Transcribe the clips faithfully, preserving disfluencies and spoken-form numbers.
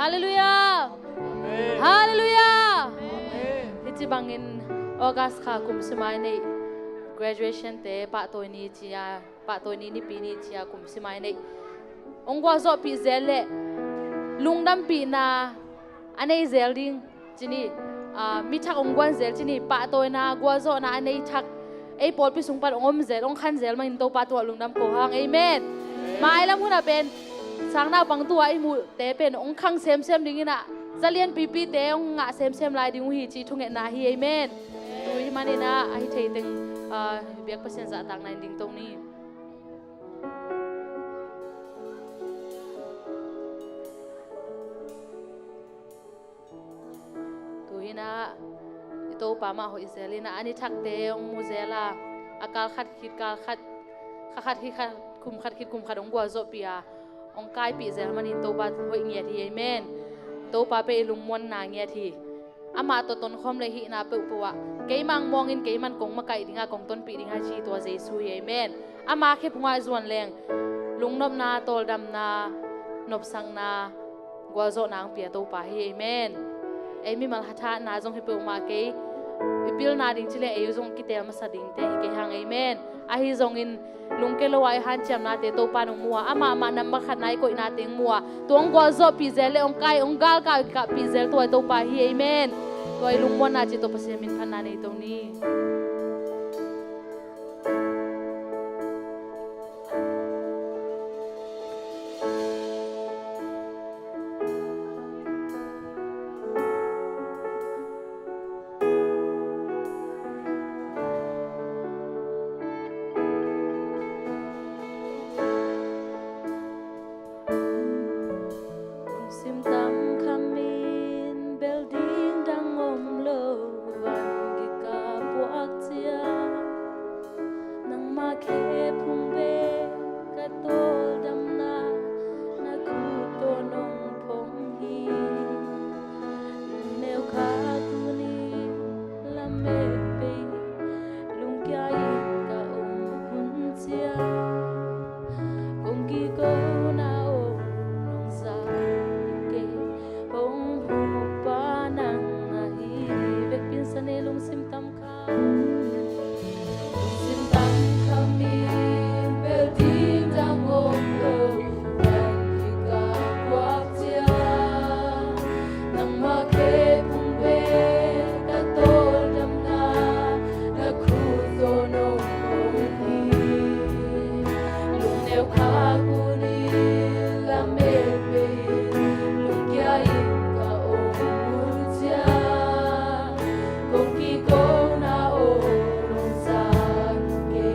Halleluiah. Halleluiah. Hih ci bangin August kha kum sim a i neih graduation te pahtawi ni ci a, pahtawi ni nipi ni ci a kum sim a i neih hong gualzawhpih zel leh lungdampihna a nei zel ding ci ni. Mi thak hong guan zel ci ni. Pahtawina gualzawhna a nei thak ei pawlpi sung pan hong om zel, hong khan zel manin Topa tungah lungdam ko hang. Amen. Mailam hunah pen sang naupang tu-a i muhte pen hong khang semsem dingin ah, za lianpipite hong ngah semsem lai ding uh hi cih thungetna hi. Amen. Tu hih manin ah a hi thei teng biak Pasian zahtakna in dingto ni. Tu hi-in ah i Topa mah hoih zel in ah a ni thakte hong mu zel a, a kal khat khit kal khat, kha khat khit kha, kum khat khit kum khat hong gualzawhpih a, hong kaipih zel manin Topa hoih ngiat hi. Amen. Topa pen i lungmuanna ngiat hi. Amah tawh tonkhawm le hihna peuhpeuh ah keimah hong muangin keiman kong makaih ding a, kong tonpih ding a ci tua Jesu hi. Amen. Ama khephungah zuan leng lungnopna, tawldamna, nopsakna, gualzawhna hong pia Topa hi. Amen. Ei mimal hathatna zong hi peuhmah kei, i pilna ding ci leng ei zong kiteel masa dingte hi kei hang. Amen. Ahi zongin lungke lo a i hanciamnate Topa in hong mu a, amah mah nambat khatna i koihna teng mu a, tua hong gualzawhpih zel le hong kai, hong galkau i kahpih zel tua i Topa hi. Amen. Tua i lungmuanna cih tawh Pasian min phatna nei to ni. Lungsim tam khamin bel ding dang om lo, van kikah puak ciang nangmah khephung bek ka tawldamna, na khut tawh nong phong hi. Neu kha tuni lamet bei, lungkia in ka om hun ciang, kong kikona om nong za kei, hong hupa nang ahi. Vekpi in sa ni. Lungsim tam kha, lungsim tam khamin bel ding dang om lo, van kikah puak ciang nangmah khephung bek ka tawldamna, na khut tawh nong phong hi. Lungneu khak un, i lamet bei in, lungkia in ka om hun ciang, kong kikona om nong za kei,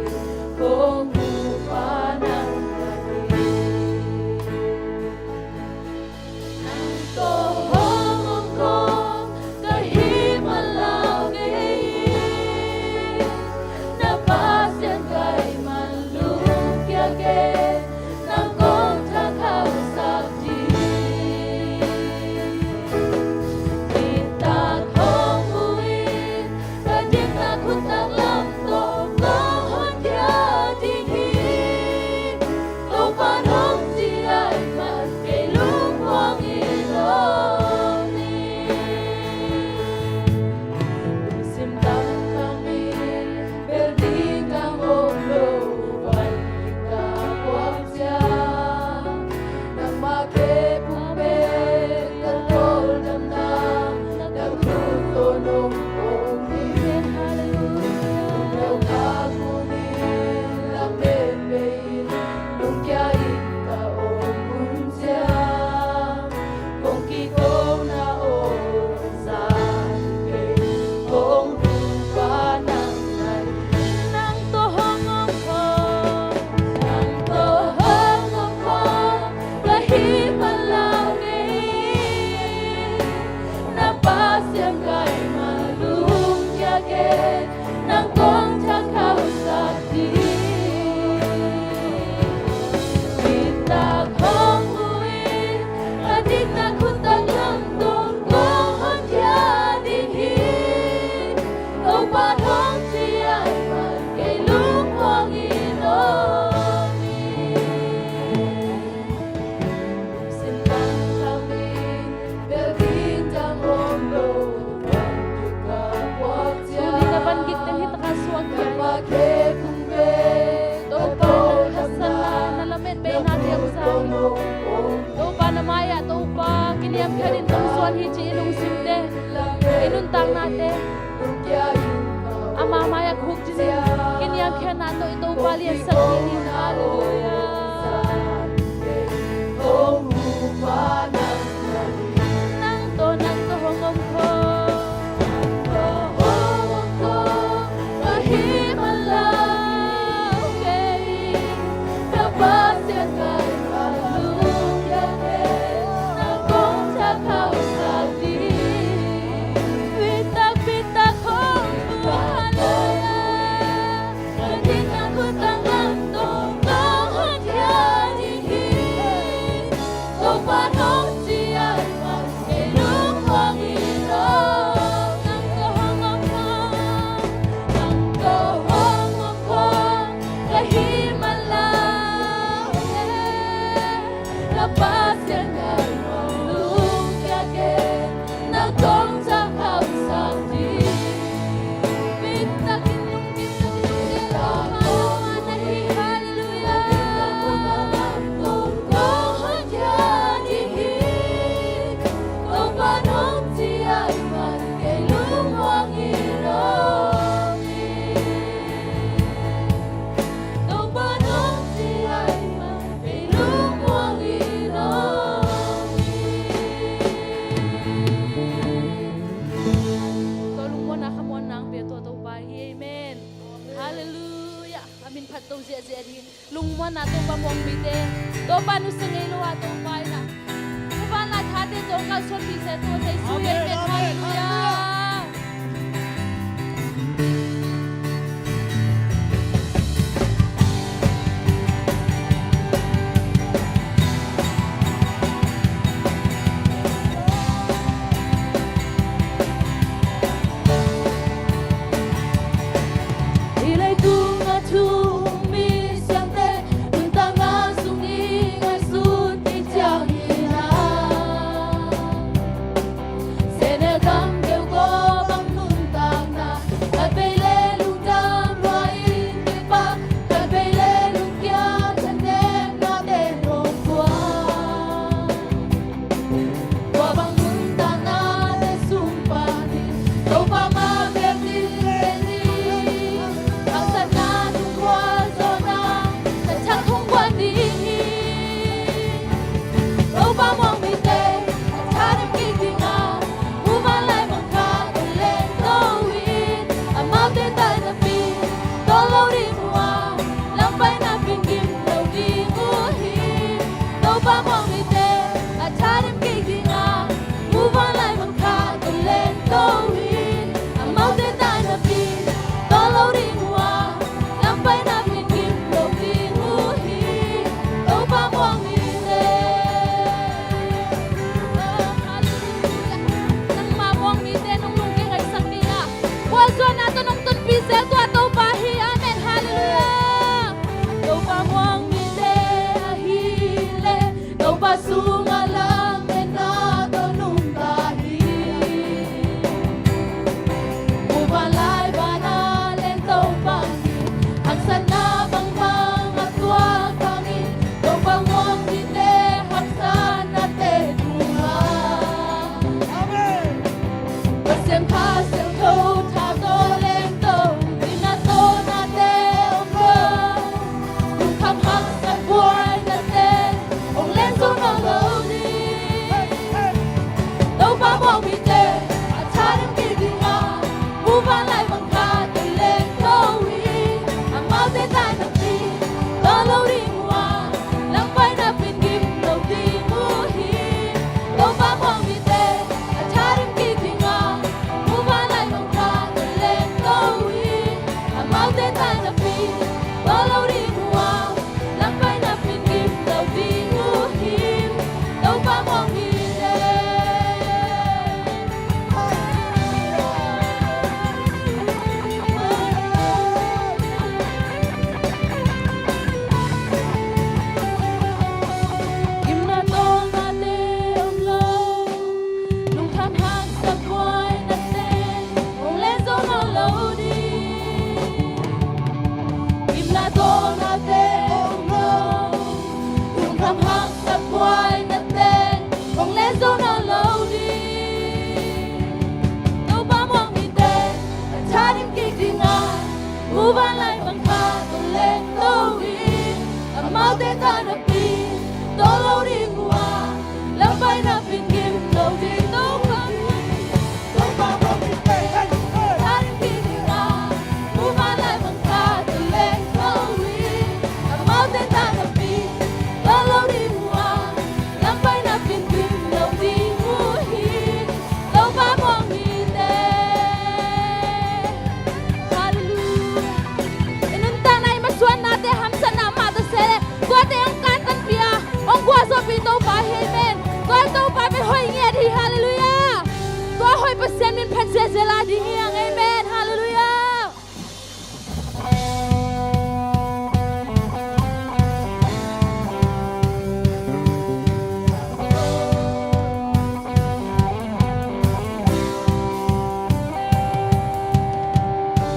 kong hupa nang ahi. Nang tawh hong om kong Tangnate ama mai-ah khuk dingin kiniamkhiatna tawh i Topa liansak dingin. Halleluiah. Nang tawh, nang tawh hong om khawm. Ka hong om khawm ka hih manin kei in ka Pasian ka lungkia kei, na kong thakhauhsak ding. Pitak, pitak hong pua lai-a, ka ding a khut tang lam tawh kong honkhia ding hi. Topa nong ci ahih manin kei lungmuang hi lo. Nang tawh hong om khawm, nang tawh hong om khawm ka hih manin, ka Pasian ka lungkia kei, na kong thakhauhsak ding. Pitak in lungkim, lungkim, lungkim, lungkim, halleluiah. Kong honkhia ding hi. Topa nong ci ahih manin kei lungmuang hi lo. Topa nong ci ahih manin kei lungmuang hi lo. Tua lungmuanna khamuanna hong pia tua Topa hi. Amen. Halleluiah. A min phat to ziahziah ding. Lungmuanna Topa muang mite, Topa nusia ngei lo a Topa in a, Topa in a thate tawh kalsuanpih zel tua Jesu hi. Amen. Amen. Halleluiah. Hih leitung a thu um mi siamte nuntakna sung i ngaihsut ding ciangin a, Senel gam deuh kua bang nuntakna, khatvei le lungdam lua in kipak, khatvei le lungkia thanemnate hong tuak. Tua bang nuntakna le sung panin Topa mah bek ding, haksatna tung khuazawhna, na thak hong guan ding hi. Topa muang mite a tha dem kik ding a, muvanlai mangkha tawh lengto in, amaute taina pi tawllo ding uh a, lampai napi-in gim lo ding uh hi. Topa muang mite a tha dem kik ding a, muvanlai mangkha tawh lengto in, amaute taina pi tawllo ding uh a, lampai napi-in gim lo ding uh hi. Topa muang mite. Halleluiah. Nangmah muang mite nong lungkia ngaihsak ding a, khuazuanna tawh nong tonpih zel tua Topa hi. Amen. Halleluiah. Topa muang mite ahih leh Topa sungah lametna tawh nungta hi. Muvanlai vana leng Topa in haksatna bangbang a tuak bangin, Topa muang mite haksatnate tungah, Amen. Pasian Kha Siangtho tha tawh lengto in a tawnate om lo. Lungkham haksat buainate hong leng zo nawn lo ding. Topa muang mite a tha dem kik ding a, muvanlai mangkha tawh lengto in, amaute taina pi tawllo ding uh a, lampai napi-in gim lo ding uh hi. Topa muang mite a tha dem kik ding a, muvanlai Zelzel a ding hi hang. Amen. Halleluiah.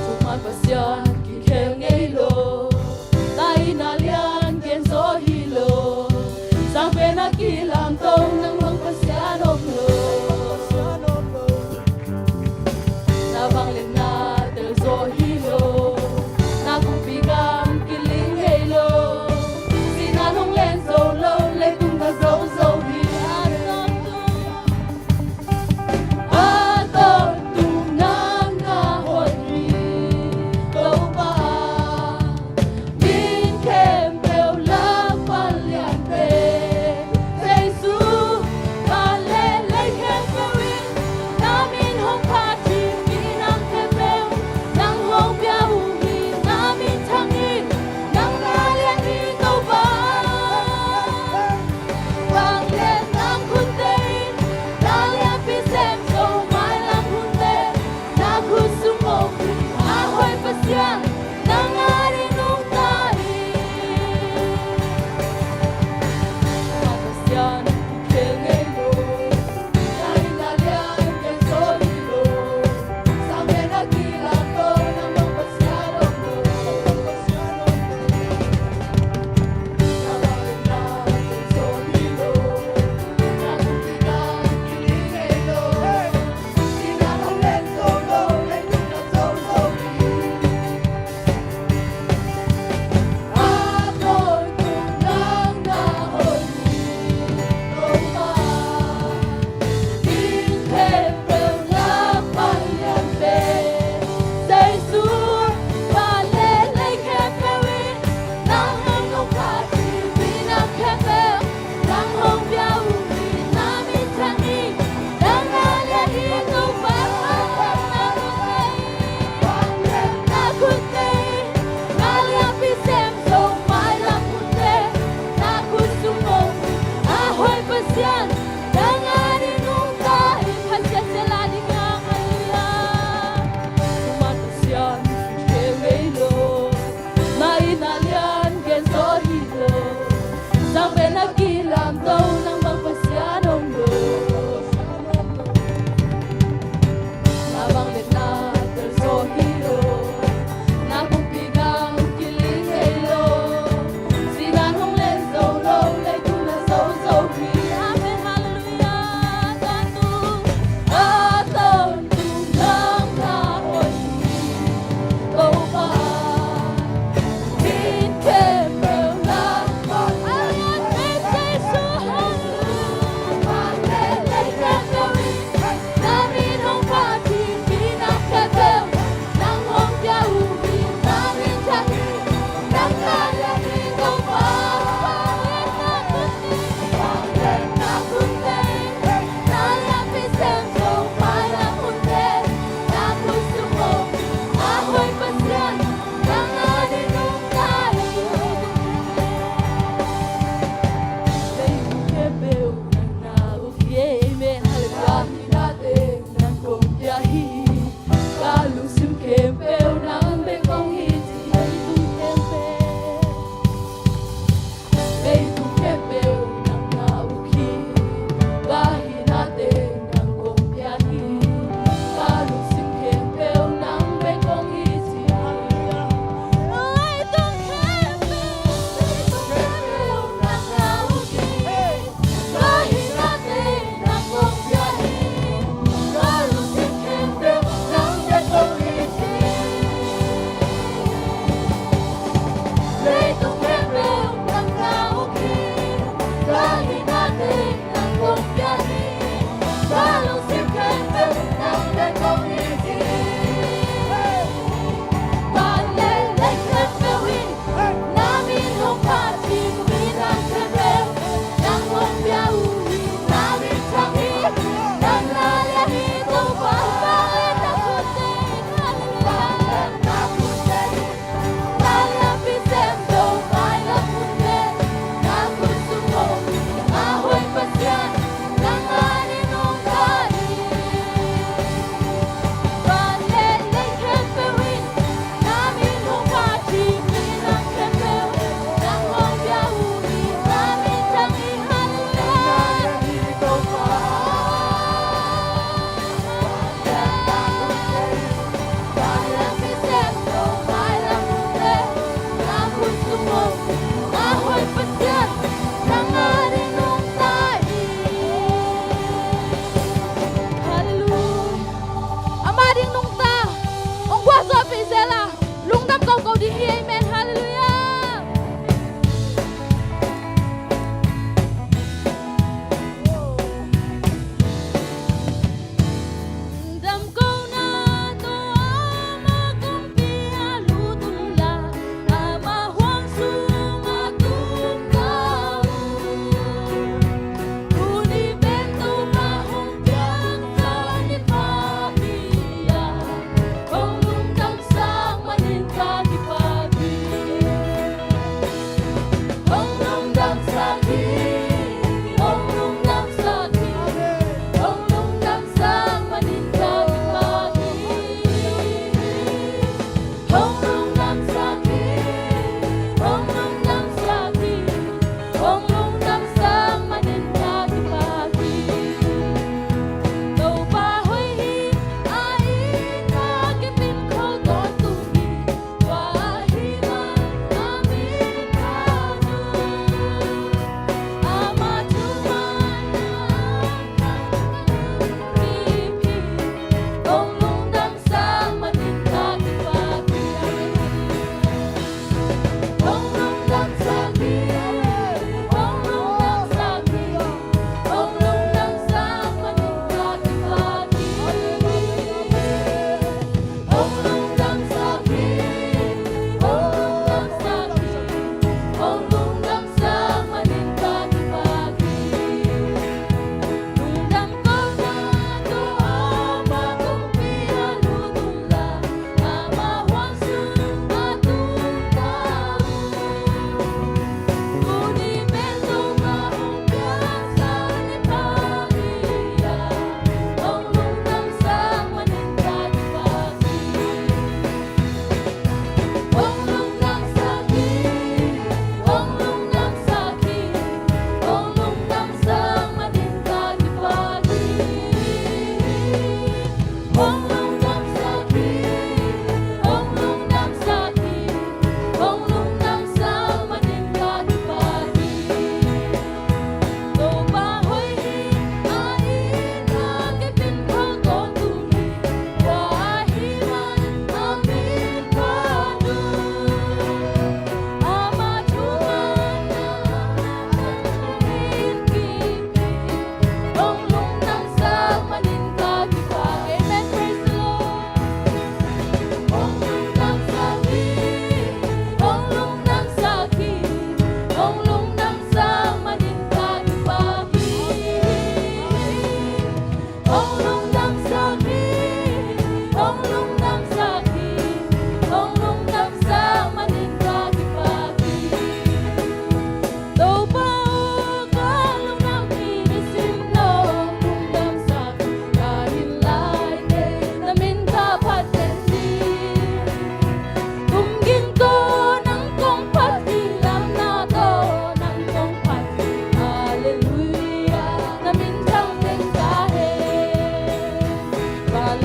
Thuman Pasian kikhel ngei lo, taina lian gen zo hi lo, sangpen a kilamto nang mang Pasian om lo. Na bang le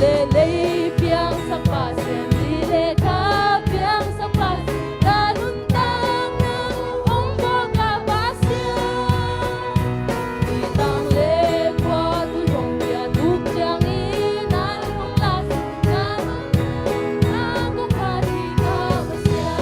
Lei piangsak Pasian, lei kha piangsak Pasian, ka nuntakna hong bawlkha Pasian. Nitang le kua tui hong pia tuk ciangin, nai hong la sih, na nuntakna kong phat ding a Pasian.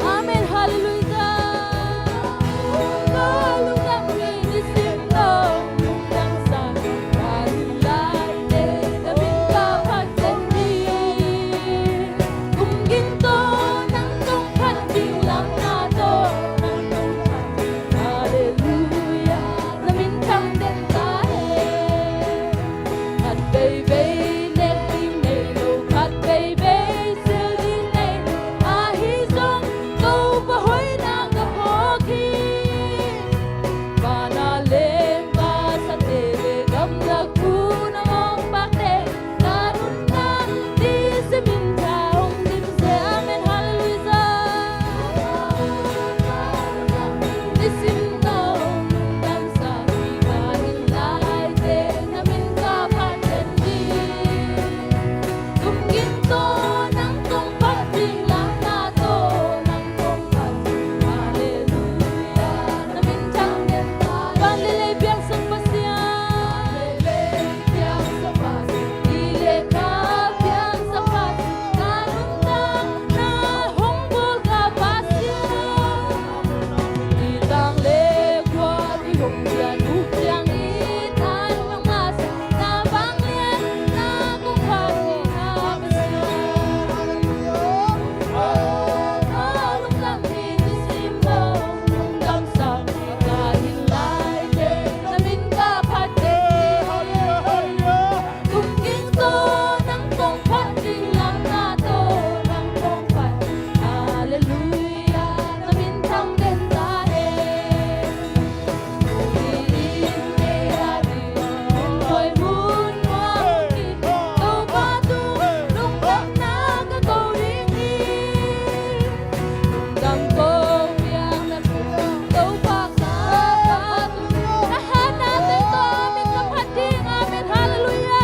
Amen. Halleluia. Halleluia, na min thang den ta hen. Khat veivei nek ding nei lo, khat veivei sil ding nei lo, ahi zong Topa hoihna ka phawk hi. Vana lengpa sate le gamlak un a mawngpakte, ka nuntakna nisim in tha hong dim seh. Amen. Halleluia. Nisim tawh hong damsak hi ka inn laite, na min ka phat den ding. Kum gin tawh nang kong phat ding, lamna tawh nang kong phat ding. Halleluia, na min thang den ta. Van le lei piangsak Pasian. Van le lei piangsak Pasian. Lei kha piangsak Pasian. Ka nuntakna hong bawlkha Pasian. Nitang le kua tui hong pia tuk ciangin, nai hong la sih, na vangliatna kong phat ding a Pasian. Ka lungdam hi, nisim lo lungdamsak hi ka inn laite, na min ka phat den. Kum gin tawh nang kong phat ding, lamna tawh nang kong phat. Halleluia, na min thang den ta hen. Kum gin tawh nang kong phat ding, Topa tung lungdamna ka ko ding hi. Lungdam ko piang na Topa ka pa tung. Na hatna teng tawh min ka phat ding. Amen. Halleluia.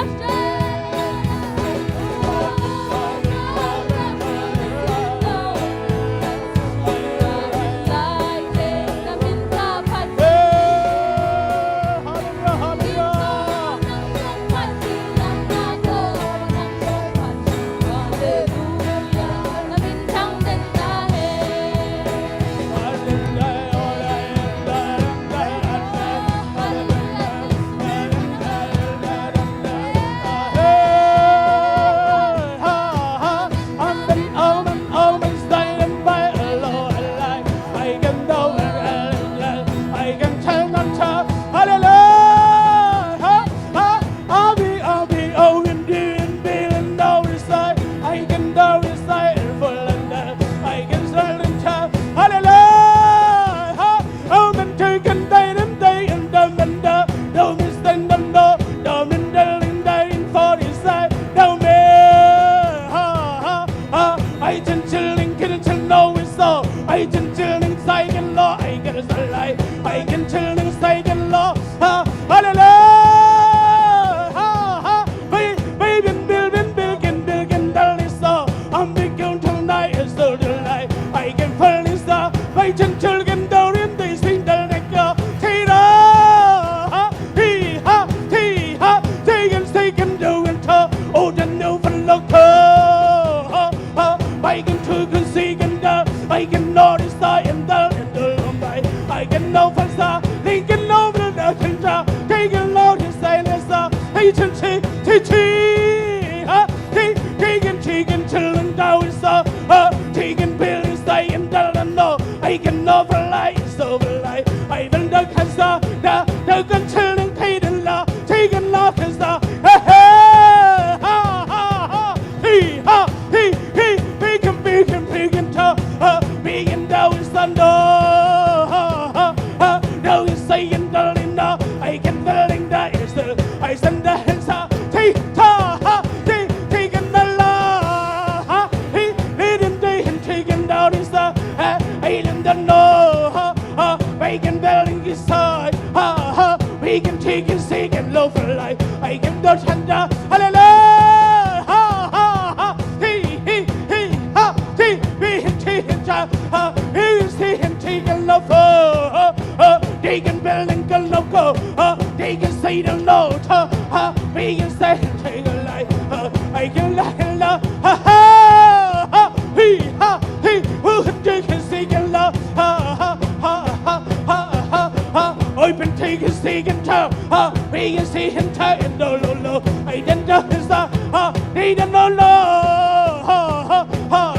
Taken over life, it's over life. Even the cancer, the, the controlling pain and love, taken off his love. Hey, hey, ha, ha, ha. He, ha, he, he, begin, begin, begin to, uh, begin down his thunder. Ha, ha, ha. Now he's saying, darling, no, I can feeling that is the, I send the hands up. Take, ta, ha, take, taken the love. Ha, he, leading, taken, taken down his love. Uh, I didn't know, ha, ha, we can building this side, ha, ha, we can take and seek and love for life. I can touch and, uh, hallelujah, ha, ha, ha, he, he, he, ha, he, we can take and, uh, ha, we can see him take and love for, ha, ha, they can building and love go, ha, they can say the Lord, ha, ha, we can say and take a life, ha, I can lie and love, ha, ha, ha, he, ha, he, who can take and seek and love, ha, ha, ha, ha, ha, ha, ha. Oi, been taken, taken time. Ha, we can see him time. No, no, no. I didn't know his, ha, ha, they didn't know, no. Ha, ha, ha, ha,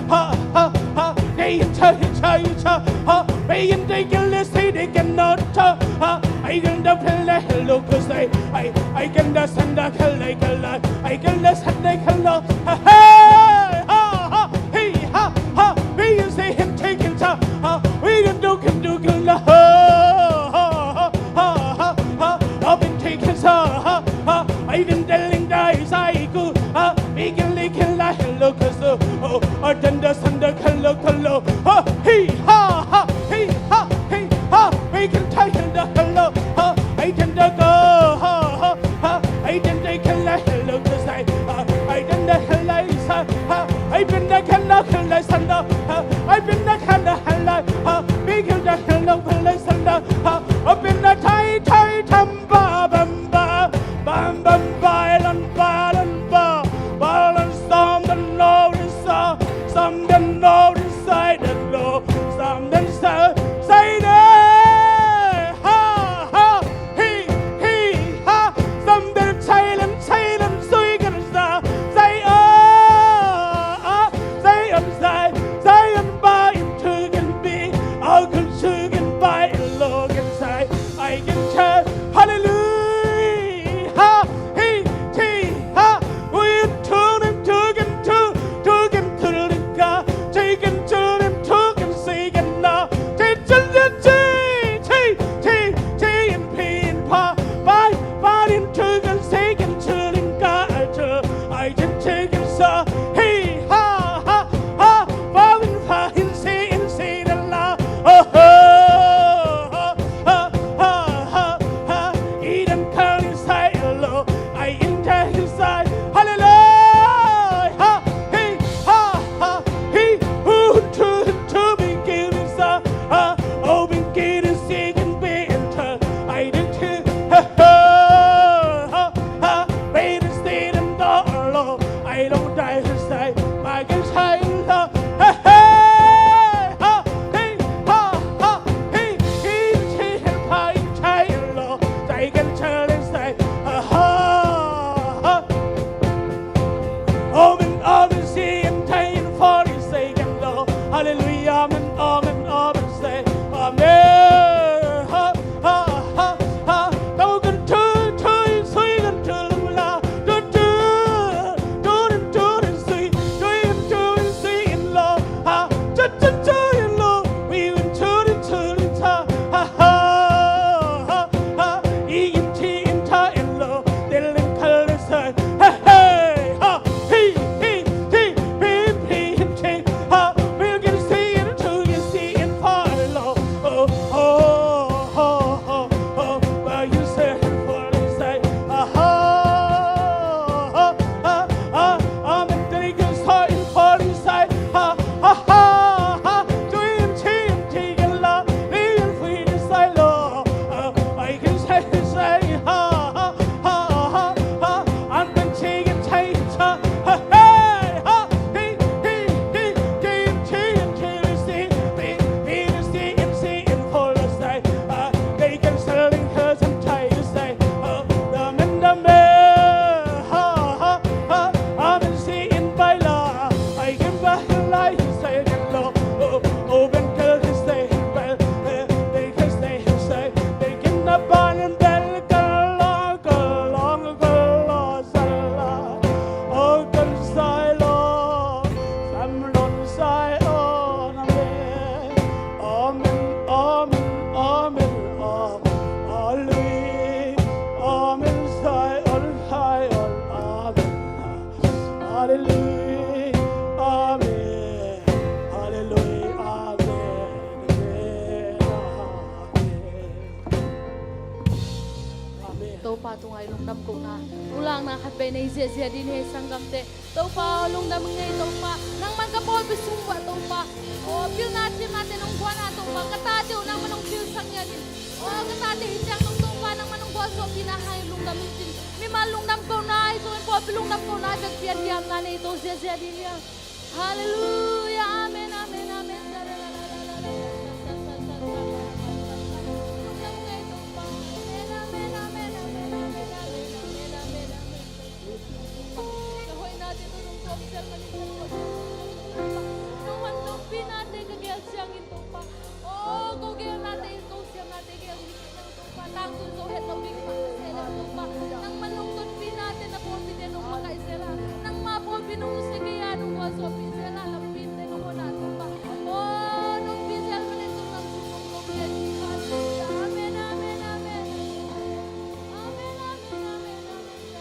ha, ha, ha. They can tell, tell, tell. Ha, we can take a list, they cannot tell. Ha, I can the play, look, say, I, I can the send a call, like a lie. I can the send a call. Ha, ha, ha, ha. Hey, ha, ha, we can see him taking time. Ha, we can do, can do, can do. Ha, ha, ha, ha, ha. I've been taking time. Ha, ha, I've been telling guys I go. Ha, we can lick it like a look as though. Oh, I done the thunder, color, color. Ha, hey, ha, ha, hey, ha, hey, ha. We can take it, the color. Ha, I can the go. Ha, ha, ha. I didn't take a life, look aside. Ha, I didn't take a life, ha, ha. I been the kind of life, ha, ha. I been the kind of life, ha. Big in the kind of life, ha, ha. Up in the tight, tight, um, ba, bam, ba, bam, bam, ba, lan, ba, lan, ba, ba, lan, some the know is, uh, some the know is, I don't know, some the say, say, ha, ha. Hi, hi, ha. Some bit of Thailand, Thailand, so you can say, say, oh, oh, say, um, say, say, um, ba, in, two, can be, oh, can, two, can, buy, and, low, can, say, I can tell. Hallelujah. Ha, hi, hi, ha. We in, two, and, two, can, two, two, can, two, can, ka, take, and, two, and, two, can, say, can, na. Take, take, take, take, take, take, and pay, and pa, pa, pa, and, two, can, say, can, two, and, ka, I, two, I, can, take, and, sa. Hey, ha, ha, ha. Fa, and, fa, and, say, and, say, and, la. Oh, ho, ho, ho, ho, ho, ho. Eden, come inside, hello. I enter inside. Hallelujah. Ha, hey, ha, ha, hey. Ooh, to, to be given, sir. Ha, oh, be given, seek and be entered. I didn't hear, ha, ha, ha, ha. Wait and stay and go alone. I don't die inside. My inside, love. Ha, ha, ha, hey, ha, ha, hey, hey, hey, hey, ha, ha, ha. Amen, amen, say, and ten, forty, say, and Lord. Hallelujah, amen, amen, amen, say, amen. Ha, ha, ha, ha. Tau kan tu, tu, sui kan tu, la, tu, tu, tu, tu, sui, tu, tu, Lungdam kohna, pulakna khat vei nei ziahziah ding hi, sanggamte. Topa aw, lungdam ing ei Topa. Nangman ka pawlpi sung uah Topa, aw, pilna ciamnate nong guan a Topa, ka tate uh nangman nong pilsak ngiat in. Aw, ka tate hi ciang dong Topa, nangman nong gualzawhpihna hangin lungdam ing cin, mimal lungdam kohna ahi zongin pawlpi lungdam kohna bek pian hiamna nei to ziahziah ding hi hang. Halleluiah. Amen, amen, amen. Amen, amen, amen, amen, amen, amen, amen, amen. Ka hoihnate tawh nong tuak zel manin ka tuak zel manin Topa. Nangman nong pihnate ka gel ciangin Topa, aw, ko gelnate in ko siamnate gel hi kei nang Topa. Tangtun zo het lo ding mah ka seh leh Topa, nangman nong tonpihnate na pawlpite nong makaih zel a, nangma pawlpi nong nusia kei a, nong gualzawhpih zel a, lampite nong hon a Topa, aw, nong pia zel manin zong nang sung nong ko kei hi. Halleluiah. Amen, amen, amen. Amen, amen, amen, amen.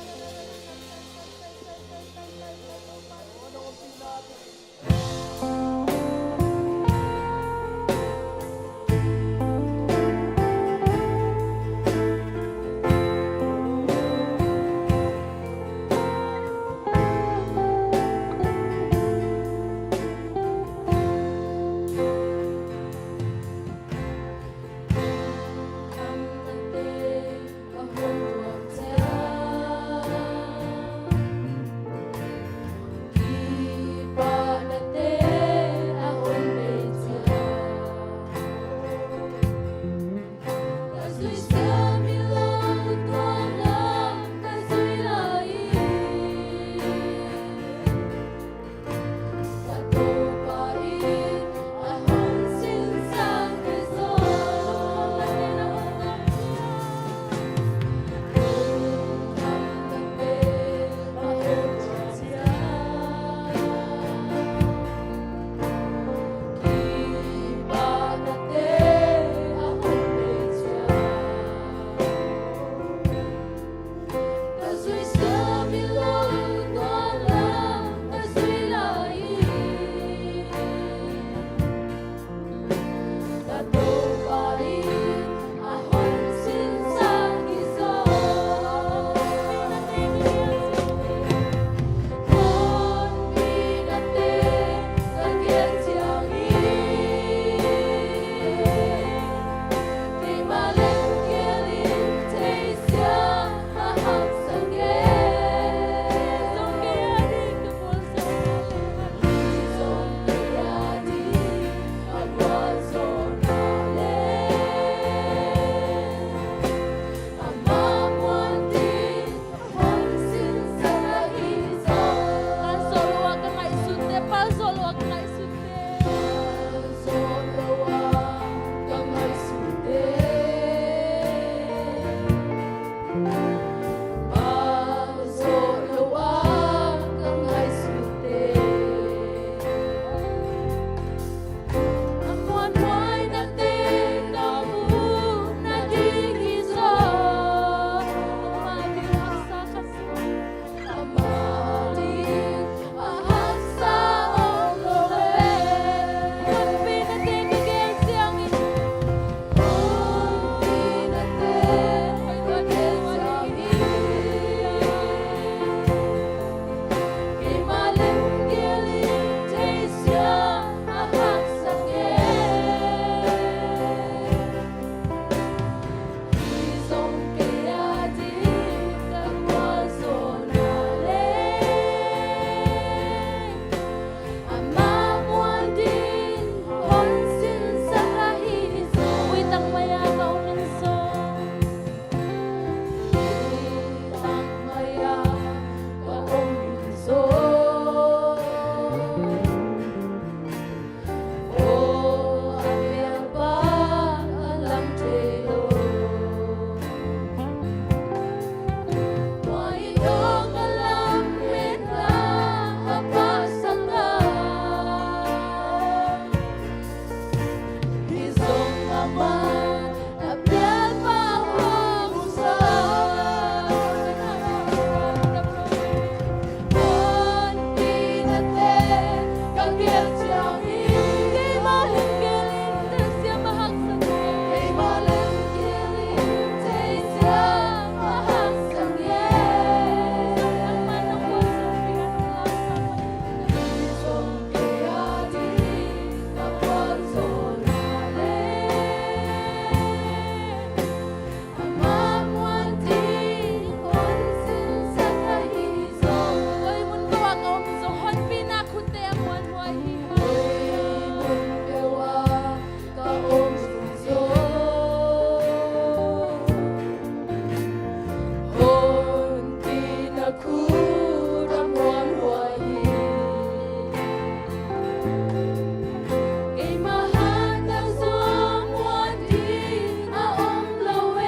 Keimah hatah zong muan ding a om lo e.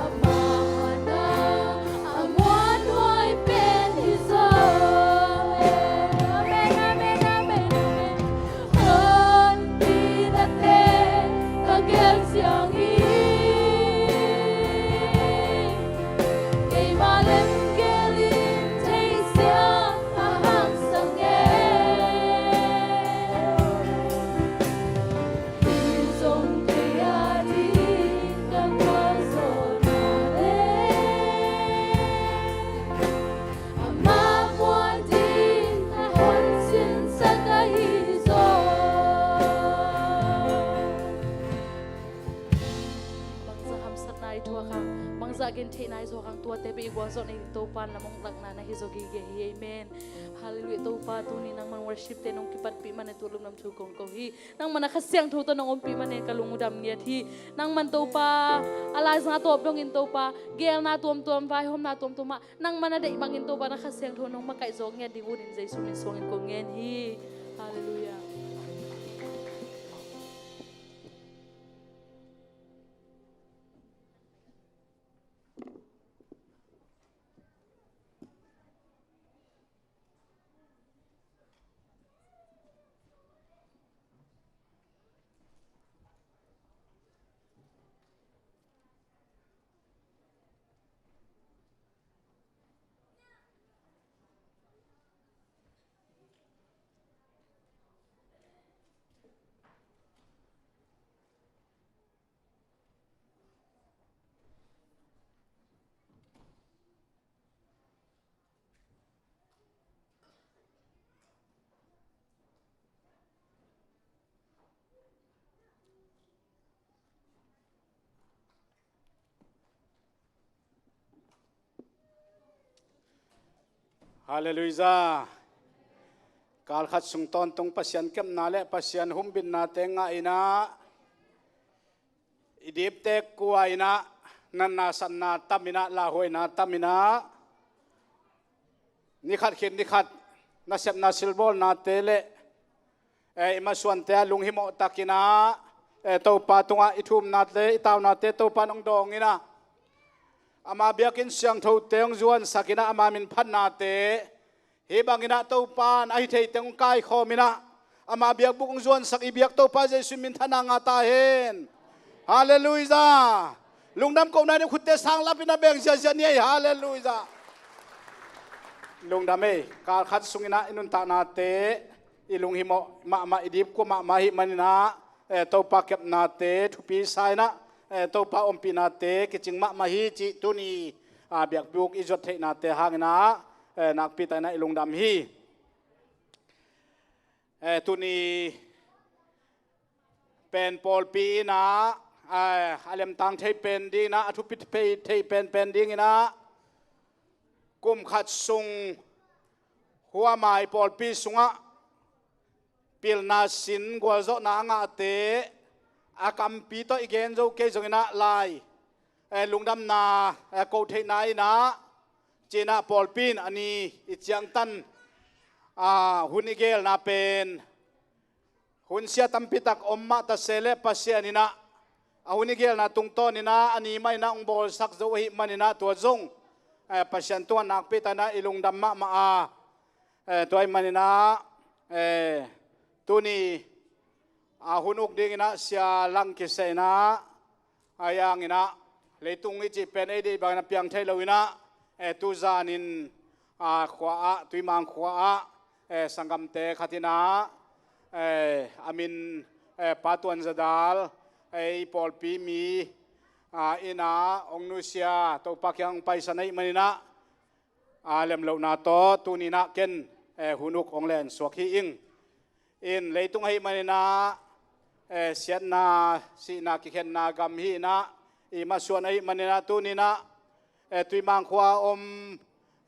Amah hatah a muan huai pen hi zaw e. Amen, amen, amen, amen. Honpi nate ka gel ciang hi. Keimah lemgel in theisiam a hangsak e. Hi zong kei a ding ka gualzawhna le amah muan ding a hon sinsak ahi zaw. Bangzah hamsatna i thuak hang, bangzah gentheihna i zuak hang, tuate bek i gualzawhna i Topa in lam hong lakna na hi zaw gige hi. Amen. Halleluiah. Topa, tuni nangman worship te nong kipatpih man a, tu lungdam thu kong ko hi. Nangman a Kha Siangtho tawh nong ompih man a, ka lung uh dam ngiat hi. Nangman Topa, a laizang a tawp dongin Topa, geelna tuamtuam, vaihawmna tuamtuam ah nangman a deih bangin Topa na Kha Siangtho nong makaih zawk ngiat ding uh in Jesu min suangin kong ngen hi. Halleluiah. Halleluiah. Kal khat sung tawntung Pasian kepna le Pasian humbitnate ngah in ah, i diptek kua in ah, natna satna tam in ah, lauhuaina tam in ah, ni khat khit ni khat nasepna silbawlnate le, eh, i masuante ah lunghimawh takin ah, eh, Topa tungah i thumnate, i taunate Topa in hong dawng in ah, ama biakinn siangthote hong zuansak in ah, ama min phannate hih bangin ah Topa in a hi theite hong kaikhawm in ah, ama biakbuk hong zuansak i biak Topa Jesu min thana ngah ta hen. Halleluiah. Lungdam kohna in khutte sang lap in ah beng ziazia ni ei. Halleluiah. Lungdam ei. Kal khat sung in ah i nuntaknate i lunghimawh mahmah, i dipkua mahmah ahih man in ah, eh, Topa kepnate thupi sa in ah, eh, Topa ompinate kicing mahmah hi cih tuni, ah, biakbuk i zuat theihnate hang in ah, eh, nakpi tak in ah i lungdam hi. Eh, tuni pen pawlpi in ah, eh, a lemtang thei pen ding in ah, a thupi thei, thei penpen ding in ah, kum khat sung huamai pawlpi sungah pilna sin gualzawhna a ngahte a kampi tawh i gen zo kei zong in ah lai, eh, lungdamna, eh, koh theihna in ah, ci in ah pawlpi in a ni i ciangtan, ah, hun i gelna pen hun sia tampi tak om mah ta se leh Pasian in ah a hun i gelna tungtawn in ah a ni mah in ah hong bawlsak zo ahih man in ah tua zong, eh, Pasian tungah nakpi tak in ah i lungdam mahmah a, eh, tua ahih man in ah, eh, tuni a hun uk ding in ah sia lang kiseh in ah, a yang in ah leitung i cih pen ei deih bangin a piang thei lo in ah, eh, tuzan in, ah, khua ah, Tuimang khua ah, eh, sanggamte khat in ah, eh, a min, eh, Pa Tuan Za Dal, eh, i pawlpi mi, ah, in ah hong nusia, Topa kiang hong paisan ahih man in ah, a lemlohna tawh tuni in ah ken, eh, hun uk hong lensuak hi ing. In leitung ahih man in ah, eh, siatna, sihna, kikhenna gam hi in ah, i masuan ahih man in ah tuni in ah, eh, Tuimang khua a om,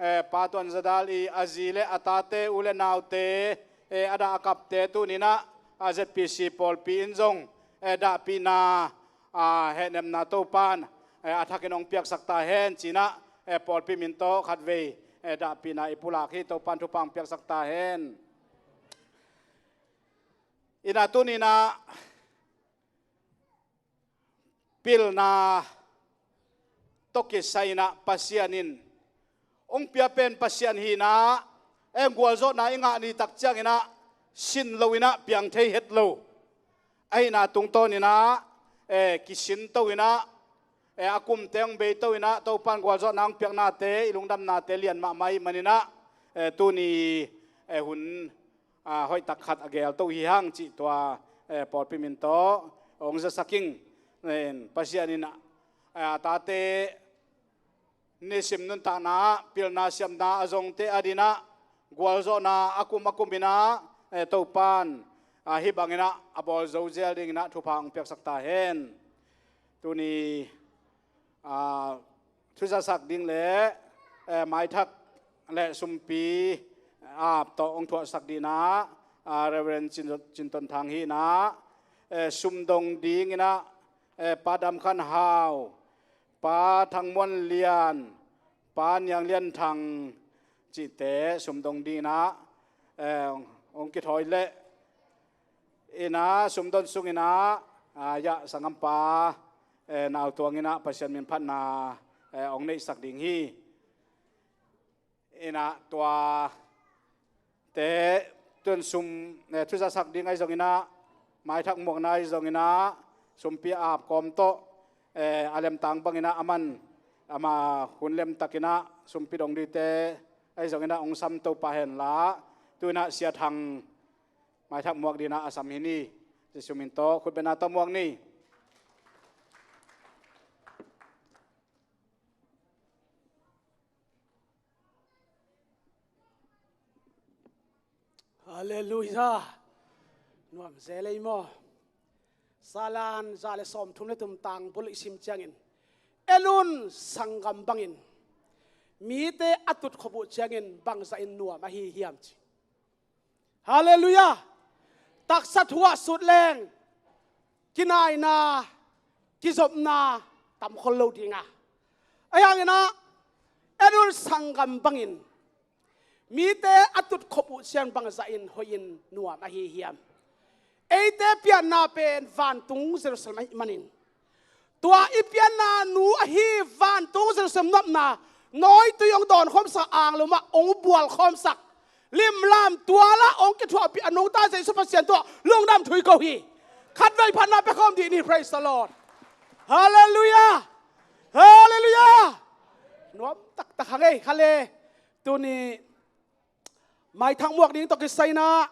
eh, Pa Tuan Za Dal i a zi le a tate, u le naute, eh, a dah a kapte tuni in ah, a Z P C pawlpi in zong, eh, dahpihna, ah, hehnemna Topa in, eh, a thakin hong piaksak ta hen ci in ah, eh, pawlpi min tawh khatvei, eh, dahpihna i pulak hi. Topan thupha hong piaksak ta hen. Inah tuni inah pilna tawh kisai inah Pasian in hong pia pen Pasian hi inah, eh, gualzawhna i ngah ni tak ciang inah sin lo inah piang thei het lo. Ahihna tungtawn inah, eh, kisin to inah, eh, a kumte hong bei to inah Topan gualzawhna hong piaknate, i lungdamnate lian mahmah ahih man inah, eh, tuni, eh, hun, ah, hoihtak khat a geel to hi hang cih tua, eh, pawlpi min tawh hong zasak ing. Eh, Pasian inah, eh, a tate nisim nuntakna ah pilna siamna a zongte ading inah gualzawhna a kum a kum inah, eh, Topan, ah, hih bang inah a bawl zo zel ding inah thupha hong piaksak ta hen. Tuni, ah, thuzasak ding le, eh, maithak le sumpi, ah, ap tawh hong thuahsak ding inah, ah, Reverend Cin, Cin Ton Thang hi inah, eh, sumdong ding inah, eh, Pa Dam Khan Hau, Pa Thang Muan Lian, Pa Niang Lian Thang cihte sumdong ding inah, eh, hong kithawi leh inah sumdon sung inah, ah, Yah sanggampa, eh, Nau Tuang inah Pasian min phatna, eh, hong neihsak ding hi. Inah tuate tun sum, eh, thuzasak ding ahi zong inah, maithak muakna ahi zong inah, sumpi ap kawm tawh, eh, a lemtang bang inah a man, ama hun lemtak inah sumpi dong dingte ahi zong inah hong sam to pah hen la. Tu inah Sia Thang maithak muak ding inah a sam hi ni. Jesu min tawh khutbetna tawh muak ni. Halleluiah. Nuam zel ei maw? Salan za le sawmthum le thum tang bul i sim ciangin, en un sanggam bangin, mite a tutkhop uh ciangin bangzah in nuam ahi hiam ci. Halleluiah. Taksa thu ah sut leng kinaina, kizopna tam khol lo ding a, ahi hang inah en un sanggam bangin, mite a tutkhop uh ciang bangzah in hoih in nuam ahi hiam? Eite pianna pen vantung Jerusalem ahih manin, tua i pianna nu ahi vantung Jerusalem nuamna nawitui hong dawnkhawmsak, ang lo mah hong bualkhawmsak, limlam tual ah hong kithuahpih a nungta Jesu Pasian tawh lungdam thu i ko hi. Khatvei phatna pia khawm dih ni. Praise the Lord. Halleluiah. Halleluiah. Nuam taktak hang ei. Kha le, tuni maithak muak ding tawh kisai inah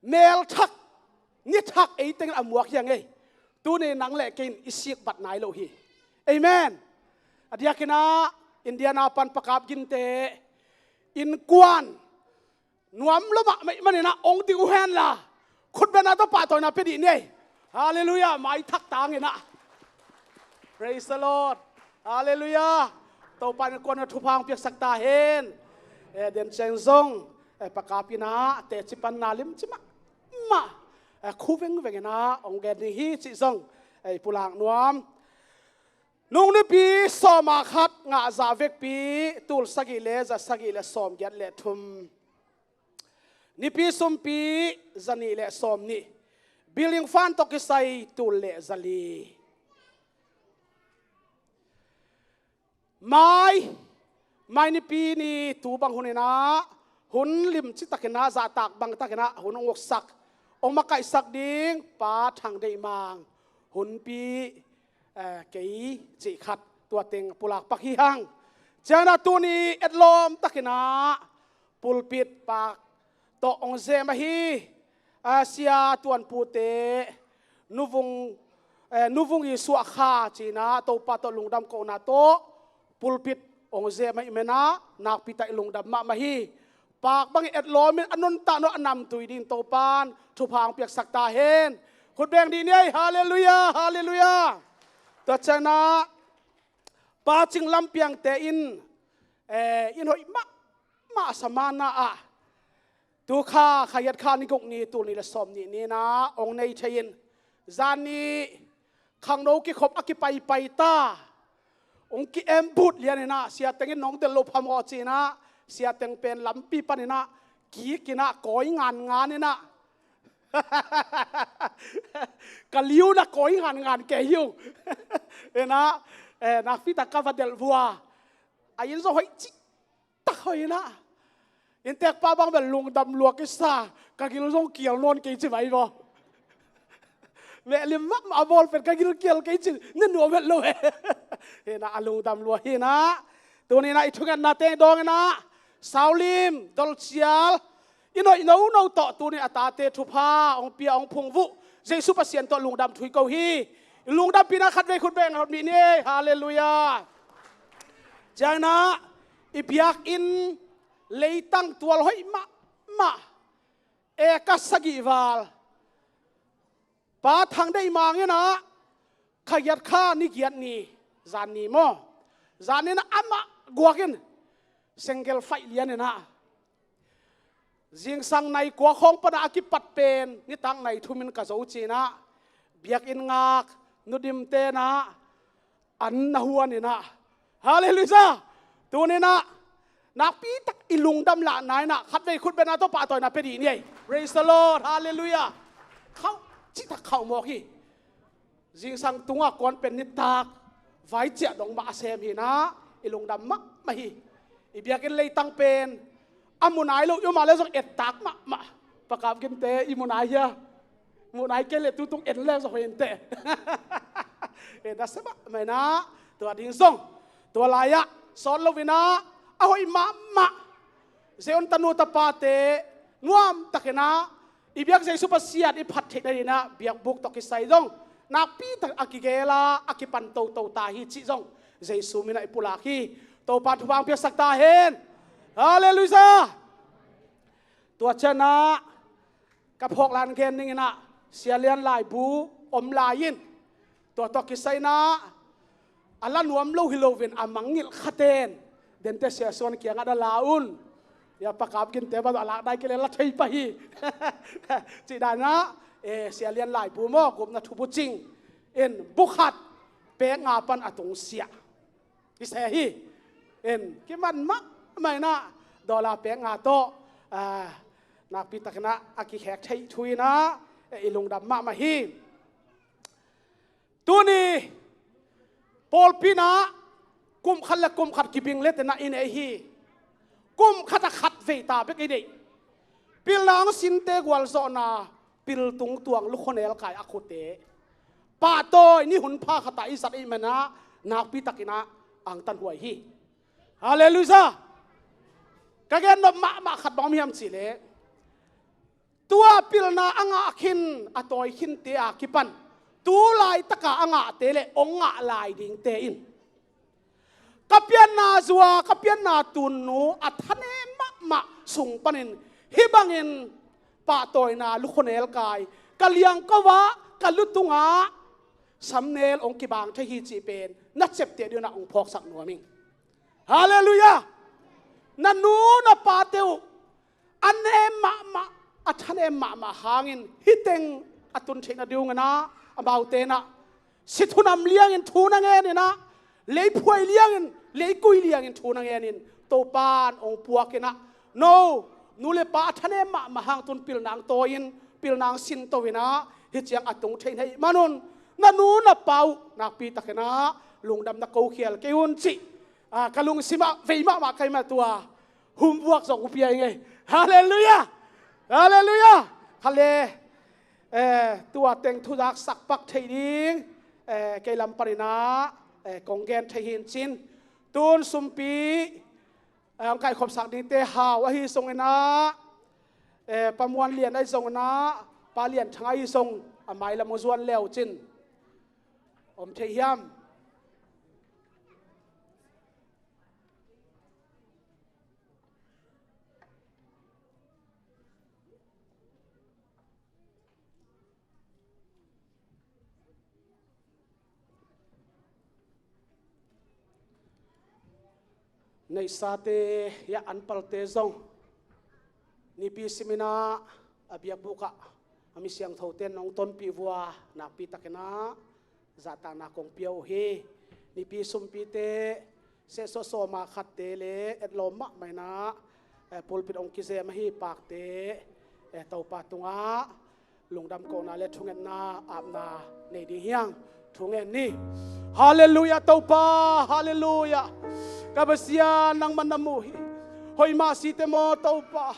mel thak, ni thak ei teng a muak hi hang ei. Tuni nang le kei in i sikbat nai lo hi. Amen. A diak inah India na pan Pa Kap Ginte innkuan nuam lo mahmah ahih man inah hong ding uh hen la, khutbetna tawh pahtawina pia dih ni ei. Halleluiah. Maithak tang inah. Praise the Lord. Halleluiah. Topa in a kuan a thupha hong piaksak ta hen. Eh, den ciang zong, eh, Pa Kap inah teci panna limci mahmah, eh, khu vengveng inah hong gen ding hi cih zong, eh, i pulak nuam. Nung nipi sawm a khat ngah zah vekpi tul sagih le za sagih le sawmgiat le thum. Nipi sumpi za nih le sawm nih. Building fund tawh kisai tul le za li. Mai, mai nipi ni tu bang hun inah, hun limci tak inah, zahtak bang tak inah hun hong uksak, hong makaihsak ding Pa Thang Deih Mang, hunpi, eh, kei cih khat, tua teng pulak pak hi hang. Ciangin ah tuni etlawm tak inah pulpit pak tawh hong zem ahi, ah, Sia Tuan Pu te, Nu Vung, eh, Nu Vung i suah kha ci inah Topa tawh lungdam kohna tawh pulpit hong zem ahih man inah nakpi tak i lungdam mahmah hi. Pak bang i etlawm in a nuntak nop a namtui ding Topan thupha hong piaksak ta hen. Khut beng dih ni ei. Halleluiah. Halleluiah. Tua ciang inah Pa Cing Lam Piang te in, eh, in hoih mahmah a sa man ah, tu kha, kha hiat kha ni guk ni, tul nih le sawm nih ni inah hong nei thei in, zan nih khangno kikhop a kipaipai ta, Hong ki-embut lian inah, siateng in nong del lo phamawh ci inah, siateng pen lampi pan inah kik inah kawi ngan ngan inah, ka liu na kawi ngan ngan kei hi ung. Inah, eh, nakpi tak ka va delh vua. A inn zong hoih cih tak hoih inah. Innteekpa bang bel lungdam lua kisa, ka gil zong kial nawn kei ci vai maw. Mehlim mahmah a bawl pen ka gil kial kei ci, na nuam het lo he. Hinah a lungdam lua hinah. Tuni inah i thungetnate dawng inah, saulim, dolcial, i noih nono tawh tuni a tate thupha hong pia hong phungvuh Jesu Pasian tawh lungdam thu i ko hi. I lungdampihna khatvei khut beng hot mi ni. Halleluiah. Ciang inah, i biakinn leitang tual hoih mahmah, eka sagih val, Pa Thang Deih Mang inah, kha giat kha ni giat ni, zan ni maw, zan ni inah amah guak in, senggel faih lian inah, zingsang nai kua khawng pan a kipat pen nitak nai thum in ka zo ci inah, biakinn ngak, Nu Dimte inah an na huan inah. Halleluiah. Tuni inah nakpi tak i lungdam lahna inah khatvei khut bengna tawh pahtawina pia dih ni ei. Praise the Lord. Halleluiah. Khauh cih tak khauh mawk hi. Zingsang tungah kuan pen nitak vai ciah dong mah a sem hinah, i lungdam mahmah hi. I biakinn leitang pen a mu nai lo i om a le zong ettak mahmah. Pakap Ginte, i mu nai hia? Mu nai kei le tutung en le zong hoih inteh. E, na sem mahmah inah, tua ding zong, tua lai-ah sawt lo inah, a hoih mahmah. Zion tanu tapate nuam tak inah, i biak Jesu Pasian i phat theihna inah biakbuk tawh kisai zong nakpi tak a kigel a, a kipan toto ta hi cih zong Jesu min ah i pulak hi. Topa thupha hong piaksak ta hen. Halleluiah. Tua ciang inah ka phawk lan gen ning inah, Sia Lian laibu om lai in, tua tawh kisai inah a la nuam lo hi loin a mangngilh khaten, Dente Sia Suan kiangah na la un. Ia Pakap Ginte bang a lak dai kei le la thei pah hi. Cih dan inah, eh, Sia Lian laibu maw, gupna thubucing in bu khat pek nga pan a tungsiah kisia hi. In kiman mahmah inah, dollar pek nga tawh, ah, nakpi tak inah a kikhek theih thu inah, eh, i lungdam mahmah hi. Tuni pawlpi inah kum khat le kum khat kibing le tenah i nei hi. Kum khat a khat vei ta bek i nei. Pilna hong sinte gualzawhna, piltung tuang lukhonel kai a khute, pahtawi ni hun pha khat ah i zat i hih man inah, nakpi tak inah angtanhuai hi. Halleluiah. Ka gen nop mahmah khat bang om hiam cih leh, tua pilna a ngah khin, a tawi khinte a kipan tu laitak a a ngahte le hong ngah lai dingte in, ka pianna zua, ka pianna tunnu a thanem mahmah sung panin hih bangin pahtawina lukhonel kai, ka liangko ah, ka lu tungah samnel hong kibang thei hi cih pen na ciapteh ding un ah hong phawksak nuam ing. Halleluiah. Na nu na pate uh a nem mahmah, a thanem mahmah hangin hih teng a tun theihna ding un ah, amaute inah si thunam liangin thu na ngen inah, leiphuai liangin, leikui liangin thu na ngenin, Topan hong puak inah, no, nu le pa a thanem mahmah hang tun pilna hong tawi in, pilna hong sinto inah, hih ciang a tung thei na hih man un, na nu na pa uh nakpi tak inah lungdam na kokhial kei un cih, ah, ka lungsim ah vei mahmah ka hih man tua humbuak zong uh pia ing ei. Halleluiah. Halleluiah. Kha le, eh, tua teng thuzak sak pak theih ding, eh, kei lam pan inah, eh, kong gen thei hi in cin. Tun sumpi, eh, hong kaikhopsak dingte Hau ahi zong inah, eh, Pa Muan Lian ahi zong inah, Pa Lian Thang ahi zong, a mailam hong zuan le uh cin. Om thei hiam? Neihsate, ia an palte zong nipi simin ah a biakbuk ah a mi siangthote in hong tonpih vua, nakpi tak inah zahtakna kong pia uh hi. nipi sumpite, sehsuah sawma khatte le etlawm mahmah inah, eh, pulpit hong kizem ahi pakte, eh, Topa tungah lungdam kohna le thungetna apna nei ding hi hang. Thungen ni. Halleluiah Topa, halleluiah. Ka Pasian, nangman na mu hi. Hoih mah site maw Topa.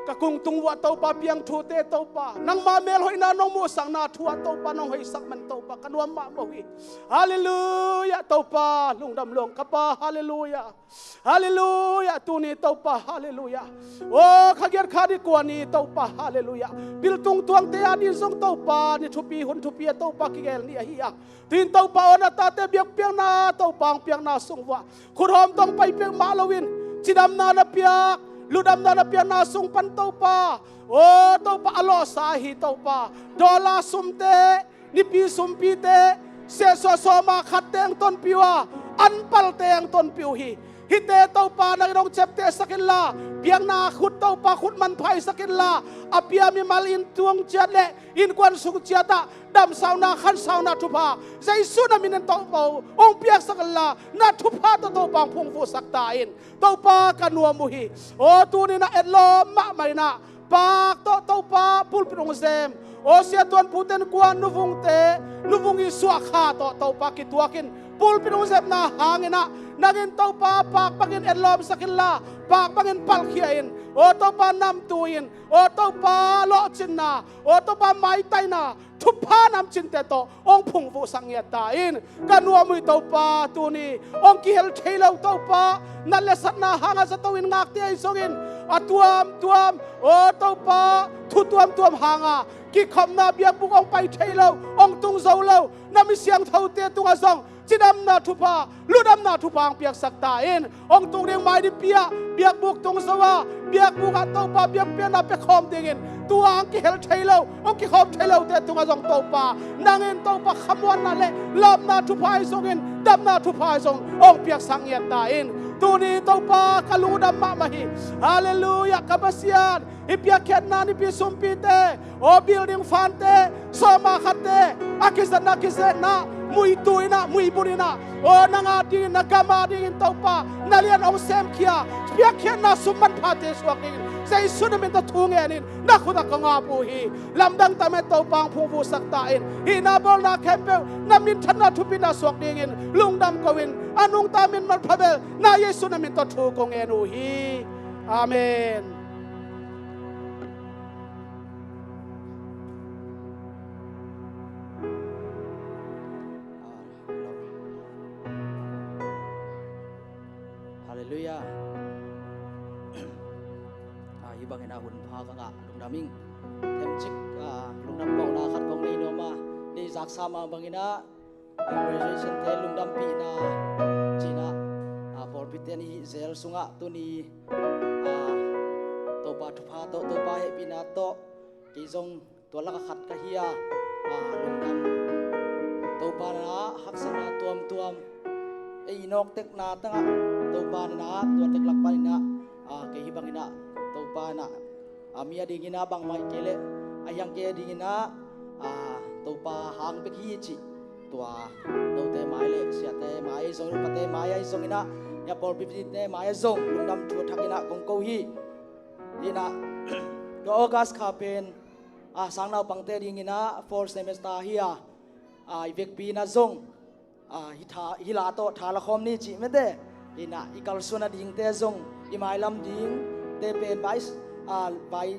Ka kungtung vuah Topa, piang thute Topa, nangma melhoihna nong muhsakna thu ah Topa nong hoihsak man Topa, ka nuam mahmah uh hi. Halleluiah Topa, lungdam luang ka Pa, halleluiah. Halleluiah, tuni Topa, halleluiah. Aw, kha giat kha ni kua ni Topa, halleluiah. Biltung tuangte a ding zong Topa, ni thupi hun thupi a Topa kigel ni ahi a. Tuin Topa aw, na tate biakpiakna Topa hong piakna sung vuah khuthawm tawh pai pek mah loin cidamna na piak, lutdamna na piakna sung pan Topa, aw Topa, a lawhsa ahi Topa, dollar sumte, nipi sumpite, sehsuah sawma khatte hong tonpih uh a, an palte hong tonpih uh hi. Hihte Topa nangin hong ciaptehsak inla, piakna khut Topa khut manpha hisak inla, a pia mimal in tuang ciat le innkuan sung ciatah damsauna khansauna thupha Jesu na minin Topa aw hong piaksak inla, na thupha tawh Topa hong phungvuhsak ta in. Topa ka nuam uh hi. Aw, tuni na etlawm mahmah inah pak tawh Topa pulpit hong zem, aw, Sia Tuan Pu Ten Kuan, Nu Vungte, Nu Vung i suahkha tawh Topa kituakin pulpit hong zemna hanginah nangin Topa pak bangin etlawmsak inla, pak bangin palkhia in. Aw Topa, namtu in, aw Topa, lawhcinna, aw Topa, maitaina, thupha namcinte tawh hong phungvuhsak ngiat ta in. Ka nuam uh hi Topa, tuni hong kihel thei lo Topa, nat le satna hanga zato in ngakte ahi zongin a tuamtuam, aw Topa, thu tuamtuam hanga kikhopna biakbuk hong pai thei lo, hong tung zo lo na mi siangthote tungah zong cidamna thupha, lutdamna thupha hong piaksak ta in. Hong tung ding Mainipi ah biakbuk tung zo a, biakbuk ah Topa biakpiakna pia khawm dingin tua hong kihel thei lo, hong kikhawm thei lote tungah zong Topa, nangin Topa khamuanna le lawpna thupha ahi zongin, damna thupha ahi zong hong piaksak ngiat ta in. Tuni Topa ka lungdam mahmah hi. Halleluiah, ka Pasian. Hih piakkhiatna nipi sumpite, aw building fund-te, sawma khatte a kizatna, kizatna, muitu inah, muibun inah, aw nang a dingin, na gam a dingin Topa na lian hong semkhia, piakkhiatna sum manphate suak dingin Jesu na min tawh thu ngenin na khut ah kong ap uh hi. Lamdang tamen Topa hong phungvuhsak ta in. Hihna bawlna khempeuh na minthanna thupina suak dingin lungdam ko in, a nungta min manpha bel na Jesu na min tawh thu kong ngen uh hi. Amen. Halleluiah. Ah, hih bangin a hun pha ka ngah lungdam ing. Themcik, ah, lungdam kohna khat kong nei nuam a, nei zaksa mah bangin ah, ah, graduation-te lungdampihna cinah, ah, pawlpite nih hih zel sungah tuni, ah, Topa thupha tawh, Topa hehpihna tawh kei zong tua laka khat ka hi a, ah, lungdam. Topa na haksatna tuamtuam ei i nawktekna tangah Topa na tua tek lak paninah, ah, kei hih banginah Topa na, ah, mi a dinginah bangmah kei leh a hiang kei a dinginah, ah, Topa hang bek hi cih tua note mai le siate mai ahi zong, upate mai ahi zonginah, hia pawlpite mai ahi zong lungdam thu a thakinah kong ko hi. Inah tua August kha pen, ah, sangnaupangte dinginah fourth semester hi a, ah, i vekpi inah zong, ah, hih tha, hih la tawh tha la khawm ni cih mete. Inah i kalsuan a dingte zong i mailam dingte pen vai, ah, vai,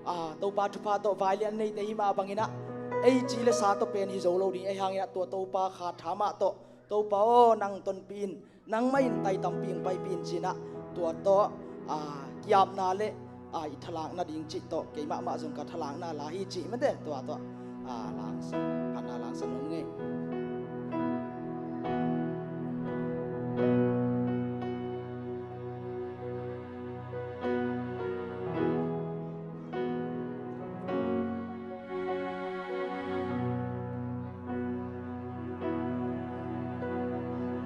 ah, Topa thupha tawh vailian neite hi mah banginah ei ci le sa tawh pen hi zo lo ding, ei hanginah tua Topa kha tha mah tawh Topa aw nang tonpih in, nangmah in tai tampi hong paipih in cinah tua tawh, ah, kiapna le, ah, i thalak nading cih tawh keimahmah zong ka thalakna la hi cih mete tua tawh, ah, langsan, phatna langsan om ngei.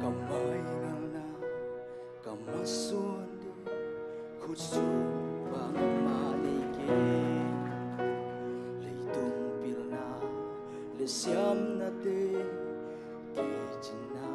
Ka mai ngalna, ka masuan ding, khut sung bangmah nei kei. Leitung pilna le siamnate, kei cinna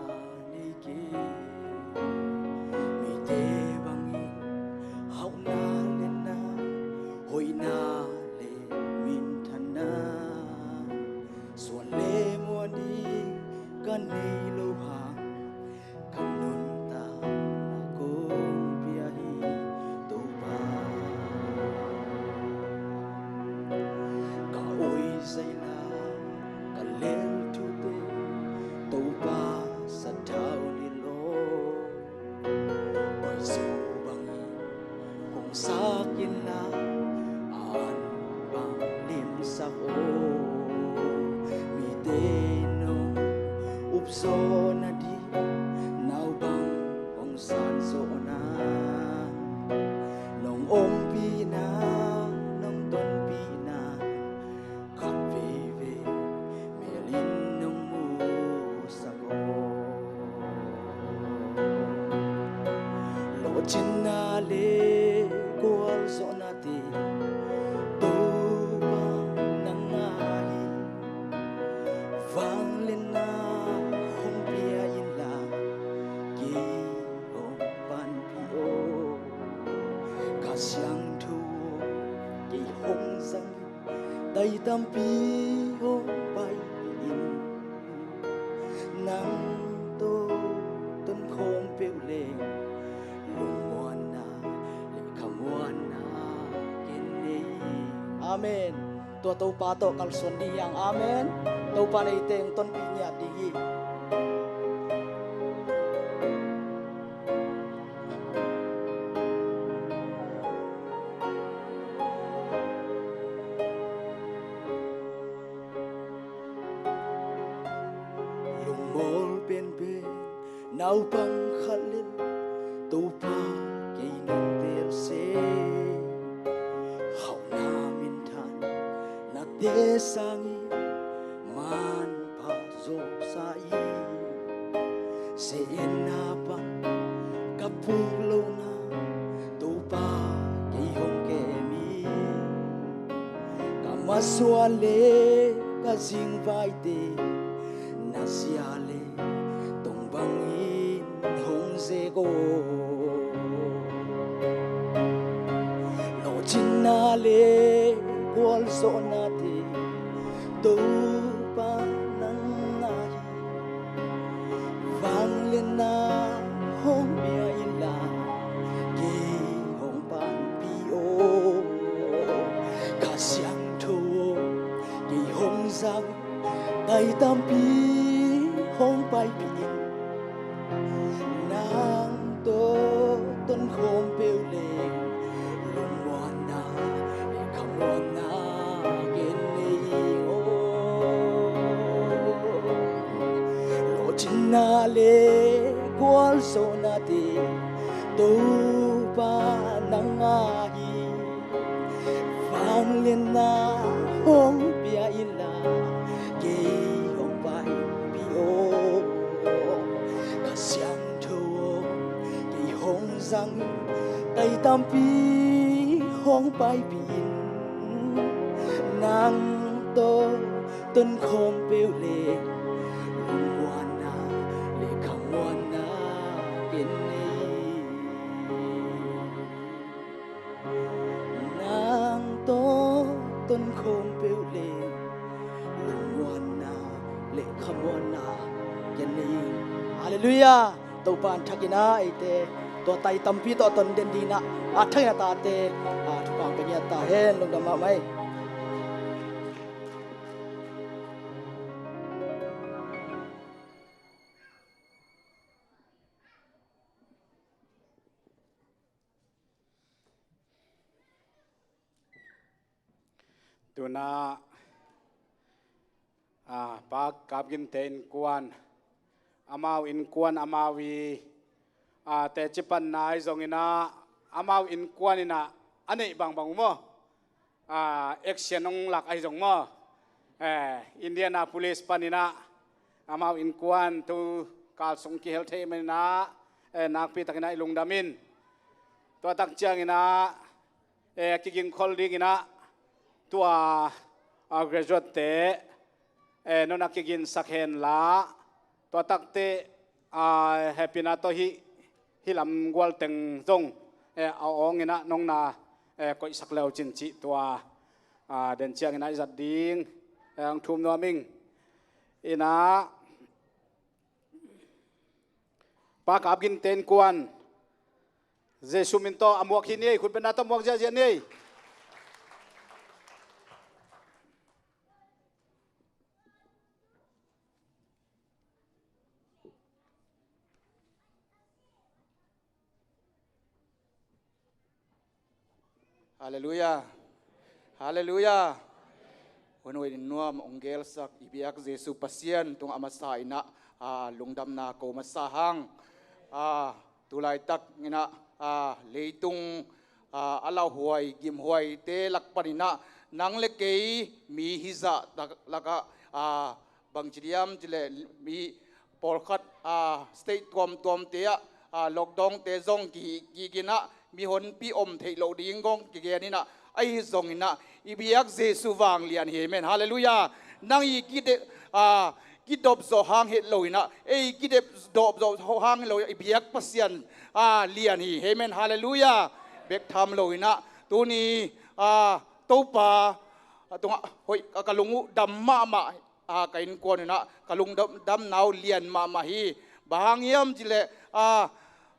Sak inla an bang limsak aw, mite nong upzawhna ding, naupang hong sanzawhna, nong ompihna, nong tonpihna, khat veivei melin nong musak aw. Lawhcinna le gualzawhnate Topa nang a hi. Vangliatna hong pia inla kei hong panpih aw. Kha Siangtho aw, kei hong zang in, tai tampi hong paipih in. Nang tawh tonkhawm peuh leng lungmuanna le khamuanna ken nei hi. Amen. Tua Topa tawh kalsuan ding hi hang. Amen. Topa in eite hong tonpih ngiat ding hi. Lungmawl penpen naupang khat lel, Topa kei nong telse. Hauhna minthan nate sangin manpha zo sa in, se-etna pan ka puk lohna Topa kei hong kem in. Ka masuan le ka zingvaite na zia le tong bangin hong zek aw. Lawhcinna le gualzawhnate Topa nang a hi. Vangliatna hong pia inla kei hong panpih aw. Kha Siangtho aw, kei hong zang in, tai tampi hong paipih in. Nang tawh tonkhawm peuh leng lungmuanna le khamuanna ken nei hi aw. Lawhcinna le gualzawhnate Topa nang a hi. Vangliatna hong pia inla kei hong paipih aw. Kha Siangtho aw, kei hong zang in, tai tampi hong paipih in. Nang tawh tonkhawm peuh leng lungmuanna le khamuanna ken nei hi. Nang tawh tonkhawm peuh leng lungmuanna le khamuanna ken nei hi. Halleluiah. Topa in thakin ah eite tua tai tampi tawh ton den dingin ah, a thakin a tate, a, thupha pia ngiat ta hen. Lungdam mahmah hi. Tuna, a, Pa Kap Ginte innkuan, amau innkuan, amau i, a, teci panna ahi zongin ah, amau innkuan in ah, a neih bangbang uh maw, a, action hong lak ahi zong maw, eh, Indianapolis panin ah, amau innkuan tu kal sung kihel thei manin ah, eh, nakpi takin ah i lungdam in. Tua tak ciangin ah, eh, kigingkhol dingin ah, tua, ah, graduate te, eh, nong na kiginsak hen la, tua takte, ah, hehpihna tawh hih, hih lam gual teng zong, eh, a awngin ah nong na, eh, koihsak le uh cin cih tua, ah, den ciangin ah i zat ding, eh, hong thum nuam ing. In ah, Pa Kap Ginte innkuan, Jesu min tawh a muak hi ni ei, khutbetna tawh muak ziahziah ni ei. Halleluiah. Halleluiah. Hun hoih in nuam hong gelsak i biak Jesu Pasian tungah a masa in ah, a, lungdamna ko masa hang. A, tulaitak in ah, a, leitung, a, a lauhuai gimhuaite lak panin ah nang le kei mi hizah tak lakah, a, bangci diam cileh mi pawlkhat, a, state tuamtuamte ah, a, lockdownte zong kihih kik in ah mihonpi om theih loh ding kong kigen in ah, ahi zongin ah i biak Jesu vanglian hi. Amen. Halleluiah. Nang i kide, a, kidop zawh hang het lo in ah, ei kidep dop zawh hang het lo, i biak Pasian, a, lian hi. Amen. Halleluiah. Bek tham lo in ah tuni, a, Topa, a, tungah hoih ka, ka lung uh dam mahmah, a, ka innkuan in ah ka lungdam, damna uh lian mahmah hi. Bang hang hiam cileh, a,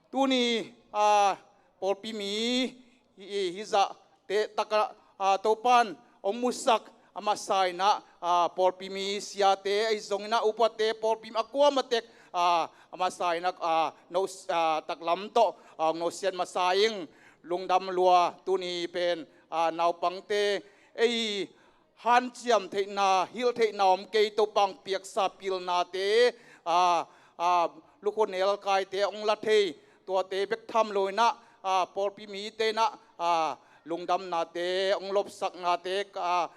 tuni, a, pawlpi mi hi, hi, hizah te takah, a, Topan hong musak a masa in ah, a, pawlpi mi siate ahi zongin ah upate pawlpi mi a kuamatek, a, a masa in ah, a, no, a, taklam tawh, a, hong nosiat masa ing. Lungdam lua. Tuni pen, a, naupangte ei hanciam theihna, hilh theihna om kei, Topa hong piaksa pilnate, a, a, lukhu nelkaite hong la thei, tuate bek tham lo in ah, a, pawlpi mite in ah, a, lungdamnate, hong lopsaknate, a,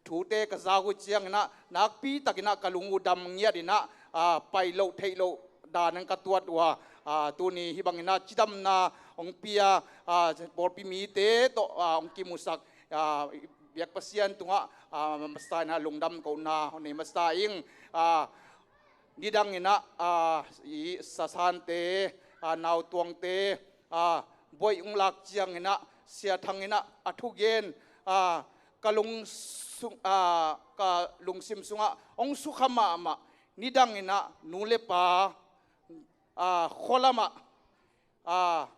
thute ka zak uh ciangin ah nakpi takin ah ka lung uh dam ngiat in ah, a, pai loh theih loh dan in ka tuat uh a, a, tuni hih bangin ah cidamna hong pia, a, pawlpi mite tawh, a, hong kimusak, a, biak Pasian tungah, a, masa in ah lungdam kohna hong nei masa ing. A, nidang in ah, a, i sasante, a, nautuangte, a, buaih hong lak ciangin ah Sia Thang in ah a thugen, a, ka lungsung, a, ka lungsim sungah hong sukha mahmah. Nidang in ah nu le pa, a, khua lamah, a,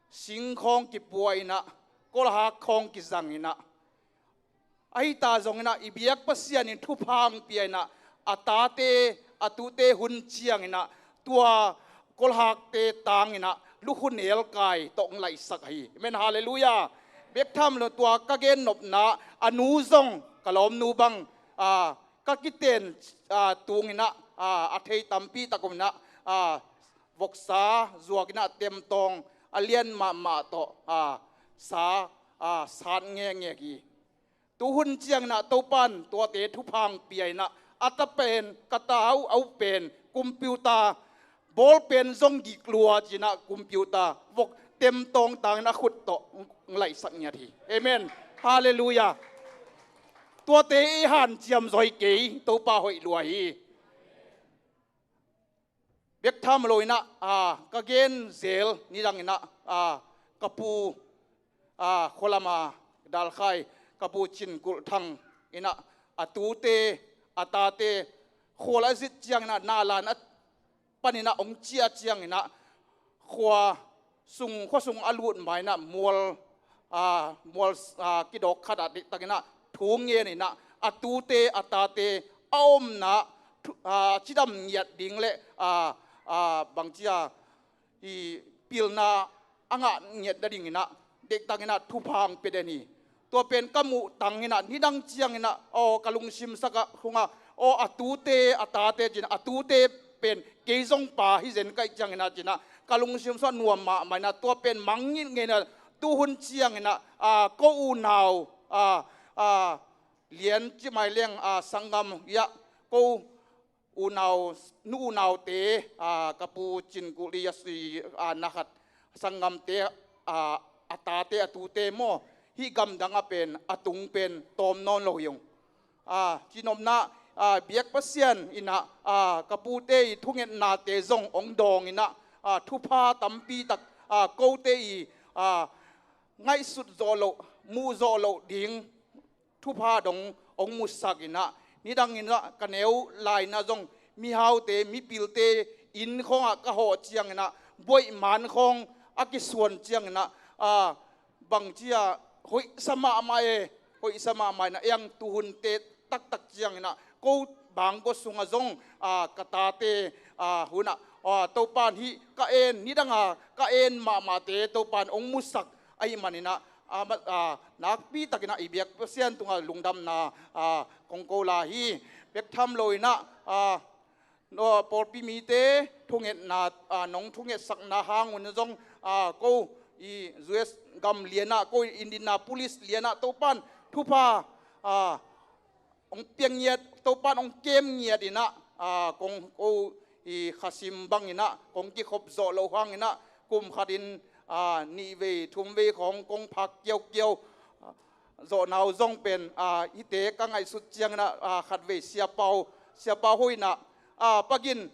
sing khawng kipua in ah, kolhak khawng kizang in ah, ahi ta zongin ah i biak Pasian in thupha hong pia in ah, a tate, a tute hun ciangin ah tua kolhakte tang in ah lukhu nelkai tawh hong laihsak hi. Amen. Halleluiah. Bek tham lo, tua ka gennopna a nu zong ka lawmnu bang, a, ka kiten, a, tung in ah, a, a thei tampi tak om in ah, a, voksa zuak in ah temtawng a lian mahmah tawh, a, sa, a, sat ngekngek hi. Tu hun ciangin ah Topan tuate thupha hong pia in ah, a ta pen, ka ta uh, a uh pen computer, ball pen zong gik lua ci in ah computer vok temtawng tang in ah a khut tawh hong laihsak ngiat hi. Amen. Halleluiah. Tuate i hanciam zaw hi kei, Topa hoih lua hi. Bek tham lo in ah, a, ka gen zel nidang in ah, a, ka pu, a, khua lam a dalkhai ka pu Cin Kulh Thang in ah a tute, a tate khual a zit ciangin ah, nalan a panin ah hong ciah ciangin ah, khua sung, khua sung a lut ma in ah mual, a, mual, a, kidawk khat ah diktak in ah thu ngen in ah, a tute, a tate a omna thu, a, cidam ngiat ding le, a, a, bangci a, i pilna a ngah ngiat nading in ah diktak in ah thupha hong pia den hi. Tua pen ka muh tang in ah, nidang ciangin ah, aw, ka lungsim sak ah hong a, aw, a tute, a tate ci in ah, a tute pen kei zong pa hi zen ka hih ciangin ah ci in ah ka lungsim sungah nuam mahmah in ah, tua pen mangngilh ngeina. Tu hun ciangin ah, a, ko unau, a, a, lian ci mai leng, a, sanggam, ia, ko unau, nu unaute, a, ka pu Cin Kulh i a sui, a, na khat sanggamte, a, a tate, a tute maw, hih gamdang ah pen a tung pen tawm nawn lo hi ung. A, cinopna, a, biak Pasian in ah, a, ka pute i thungetnate zong hong dawng in ah, a, thupha tampi tak, a, kote i, a, ngaihsut zawh loh, muh zawh loh ding thupha dong hong musak in ah, nidang in ah ka neu lai in ah zong mihaute, mipilte inn khawngah ka hawh ciangin ah, buaih man khawng a kisuan ciangin ah, a, bangci a, hoihsa mahmah e, hoihsa mahmah in ah, ei ang tu hunte taktak ciangin ah, ko bangkua sungah zong, a, ka tate, a, hun ah, a, Topan hih ka en, nidang a ka en mahmahte Topan hong musak ahih manin ah, a, ma-, a, nakpi takin ah i biak Pasian tungah lungdamna, a, kong ko lai hi. Bek tham lo in ah, a, no, pawlpi mite thungetna, a, nong thungetsakna hang un zong, a, ko i U S gam lianah, ko i Indianapolis lianah Topan thupha, a, hong piang ngiat, Topan hong kem ngiat in ah, a, kong ko i khasim bang in ah kong kikhop zawh loh hang in ah kum khat in, a, nih vei thum vei khawng kong phak kiaukiau, a, zawhna uh zong pen, a, hihte ka ngaihsut ciangin ah, a, khatvei Sia Pau, Sia Pau hoih in ah, a, pakin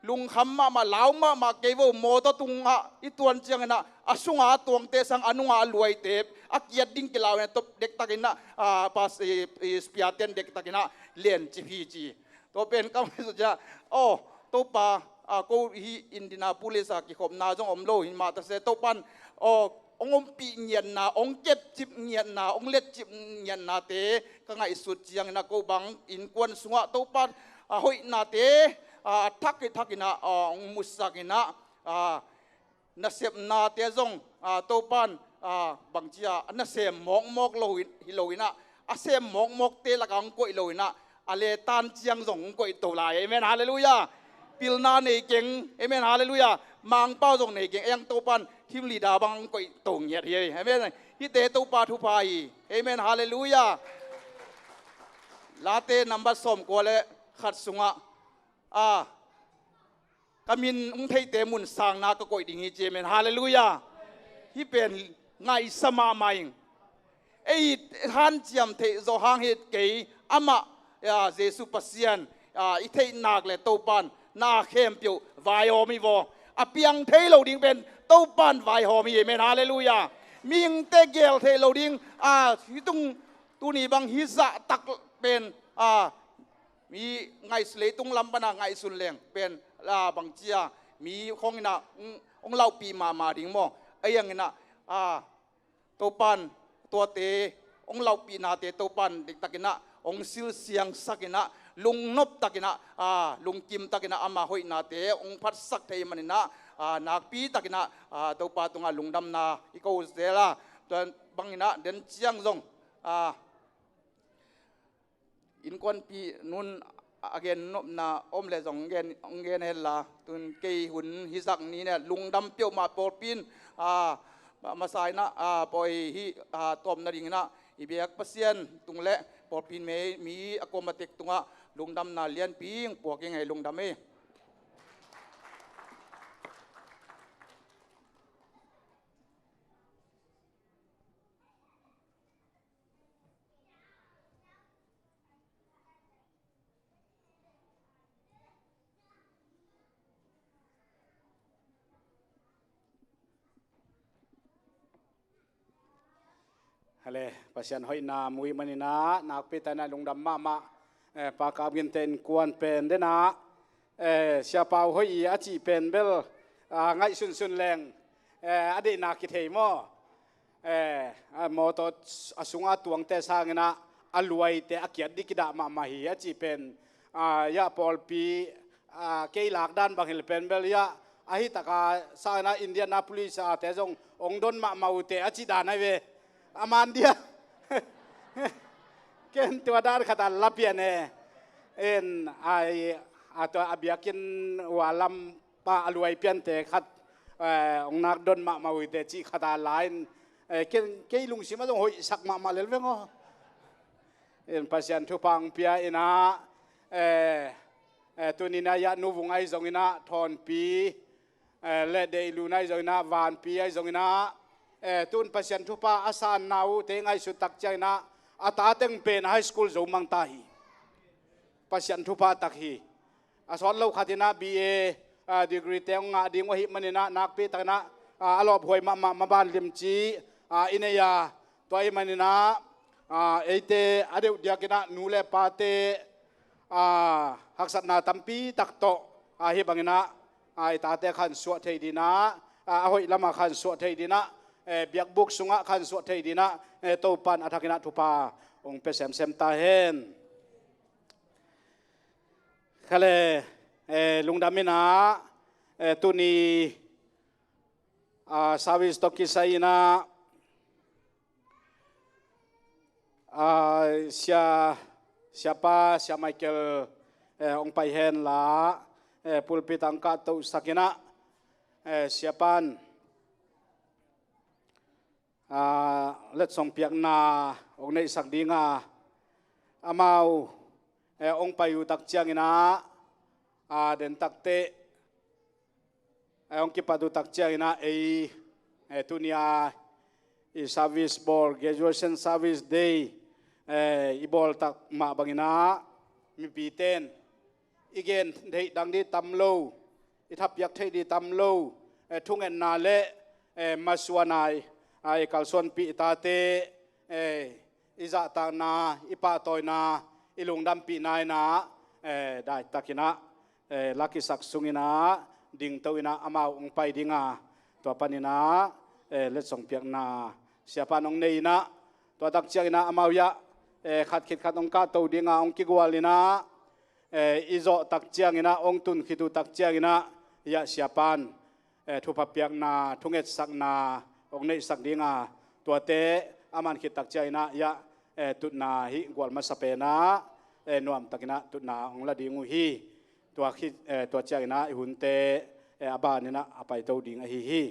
lungkham mahmah, lau mahmah kei vo, mawtaw tungah i tuan ciangin ah a sunga a tuangte sang a nunga a luaite a kiat ding kilau in ah, Topa dektakin ah, a, pas, i, i, Spia ten dektakin ah lencip hi ci. Tua pen ka ngaihsut ciang, aw, Topa, a, ko hih Indianapolis a kikhopna zong om lo hi mah ta se, Topan, aw, hong ompih ngiatna, hong kepcip ngiatna, hong letcip ngiatnate ka ngaihsut ciangin ah ko bang innkuan sungah Topan, a, hoihnate, a, thak i thak in ah, a, hong musak in ah, a, nasepnate zong, a, Topan, a, bangci a, a nasem mawkmawk lo hi, hi lo in ah, a sem mawkmawkte lakah hong koih lo in ah, a le tan ciang zong hong koih to lai. Amen, halleluiah. Pilna nei keng. Amen, halleluiah. Mangpau zong nei keng. Ei ang Topan thim lida bang hong koih to ngiat hi. Amen. Hihte Topa thupha hi. Amen, halleluiah. Late nambat sawmkua le khat sungah, a, ka min hong theihte mun sangna ka koih ding hi ci. Amen, halleluiah. Hih pen ngaihsa mahmah ing. Ei hanciam theih zawh hang hi kei, amah, a, Jesu Pasian, a, i theih nak le Topan na khempeuh vaihawm hi vaw. A piang thei lo ding pen Topan vaihawm hi. Amen, halleluiah. Mihingte gel thei lo ding, a, hih tung tuni bang hih zahtak pen, a, mi ngaihsun, leitung lam pana ngaihsun leng pen, a, bangci a, mi khawng in ah hong, hong laupih mahmah ding maw? Ei ang in ah, a, Topan tuate hong laupihnate Topan diktakin ah hong silsiangsakin ah, lungnop takin ah, a, lungkim takin ah ama hoihnate hong phatsak thei manin ah, a, nakpi takin ah, a, Topa tungah lungdamna i ko zel a. Tua bangin ah den ciang zong, a, innkuanpih nun a gen nopna om le zong gen, hong gen hen la, tun kei hun hih zak ni ne lungdam peuhmah pawlpi in, a, ma-, masa in ah, a, pawi hih, a, tawm nadingin ah i biak Pasian tung le pawlpi mi, mi a kuamatek tungah lungdamna lianpi hong puak ing ei, lungdam ei. Hale, Pasian hoihna mu i hih manin ah nakpi takin ah lungdam mahmah, eh, Pa Kap Ginte innkuan pen den ah, eh, Sia Pau hoih i a cih pen bel, ah, ngaihsunsun leng, eh, a deihna kithei maw? Eh, a mawtaw a sunga tuangte sangin ah a luaite a kiat ding kidah mahmah hi a cih pen, ah, ya pawlpi, ah, kei lak dan bang hi le pen bel ya ahi taka sangin ah Indianapolis a te zong hong don mahmah uh teh a cih dan ahi ve. A man dia. Ken tua dan khat a la pian e. En ai a tua a biakinn ua lam pa a luai piante khat, eh, hong nak don mahmah uh teh cih khat a la in, eh, ken kei lungsim ah zong hoihsak mahmah lel veng aw. En Pasian thupha hong pia in ah, eh, eh, tuni in ah ya Nu Vung ahi zongin ah, Thawnpi, eh, le Deih Lun ahi zongin ah, Vanpi ahi zongin ah, eh, tun Pasian thupha a sanna uh te ngaihsut tak ciangin ah, a ta teng pen high school zo mang ta hi. Pasian thupha tak hi. A sawt lo khat in ah B A, ah, degree te hong ngah ding uh ahih manin ah nakpi takin ah, ah, a lawphuai mahmah maban limci, ah, i nei a, tua ahih manin ah, ah, eite a deuh diakin ah nu le pate, ah, haksatna tampi tak tawh, ah, hih bangin ah, ah, i tate khansuah thei ding ah, ah, a hoih lamah khansuah thei ding ah, eh, biakbuk sungah khansuah thei ding ah, eh, Topan a thakin ah thupha hong pia semsem ta hen. Khale, eh, lungdam in ah, eh, tuni, ah, service tawh kisai in ah, Ah, sia, siapa, sia Michael, eh, hong pai hen la, eh, pulpit ah hong kahtohsak in ah, eh, siapan, ah, letsong piakna hong neihsak ding a, amau, eh, hong pai uh tak ciangin ah, ah, den takteh, eh, hong kipat uh tak ciangin ah ei, eh, tuni a i service bawl, graduation service day, eh, i bawl tak mah bangin ah mipite'n i gen theih dang ding tam lo, i thapiak theih ding tam lo, eh, thungetna le, eh, masuan a i, a i kalsuanpih i tate, eh, i zahtakna, i pahtawina, i lungdampihna in ah, eh, daitakin ah, eh, la kisak sungin ah, dingto in ah amau hong pai ding a, tua panin ah, eh, letsong piakna siapan hong nei in ah, tua tak ciangin ah amau hiah, eh, khat khit khat hong kahto ding a, hong kigual in ah, eh, i zawh tak ciangin ah, hong tun khit uh tak ciangin ah, hiah siapan, eh, thupha piakna, thungetsakna hong neihsak ding a, tuate a man khit tak ciangin ah, hiah, eh, tutna hih gual masa pen ah, eh, nuamtakin ah tutna hong la ding uh hi. Tua khit, eh, tua ciangin ah i hunte, eh, a banin ah a paito ding ahi hi.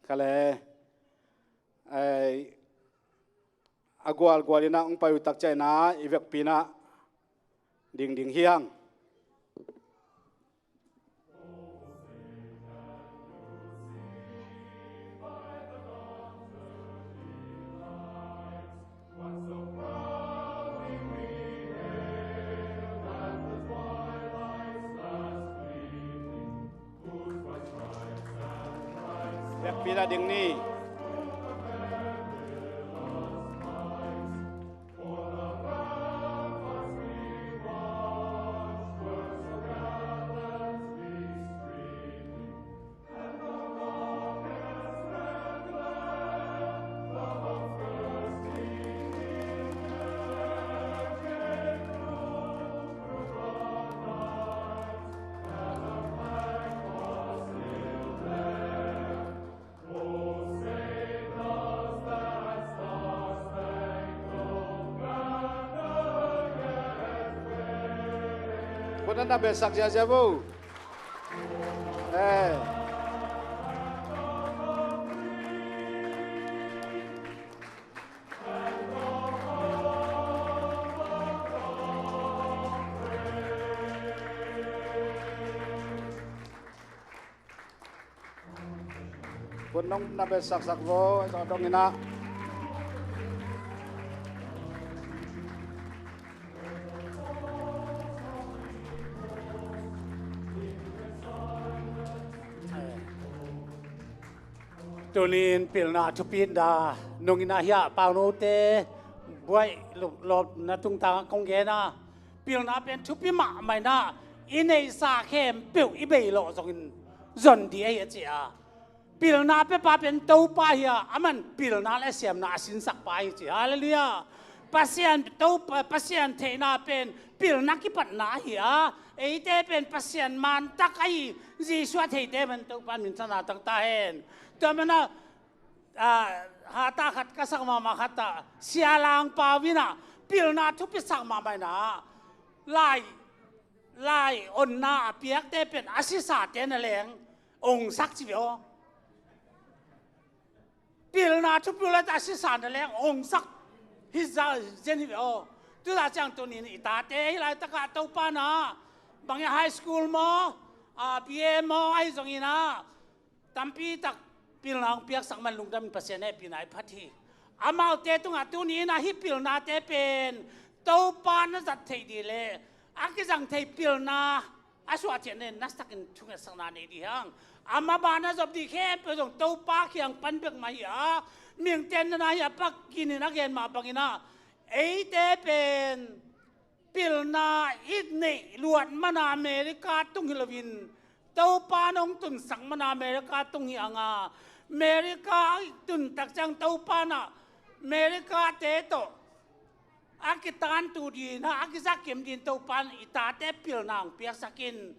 Kha le, eh, a gualgual in ah hong pai uh tak ciangin ah i vekpi in ah dingding hi hang. Vekpi in ah ding ni. Khut na na belsak ziazia vo. Eh. Khut nong na belsaksak vo, a dong in ah. Tuni in pilna thupi in da nung in ah hiah Paunote buaih lawpna tungtang kong gen a, pilna pen thupi mahmah in ah i neihsa khempeuh i bei lawh zongin zon ding ahi a ci a. Pilna piapa pen Topa hi a, aman pilna le siamna a sinsakpa hi ci. Halleluiah. Pasian, Topa, Pasian theihna pen pilna kipatna ahi a, eite pen Pasian mantak ahi Jesuh a theite man Topa min thangna taktak hen. Tua man a, ah, hata khat ka sak mahmah khat ah, Sia Lang Pau in ah pilna thupisak mahmah in ah, lai, lai onna a piakte pen a sisate na leng ongsak ci ve aw. Pilna thupi uh leh a sisa na leng ongsak hi za zen hi ve aw. Tuta ciang tuni in i tate hih laitakah Topa na bang hia, high school maw, ah, B A maw, ahi zongin ah tampi tak pilna hong piaksak man lungdam in Pasian hehpihna i phat hi. Amaute tungah tuni in ah hih pilnate pen Topa na zat theih ding leh a kizang thei pilna a suah ciang nen nasakin thungetsakna nei ding hi hang. A maban a zop ding khempeuh zong Topa kiang pan bek mah hi a, mihingte'n na na hi a, pak ginin a gen mah bangin ah eite pen pilna i neih luat man a America tung hi loin Topa in hong tunsak man a America tung hi hang a, America i tun tak ciang Topa in ah America-te tawh a kitantu ding in ah, a kizakem ding in Topa in i tate pilna hong piaksak in,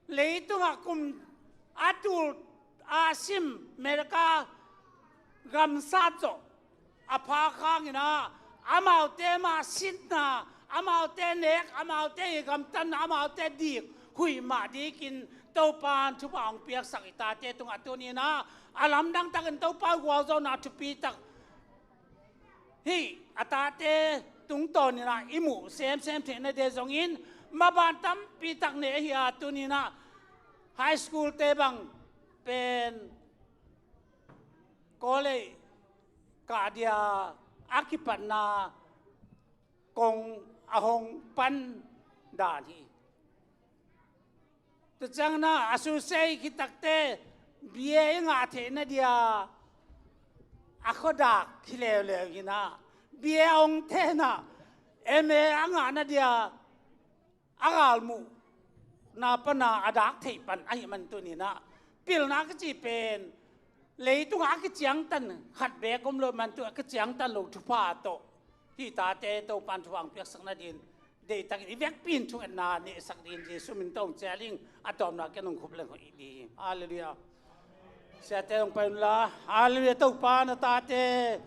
leitungah kum a tul a sim America gamsat zawh a phak hangin ah, amaute mah sitna, amaute nek, amaute i gamtatna, amaute dik huih mah dikin Topa'n thupha hong piaksak i tate tungah tuni-in ah, a lamdang takin Topa gualzawhna thupi tak hih a tate tungtawnin ah i muh semsem theihna dia zongin, maban tampi tak nei ahi a, tuni-in ah high school-te bang pen college kah dia a kipatna kong a hong pan dan hi. Tua ciangin ah a suse i khit takte B A i ngah theihna dia a khuadak hi leuleu hi-in ah, B A a hong thehna, M A a ngahna dia a galmuhna pana a dak theih pan ahih man tuni-in ah, pilna a kici pen leitungah a kiciangtan khat beek om lo man, tu a kiciangtan lo thupha tawh hih tate Topa'n thupha hong piaksak nadingin deihtakin i vekpi-in thungetna neihsak dingin Jesuh min tawh hong cial ing. A tawpna ken hong khup leng hoih ding hi. Halleluiah. Siate hong pai unla. Halleluiah. Topa, na tate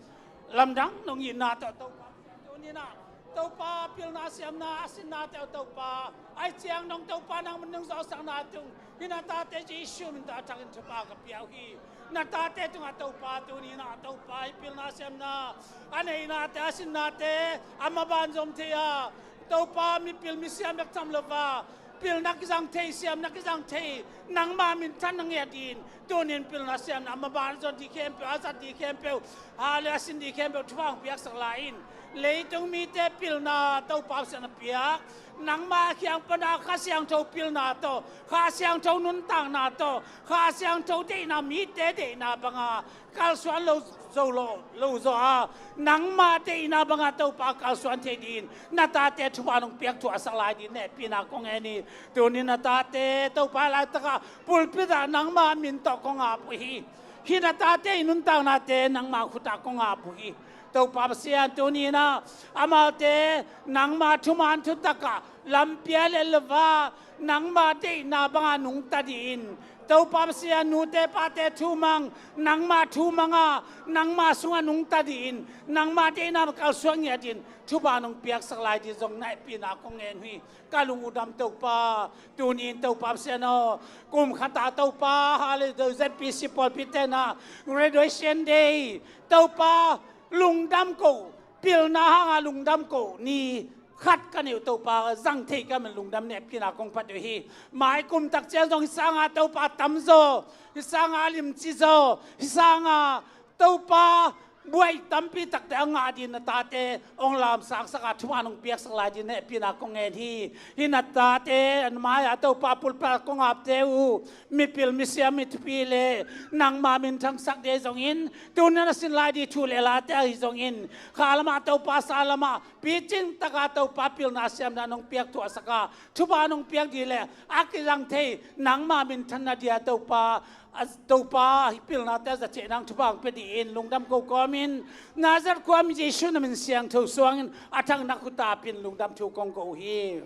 lamdang nong itna tawh Topa, tuni-in ah Topa, pilna siamna a sinnate uh Topa, ahih ciang dong Topa, nang min hong zawhsakna tung hih na tate Jesuh min tawh a thakin thupha ka pia uh hi. Na tate tungah Topa, tuni-in ah Topa, hih pilna siamna a neihnate, a sinnate a maban zom thei a, Topa, mipil misiam bek tham lo a, pilna kizang thei, siamna kizang thei, nangma minthan na ngiat dingin tuni-in pilna siamna a maban zong ding khempeuh, a zat ding khempeuh, halleluiah, a sin ding khempeuh thupha hong piaksak lai in. Leitung mite pilna Topa Pasian a piak, nangma kiang pana Kha Siangtho pilna tawh, Kha Siangtho nuntakna tawh, Kha Siangtho deihna, mite deihna banga kalsuan lo zo lo, lo zaw a, nangma deihna banga Topa kalsuan thei dingin na tate thupha nong piak thuahsak lai dingin hehpihna kong ngen hi. Tuni-in na tate Topa, laitakah pulpit ah nangma min tawh kong ap uh hi. Hih na tate i nuntaknate nangma khut ah kong ap uh hi. Topa Pasian, tuni-in ah amaute nangma thuman thutakah lampi a lel lo a, nangma deihna banga nungta dingin, Topa Pasian, nute pate thu mang, nangma thu mang a, nangma sungah nungta dingin, nangma deihna kalsuan ngiat dingin thupha nong piaksak lai dingin zong na hehpihna kong ngen uh hi. Ka lung uh dam Topa, tuni-in Topa Pasian aw, kum khat ah Topa, halleluiah, Z P C pawlpite na graduation day, Topa, lungdam ko, pilna hanga lungdam ko ni khat ka neih uh Topa, zang thei ka hih man lungdam, hehpihna kong phat uh hi. Mai kum tak ciang zong hih sanga Topa tamzaw, hih sanga limci zaw, hih sanga Topa buai tampi takte a ngah dingin na tate hong lamsangsak a, thupha nong piaksak lai dingin hehpihna kong ngen hi. Hih na tate an mai-ah Topa pulpit ah kong apte uh mipil misiam, mi thupi le nangma minthangsak ding ahi zongin, tuni-in a sin lai ding thu le late ahi zongin, kha lamah Topa, sa lamah picing taka Topa pilna siamna nong piak thuahsak a, thupha nong piak ding le a kizang thei nangma minthanna dia Topa, a, Topa, hih pilnate a za theih nang thupha hong pia dingin lungdam ko kawmin, Nazareth khuami Jesuh na min siangtho suangin a thak na khut ah pia-in lungdam thu kong ko uh hi.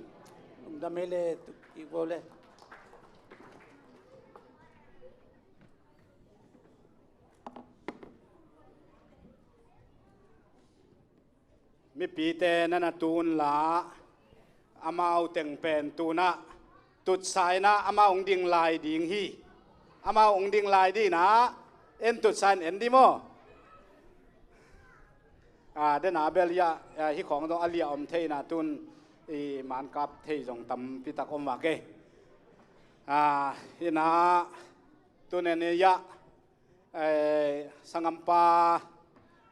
Lungdam hi le, tuk kik vo le. Mipite na na tun la, amau teng pen tunah tutsa in ah amau hong ding lai ding hi. Amau hong ding lai ding in ah, en tutsa in en ding maw? A, den a bel ia, a, hih khawng zong a liah om thei in ah tun i mankap thei zong tampi tak om vak e. A, hi in ah tun en ia, eh, sanggampa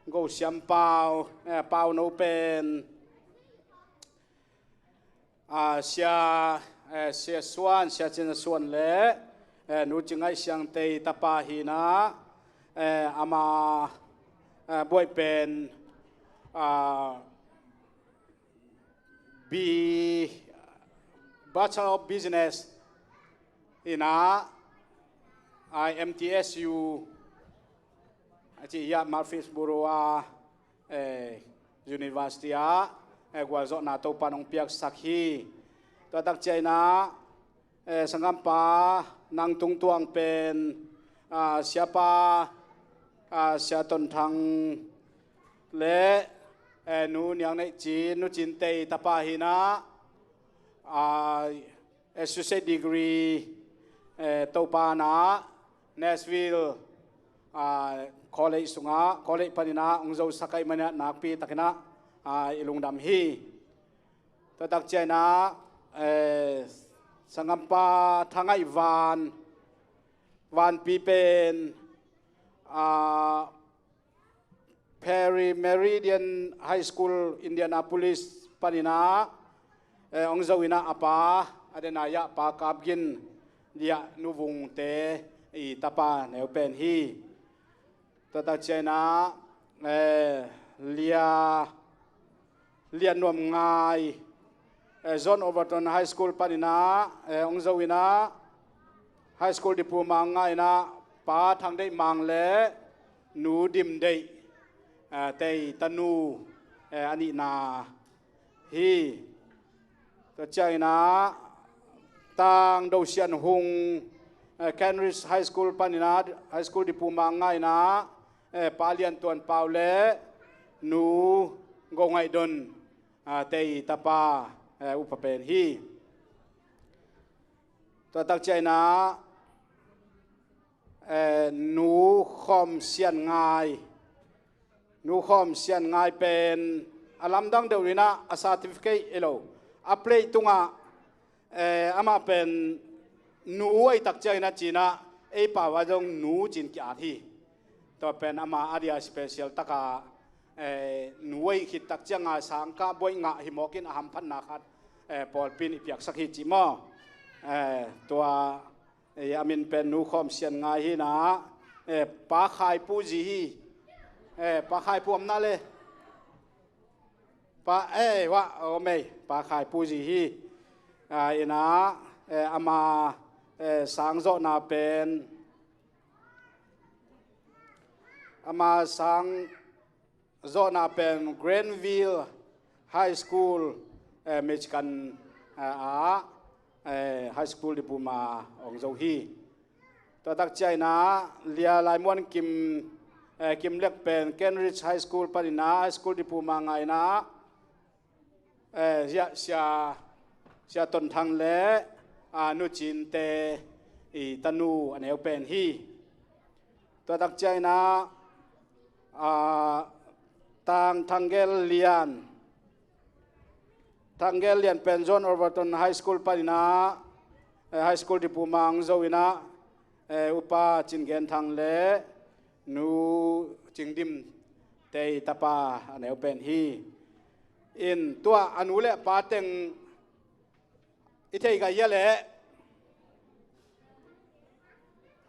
Go Siam Pau, eh, Pau No pen, ah, Sia, eh, Sia Suan, Sia Cin Suan le, eh, Nu Ci Ngaih Siang Tei tapa hi in ah, eh, ama, eh, buaih pen, ah, B, Bachelor of Business in ah, I M T S U a ci hiah Murfreesboro a, eh, University ah, eh, gualzawhna Topa in hong piaksak hi. Tua tak ciang in ah, eh, sanggampa, nang tungtuang pen, ah, Siapa Ah, Sia Ton Thang le, eh, Nu Niang Neih Cin, Nu Cin Tei tapa hi-in ah, ah, associate degree, eh, Topa in ah Nashville, ah, college sungah, college panin ah hong zosak ahih manin ah nakpi takin ah, ah, i lungdam hi. Tua tak ciangin ah, eh, sanggampa Thangaih Van, Vanpi pen, ah, Perry Meridian High School, Indianapolis panin ah, eh, hong zo in ah a pa, Adonai-ah Pa Kap Gin, Lia Nu Vung te i tapa neupen hi. Tua tak ciangin ah, eh, Lia, Lia Nuam Ngai, eh, John Overton High School panin ah, eh, hong zo in ah, high school diploma hong ngah in ah, Pa Thang Deih Mang le Nu Dim Deih, eh, tei tanu, eh, a nihna hi. Tua ciangin ah Tang Do Sian Hung, eh, Kent Ridge High School panin ah, high school diploma hong ngah in ah, eh, Pa Lian Tuan Pau le Nu Go Ngaih Don, ah, tei tapa, eh, upa pen hi. Tua tak ciangin ah, eh, Nu Khawm Sian Ngai, Nu Khawm Sian Ngai pen a lamdang deuh in ah a certificate hi lo, a plate tungah, eh, amah pen nu ahih tak ciangin ah ci-in ah ei pau ah zong Nu ci-in ki-at hi. Tua pen ama a dia special takin, eh, nu ahih khit tak ciangin ah sangkah buaih ngah hi mawk in a hamphatna khat, eh, pawlpi in i piaksak hi ci maw. Eh, tua, eh, a min pen Nu Khawm Sian Ngai hi-in ah, eh, Pa Khai Pu Zi hi. Eh, Pa Khai Pu om na le. Pa, eh, wah, om ei, Pa Khai Pu Zi hi. Ah, in ah, eh, ama, eh, sang zawhna pen, ama sang zawhna pen Granville High School, eh, Michigan, eh, ah, eh, high school diploma hong zo hi. Tua tak ciangin ah Lia Lai Muan Kim, eh, Kim Lek pen Kent Ridge High School panin ah high school diploma ngah in ah, eh, Sia, Sia, Sia Ton Thang le, ah, Nu Cin te i tanu a neupen hi. Tua tak ciangin ah, ah, Tang Thang Gel Lian, Thang Gel Lian pen John Overton High School panin ah, eh, high school diploma hong zo in ah, eh, Upa Cin Gen Thang le Nu Cing Dim tei tapa a neupen hi. In tua a nu le a pa teng i thei kha hia leh?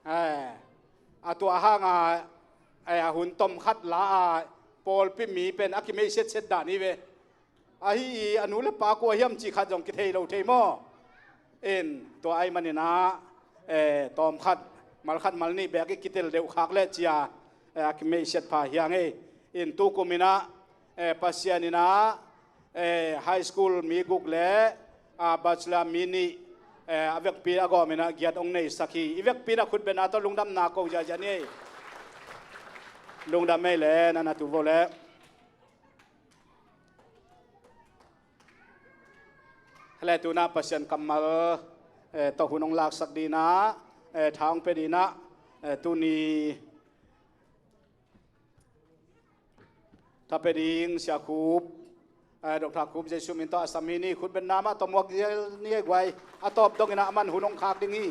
Eh, a tua hangin, eh, a hun tom khat la a pawlpi mi pen a kimeih siatset dan hi ve. Ahi, a nu le pa kua hiam cih khat zong kithei lo thei maw. In tua ahih manin ah, eh, tawm khat, mal khat, mal nih bek i kitel deuh khak leh ci-a, eh, a kimeih siat pha hi hang ei. In tu kum in ah, eh, Pasian in ah, eh, high school mi guk le, ah, bachelor mi nih, eh, a vekpi a gawm in ah giat hong neisak hi. I vekpi in ah khutbetna tawh lungdamna ko ziahziah ni ei. Lungdam ei le, na na tu vo le. Hale, tu-in ah Pasian kammal, eh, tawh hun hong laksak dingin ah, eh, tha hong pia dingin ah, eh, tuni tha pia ding Sia Khup, eh, Doctor Khup Jesu min tawh a sam hi ni. Khutbetna mah tawh muak zel ni ei guai. A tawp dongin ah aman hun hong khak ding hi.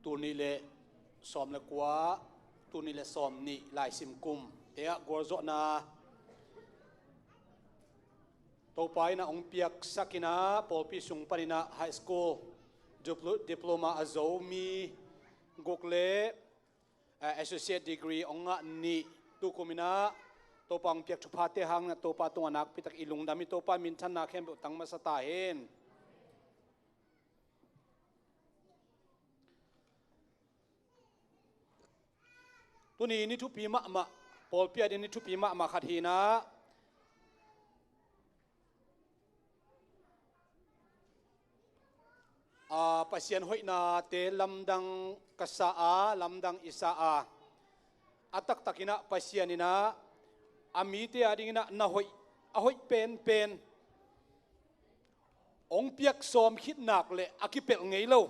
Tul nih le sawm le kua, tul nih le sawm nih laisim kum te ah gualzawhna Topa in ah hong piaksak in ah, pawlpi sung panin ah high school diplo-, diploma a zo mi guk le, eh, associate degree hong ngah nih, tu kum in ah Topa hong piak thuphate hangin ah Topa tungah nakpi tak i lungdam hi. Topa minthanna khempeuh tang masa ta hen. Tuni ni thupi mahmah, pawlpi a ding ni thupi mahmah khat hi-in ah, A, Pasian hoihnate lamdang ka sa a, lamdang i sa a, a taktakinah Pasian inah a mite a dinginah na hoih, a hoih penpen hong piak sawm khitnak le a kipelh ngei lo,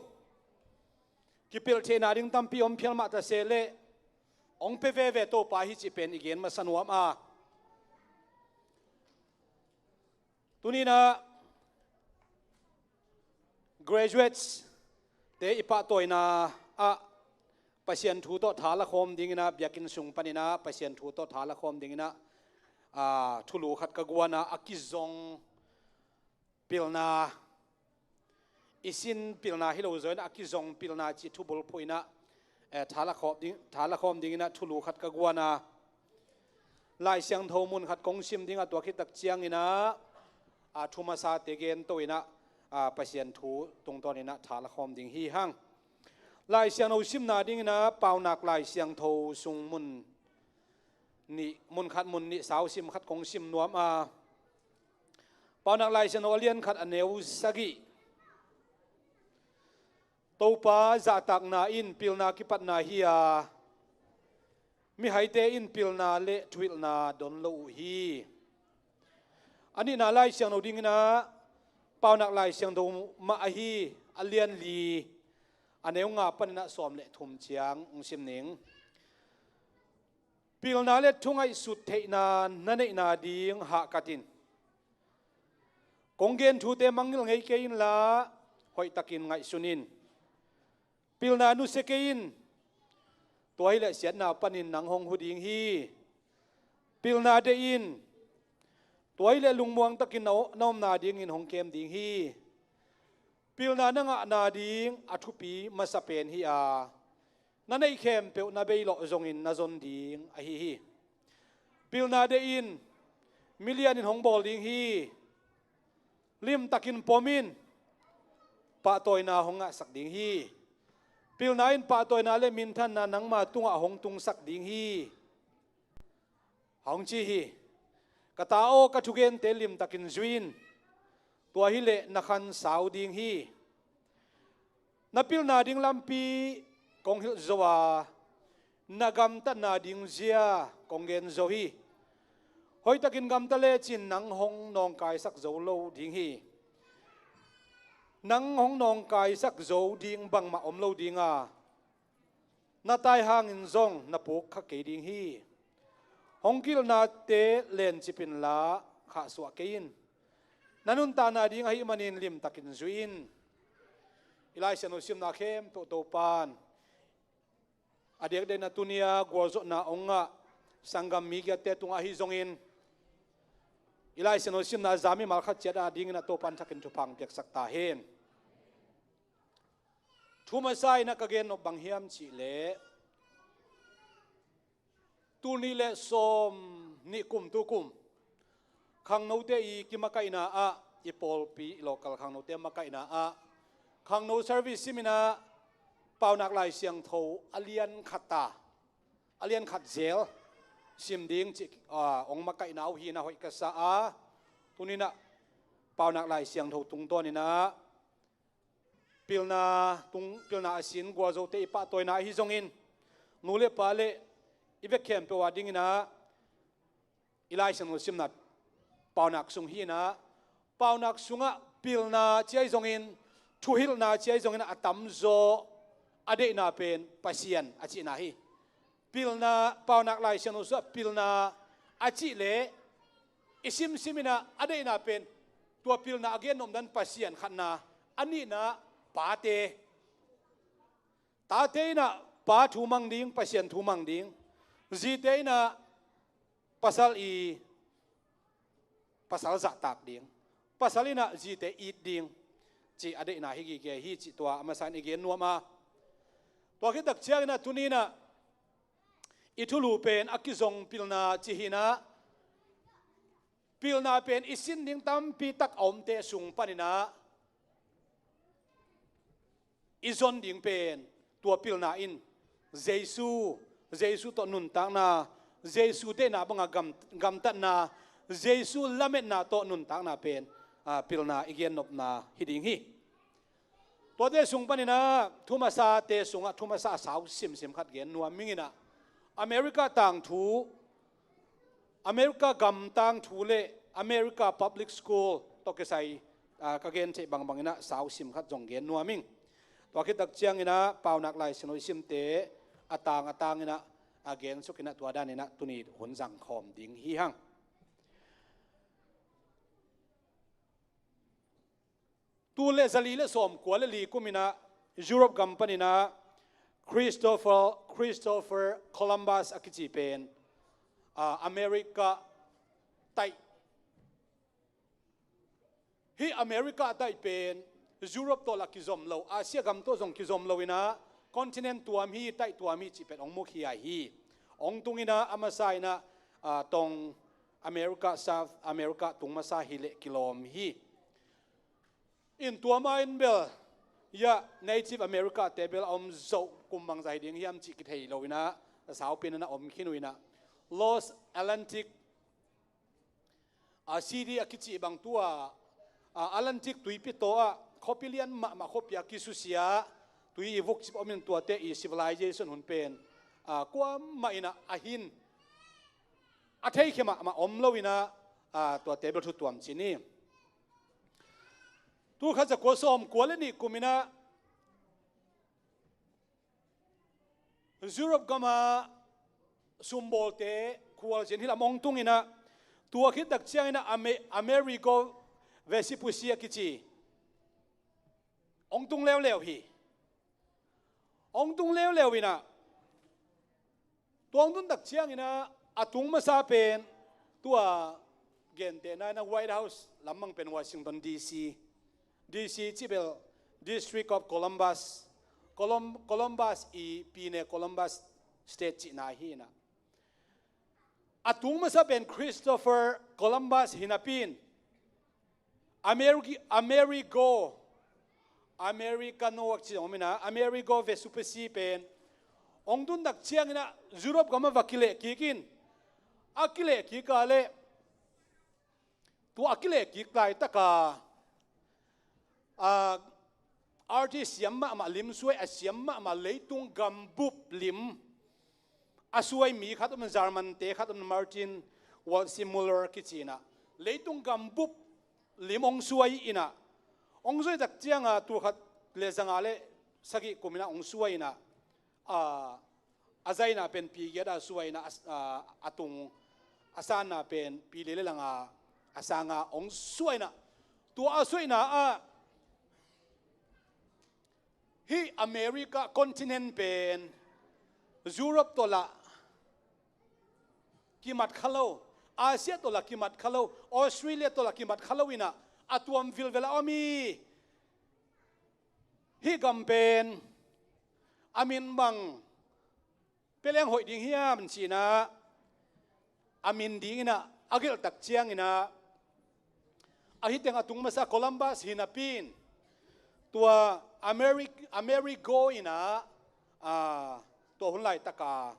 kipelh theihna ding tampi om phial mah ta se leh hong pia veve Topa hi cih pen i gen masa nuam a. Tuninah graduates te i pahtawina ah Pasian thu tawh tha lakhawm dinginah biakinn sung paninah Pasian thu tawh tha lakhawm dinginah, a, thulu khat ka guanah a kizong pilna, i sin pilna hi lo zaw inah a kizong pilna cih thubulphuh inah, eh, tha lakhawm ding, tha lakhawm dinginah thulu khat ka guana Lai Siangtho mun khat kong sim dingah tua khit tak cianginah, a, thu masate gen to inah, a, Pasian thu tungtawninah tha lakhawm ding hi hang. Lai Siangtho simna dinginah Paunak Lai Siangtho sung mun nih, mun khat mun nih sau sim khat kong sim nuam a. Paunak Lai Siangtho a lian khat a neu sagih. Topa zahtakna in pilna kipatna hi a, mihaite in pilna le thuhilhna don lo uh hi. A nihna Lai Siangtho dinginah Paunak Lai Siangtho mah ahi a lian li a neu nga paninah sawm le thum ciang hong sim ning. Pilna le thungaihsut theihna na neihna ding hahkat in. Kong gen thute mangngilh ngei kei inla hoihtakin ngaihsun in. Pilna nusia kei in. Tua hileh siatna panin nang hong hu ding hi. Pilna deih in. Tua hileh lungmuang takin na, na omna dingin hong kem ding hi. Pilna na ngahna ding a thupi masa pen hi a, na neih khempeuh na beilawh zongin na zon ding ahi hi. Pilna deih in. Milian in hong bawl ding hi. Limtakin pom in. Pahtawina hong ngahsak ding hi. Pilna in pahtawina le minthanna nangma tungah hong tungsak ding hi. Hong ci hi. Ka ta aw, ka thugente limtakin zui in. Tua hileh na khan sau ding hi. Na pilna ding lampi kong hilh zo a, na gamtatna ding zia kong gen zo hi. Hoihtakin gamta lecin nang hong nawngkaisak zo lo ding hi. Nang hong nawngkaisak zo ding bangmah om lo ding a, na tai hangin zong na puk kha kei ding hi. Hong kilhnate lencip inla khahsuah kei in. Na nuntakna ding ahih manin limtakin zui in. I Lai Siangtho simna khempeuh Topan a diakdiakin a tunia gualzawhna hong ngah sanggam mi giatte tungah ahi zongin i Lai Siangtho simna za mimal khat ciat a dingin a Topan thakin thupha hong piaksak ta hen. Thu masa in a ka gen nop bang hiam cihleh, tul nih le sawm nih kum, tu kum khangnote i kimakaihna ah, i pawlpi, i local khangnote makaihna ah khangno service sim in a Paunak Lai Siangtho a lian khat ta, a lian khat zel sim ding cih, ah, hong makaihna uh hi in a hoih ka sa a. Tuni in a Paunak Lai Siangtho tungtawn in a pilna tung, pilna a sin gualzote i pahtawina ahi zongin, nu le pa le i vek khempeuh a dingin a i Lai Siangtho simna Paunak sung hi in a, Paunak sungah pilna ci ahi zongin, thuhilhna ci ahi zongin a tamzaw a deihna pen Pasian a cihna hi. Pilna, Paunak Lai Siangtho sungah pilna a cih leh i simsim in a, a deihna pen tua pilna a gen nopna in Pasian khatna, a nihna pate, tate in a pa thu mang ding, Pasian thu mang ding, zite in a pasal i, pasal zahtak ding, pasal in a zite it ding cih a deihna hi gige hi cih tua a masa in i gen nuam a. Tua khit tak ciangin a tuni in a i thulu pen a kizong pilna ci hi in a, pilna pen i sin ding tampi tak a omte sung panin a i zon ding pen tua pilna in Jesu, Jesu tawh nuntakna, Jesu deihna banga gam, gamtatna, Jesu lametna tawh nuntakna pen, a, pilna i gen nopna hi ding hi. Tuate sung paninah thumasate sungah thumasa a sau simsim khat gen nuam ing inah, America tangthu, America gam tangthu le America public school tawh kisai, ah, ka gen theih bangbang inah sau sim khat zong gen nuam ing. Tua khit tak cianginah Paunak Lai Siangtho i simte a tang a tang inah a gen suk inah tua dan inah tuni hun zangkhawm ding hi hang. Tul le zali le sawmkua le li kum inah Europe gam paninah Christopher, Christopher Columbus a kici pen, ah, America taih. Hih America taih pen Europe tawh la kizom lo, Asia gam tawh zong kizom lo inah continent tuam hi, taih tuam hi cih pen hong mukhia hi. Hong tung inah a masa inah, ah, tong America, South America tung masa hi leh kilawm hi. In tua ma in bel ya Native America te bel a om zoh kum bangzah hi ding hiam cih kithei lo inah a saupin inah om khin uh inah Los Atlantic, ah, City a kici bang tua, ah, Atlantic tuipi tawh ah khuapi lian mahmah khuapi a kisusia tui i vukcip om in tuate i civilization hun pen, ah, kuamah inah a hin a theikhia mahmah om lo inah, ah, tuate bel thu tuam ci ni. Tul khat za kua sawmkua le nih kum inah Europe gama sumbawlte khualzin hih lam hong tung inah tua khit tak cianginah Ame-, Amerigo Vespucci a kici hong tung leuleu hi. Hong tung leuleu inah tua hong tun tak cianginah a tung masa pen tua gentehna inah White House lammang pen Washington D C, D C cih bel District of Columbus, Colum-, Columbus i pine Columbus State cihna hi inah a tung masa pen Christopher Columbus hi napi in Ameri-, Amerigo, Americano a ci zong om inah Amerigo Vespucci pen hong tun tak cianginah Europe gam a va kileh kik in, a kileh kik a leh tua a kileh kik laitaka, ah, artist siam mahmah, lim suai a siam mahmah, leitung gambup lim a suai mi khat om, German te khat om, Martin Waldseemuller kici inah leitung gambup lim hong suai inah hong suai tak cianga tul khat le zanga le sagih kum inah hong suai inah, ah, a zaina pen pi giat a suai inah, a, a, a tung a sanna pen pi li le langa a sanga hong suai inah tua a suaina ah hih America continent pen Europe tawh lah kimat kha lo, Asia tawh lah kimat kha lo, Australia tawh lah kimat kha lo inah a tuam vilvel a om hi. Hih gam pen a min bang pia leng hoih ding hiam ci inah a min ding inah a gelh tak cianginah a hi teng a tung masa Columbus hi napi in tua Ameri-, Amerigo inah, ah, tua hun laitaka,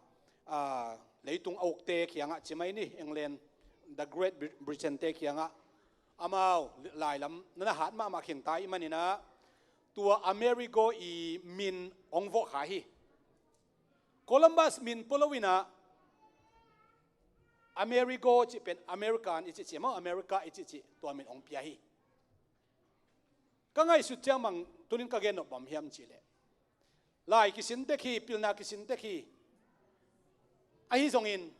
ah, leitung a ukte kiangah ci mai ni, England, the Great Bri-, Britain te kiangah amau lailam na na hat mahmah khinta i maninah tua Amerigo i min hong vawh kha hi. Columbus min pua lo inah Amerigo cih pen American i cihcih maw, America i cihcih tua min hong pia hi. Ka ngaihsut ciang bang tunin ka gen nop bang hiam cihleh, lai kisin tek hi, pilna kisin tek hi. Ahi zongin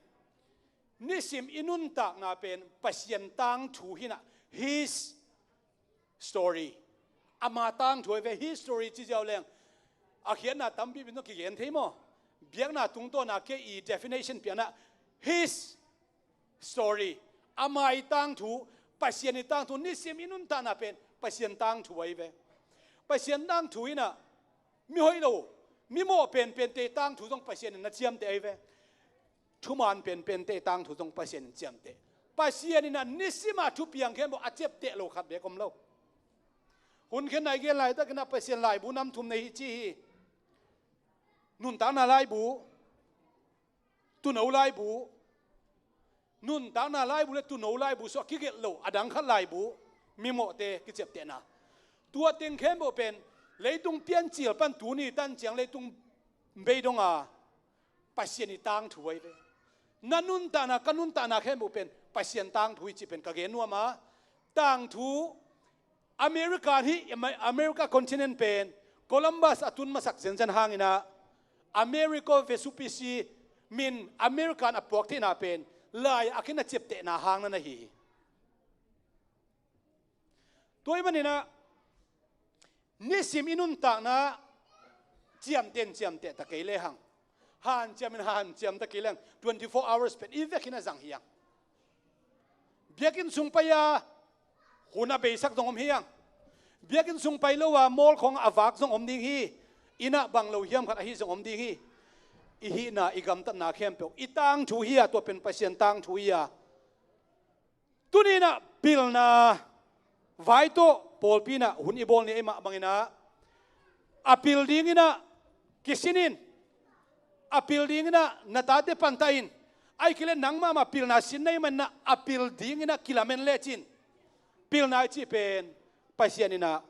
nisim i nuntakna pen Pasian tangthu hi inah, his story. Ama tangthu ahi ve, his story ci ziau leng a khiatna tampi pen zong kigen thei maw? Biakna tungtawna kei i definition piakna his story. Ama i tangthu, Pasian i tangthu, nisim i nuntakna pen Pasian tangthu ahi ve. Pasian tangthu inah mi hoih lo, mi mawh penpente i tangthu zong Pasian in na ciamteh ahi ve. Thuman penpente i tangthu zong Pasian in ciamteh. Pasian inah nisim a thupiang khempeuh a ciapteh lo khat beek om lo. Hun khen nai gen laitakinah Pasian laibu nam thum nei hi ci hi. Nuntakna laibu, tuuno laibu, nuntakna laibu le tuuno laibu sua kigelh lo a dang khat laibu, mimawhte kiciaptehna. Tua teng khempeuh pen Leitung piancil pan tuni tan ciang leitung beidong a Pasian i tangthu ahi ve. Na nuntakna, ka nuntakna khempeuh pen Pasian tangthu hi cih pen ka gen nuam a. Tangthu America hi, America continent pen Columbus a tun masak zenzen hangin ah Amerigo Vespucci min America in a puak theihna pen lai a khin a ciaptehna hang na na hi hi. Tua ahih manin ah nisim i nuntakna ciamteh in ciamteh ta kei lehang, hanciam in hanciam ta kei lehang, twenty four hours pen i vekin a zang hi hang. Biakinn sung pai-a hun a beisak zong om hi hang. Biakinn sung pai lo a mall khawng a vak zong om ding hi. Inn ah bang lo hiam khat ahi zong om ding hi. I hihna, i gamtatna khempeuh i tangthu hi a, tua pen Pasian tangthu hi a. Tuni in ah pilna vai tawh pawlpi in ah hun i bawl ni ahih mah bangin ah a pil dingin ah kisin in, a pil dingin ah na tate pantah in, ahih kei leh nang mahmah pilna sin na hih manin ah a pil dingin ah kilamen lecin, pilna i cih pen Pasian in ah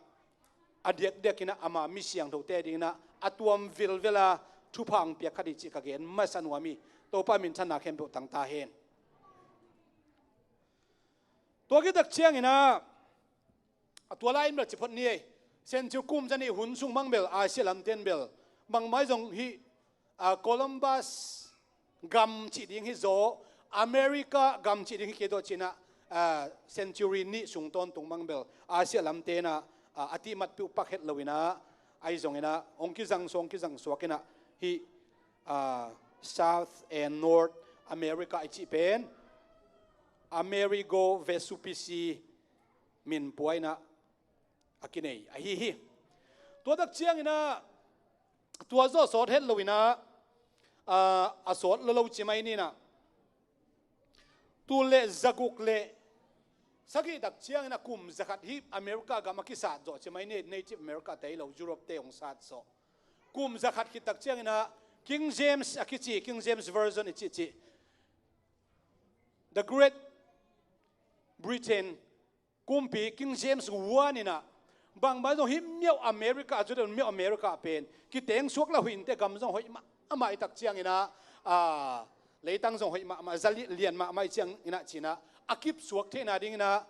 a diakdiakin ah ama mi siangthote dingin ah a tuam vilvel a thupha hong piak khat hi cih ka gen masa nuam hi. Topa minthanna khempeuh tang ta hen. Tua khit tak ciangin ah, a tua lai in bel ci phot ni ei. Century kum zanih hun sung bang bel Asia lamte in bel bangmah zong hih, a, Columbus gam cih ding hi zaw, America gam cih ding hi kei tawh ci-in ah, a, century nih sung tawntung bang bel Asia lamte in ah, a, a tihmat peuh pak het lo in ah, ahi zongin ah hong kizang suak, hong kizang suak in ah hih, a, South and North America i cih pen Amerigo Vespucci min pua in ah a kinei ahi hi. Tua tak ciangin ah tua zawh sawt het lo in ah, a, a sawt lo lo ci mai ni in ah, tul le zaguk le sagih tak ciangin ah kum zakhat hih America gam a kisat zawh ci mai ni, Native America te hi lo, Europe te hong sat zawh. Kum zakhat khit tak ciangin ah King James a kici, King James Version i cihcih, The Great Britain kumpi King James one in ah bangmah zong hih miauh America, a zute miauh America pen kiteng suak lo hi inteh, gam zong hoih mahmah i tak ciangin ah, a, leitang zong hoih mahmah, za li-, lian mahmah i ciangin ah ci-in ah a kip suak theihna dingin ah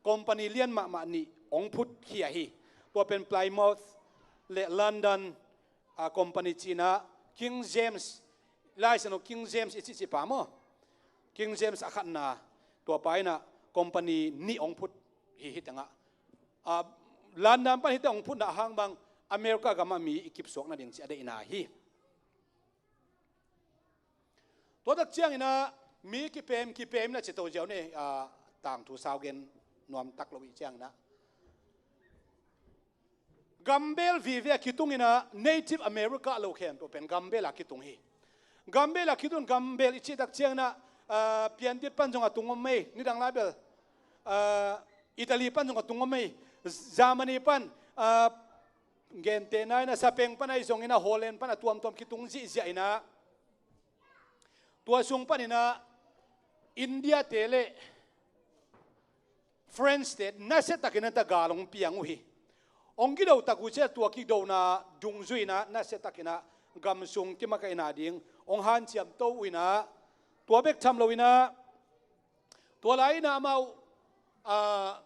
company lian mahmah nih hong phut khia hi. Tua pen Plymouth le London, a, company ci-in ah King James, Lai Siangtho King James i cihcih pa maw, King James a khatna, tua pa in ah company nih hong phut hi, hih teng ah, a, London pan hih teng hong phutna hang bang America gam ah mi i kip suak nading cih a deihna hi. Tua tak ciangin ah mi kipem, kipem in ah ci to ziau ni, a, tangthu sau gen nuam tak lo i ciangin ah gambel vive a kitung in ah Native America lo khempeuh pen gambel a kitung hi. Gambel a kitung, gambel i cih tak ciangin ah, a, Piantit pan zong a tung om ei, nidang lai bel, a, Italy pan zong a tung om ei, Germany pan, a, gentehna in ah Spain pan ahi zongin ah Holland pan a tuamtuam kitung zihziah in ah tua sung panin ah India te le French te nasia takin ah ta gal hong piang uh hi. Hong kido tak uh ciang tua kidona dungzui in ah nasia takin ah gam sung kimakaihna ding hong hanciam to uh in ah, tua bek tham lo in ah, tua lai in ah amau, a,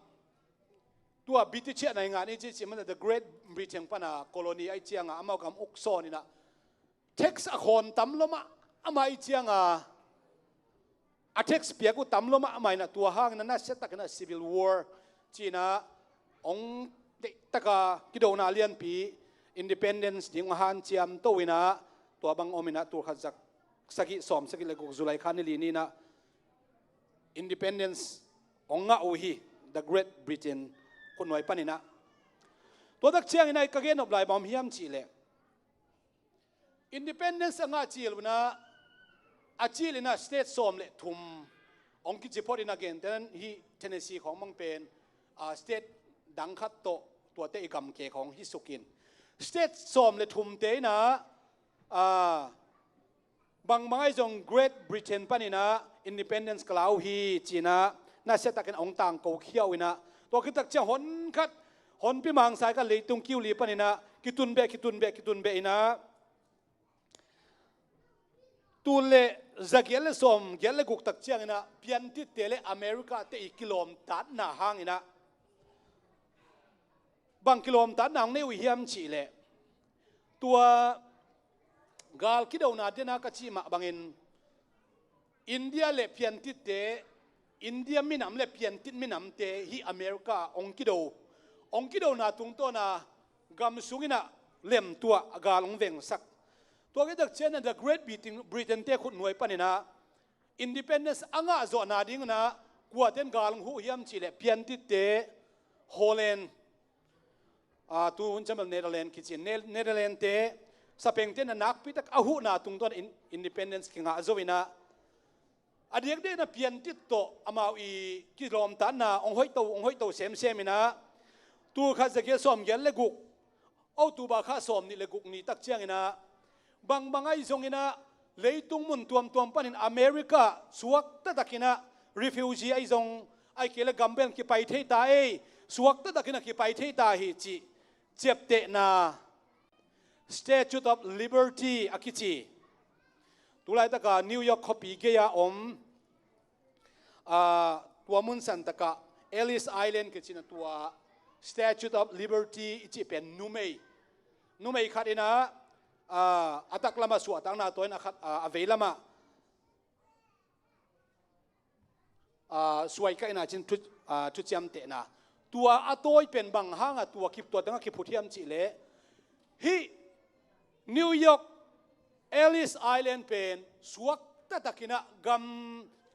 tua British a naingan i cih cih man the Great Britain pan a colony ahih ciang a amau gam uk sawn in ah tax a khawn tam lua mahmah ahih ciang a, a tax piak uh tam lua mahmah in ah tua hangin ah nasia takin ah civil war ci-in ah hong deih tak a kidona lianpi, independence ding hong hanciam to in ah, tua bang om in ah tul khat za sagih sawm sagih le guk July kha ni li ni in ah independence hong ngah uh hi, the Great Britain khutnuai panin ah. Tua tak ciangin ah ka gen nop lai bang om hiam cih leh, independence a ngah cil un ah, a cil in ah state sawm le thum hong kici phot in ah, gentehna in hih Tennessee khawng bang pen, a, state dang khat tawh tuate i gamke khawng hi suk in, state sawm le thumte in ah, a, bangmah ahi zong Great Britain panin ah independence ka la uh hi ci-in ah nasia takin hong tangko khia uh in ah, tua khit tak ciang hon khat, honpi mangsa i khat leitung kiu li panin ah kitun beh, kitun beh, kitun beh in ah, tul le zagiat le sawmgiat le guk tak ciangin ah piantitte le America te i kilawmtatna hangin ah, bang kilawmtatna hong nei uh hiam cih leh, tua gal kidona dena ka cih mah bangin India le piantitte, India minam le piantit minamte hih America hong kido, hong kidona tungtawna gam sungin ah lemtuah a gal hong vengsak. Tua khit tak ciangin ah The Great Britain, Britain te khutnuai panin ah independence a ngah zawh nadingin ah kuaten gal hong huh hiam cih leh piantitte, Holland, aa, tu hun ciang bel Netherlands kici, Ne-, Netherlands te, sapengte in ah nakpi tak a huhna tungtawn in, independence kingah zo in ah, a diakdiak in ah piantit tawh amau i kilawmtatna hong hoihto, hong hoihto semsem in ah, tul khat zagiat sawmgiat le guk, October kha sawmnih le guk ni tak ciangin ah, bangbang ahi zongin ah, leitung mun tuamtuam panin America suakta takin ah refugee ahi zong, ahih kei leh gam bel kipai thei ta ei, suakta takin ah kipai thei ta hi cih ciaptehna, Statue of Liberty a kici, tu laitaka New York khuapi gei-a om, aa, tua mun santakah Ellis Island kici in ah tua Statue of Liberty i cih pen numei, numei khat in ah, aa, a taklamah suahtakna tawi in a khat, aa, a veilamah, aa, suaikah in ah cin thu, aa, thuciamtehna. Tua a tawi pen bang hanga tua kip, tua tengah kiphut hiam cih leh, hih New York, Ellis Island pen suakta takin ah gam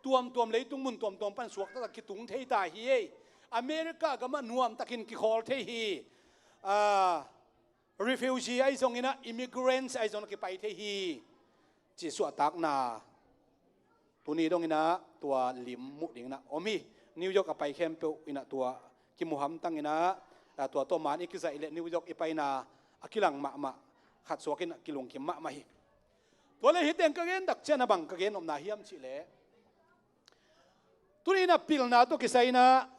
tuamtuam, leitung mun tuamtuam pan suakta tak kitung thei ta hi ei. America gamah nuamtakin kikhawl thei hi. Aa, refugee ahi zongin ah, immigrants ahi zongin ah kipai thei hi cih suahtakna tuni dongin ah tua lim muh dingin ah om hi. New York a pai khempeuh in ah tua kimu hamtang in ah, aa, tua tawh man i kizaih leh New York i paina a kilang mahmah, khat suakin ah kilungkim mahmah hi. Tua leh hih teng ka gen tak ciang ah bang ka gen nopna hiam cih leh, tuni in ah pilna tawh kisai in ah,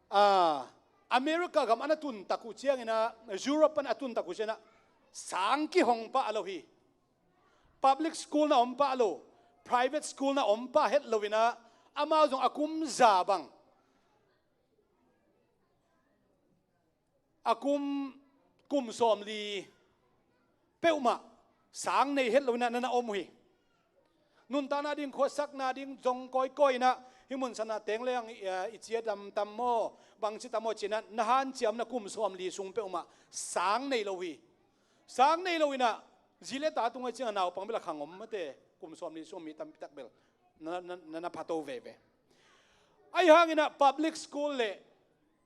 aa, America gam a na tun tak uh ciangin ah, Europe pan a tun tak uh ciangin ah, sang kihong pah lo hi. Public school na om pah lo, private school na om pah het lo in ah, amau zong a kum za bang, a kum, kum sawmli peuhmah sang nei het lo in ah na na om uh hi. Nuntakna ding, khuasakna ding zong kawikawi in ah, hih mun sanna teng leng, eh, i cia dam tam maw, bangci tam maw ci in ah, na hanciamna kum sawmli sung peuhmah sang nei lo hi. Sang nei lo in ah, zi le ta tung ahih ciangin ah naupang bel a khang om mate, kum sawmli sung mi tampi tak bel na, na, na, na phato veve. Ahih hangin ah public school le,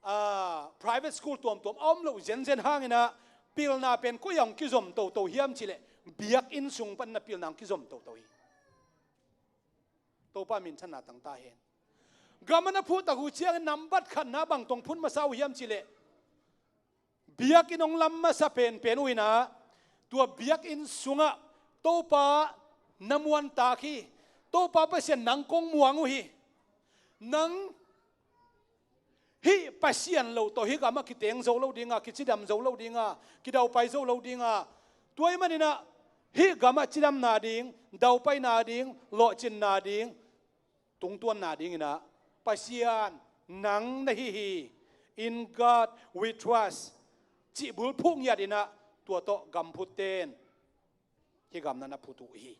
aa, private school tuamtuam a om loh zenzen hangin ah, pilna pen koi ah hong kizom toto hiam cih leh, biakinn sung pan in ah pilna hong kizom toto hi. Topa minthanna tang ta hen. Gam a na phuh tak uh ciangin nambat khatna bang tawh hong phut masa uh hiam cih leh, biakinn hong lam masa penpen uh in ah, tua biakinn sungah Topa na muantak hi. Topa Pasian nang kong muang uh hi. Nang hih Pasian lo tawh hih gamah kiteng zo lo ding a, kicidam zo lo ding a, kidaupai zo lo ding a, tua ahih manin ah hih gamah cidamna ding, daupaina ding, lawhcinna ding, tungtuanna dingin ah, Pasian nang na hi hi, "In God we trust," cih bulphuh ngiat in ah, tua tawh gam phutte'n hih gam na na phut uh hi.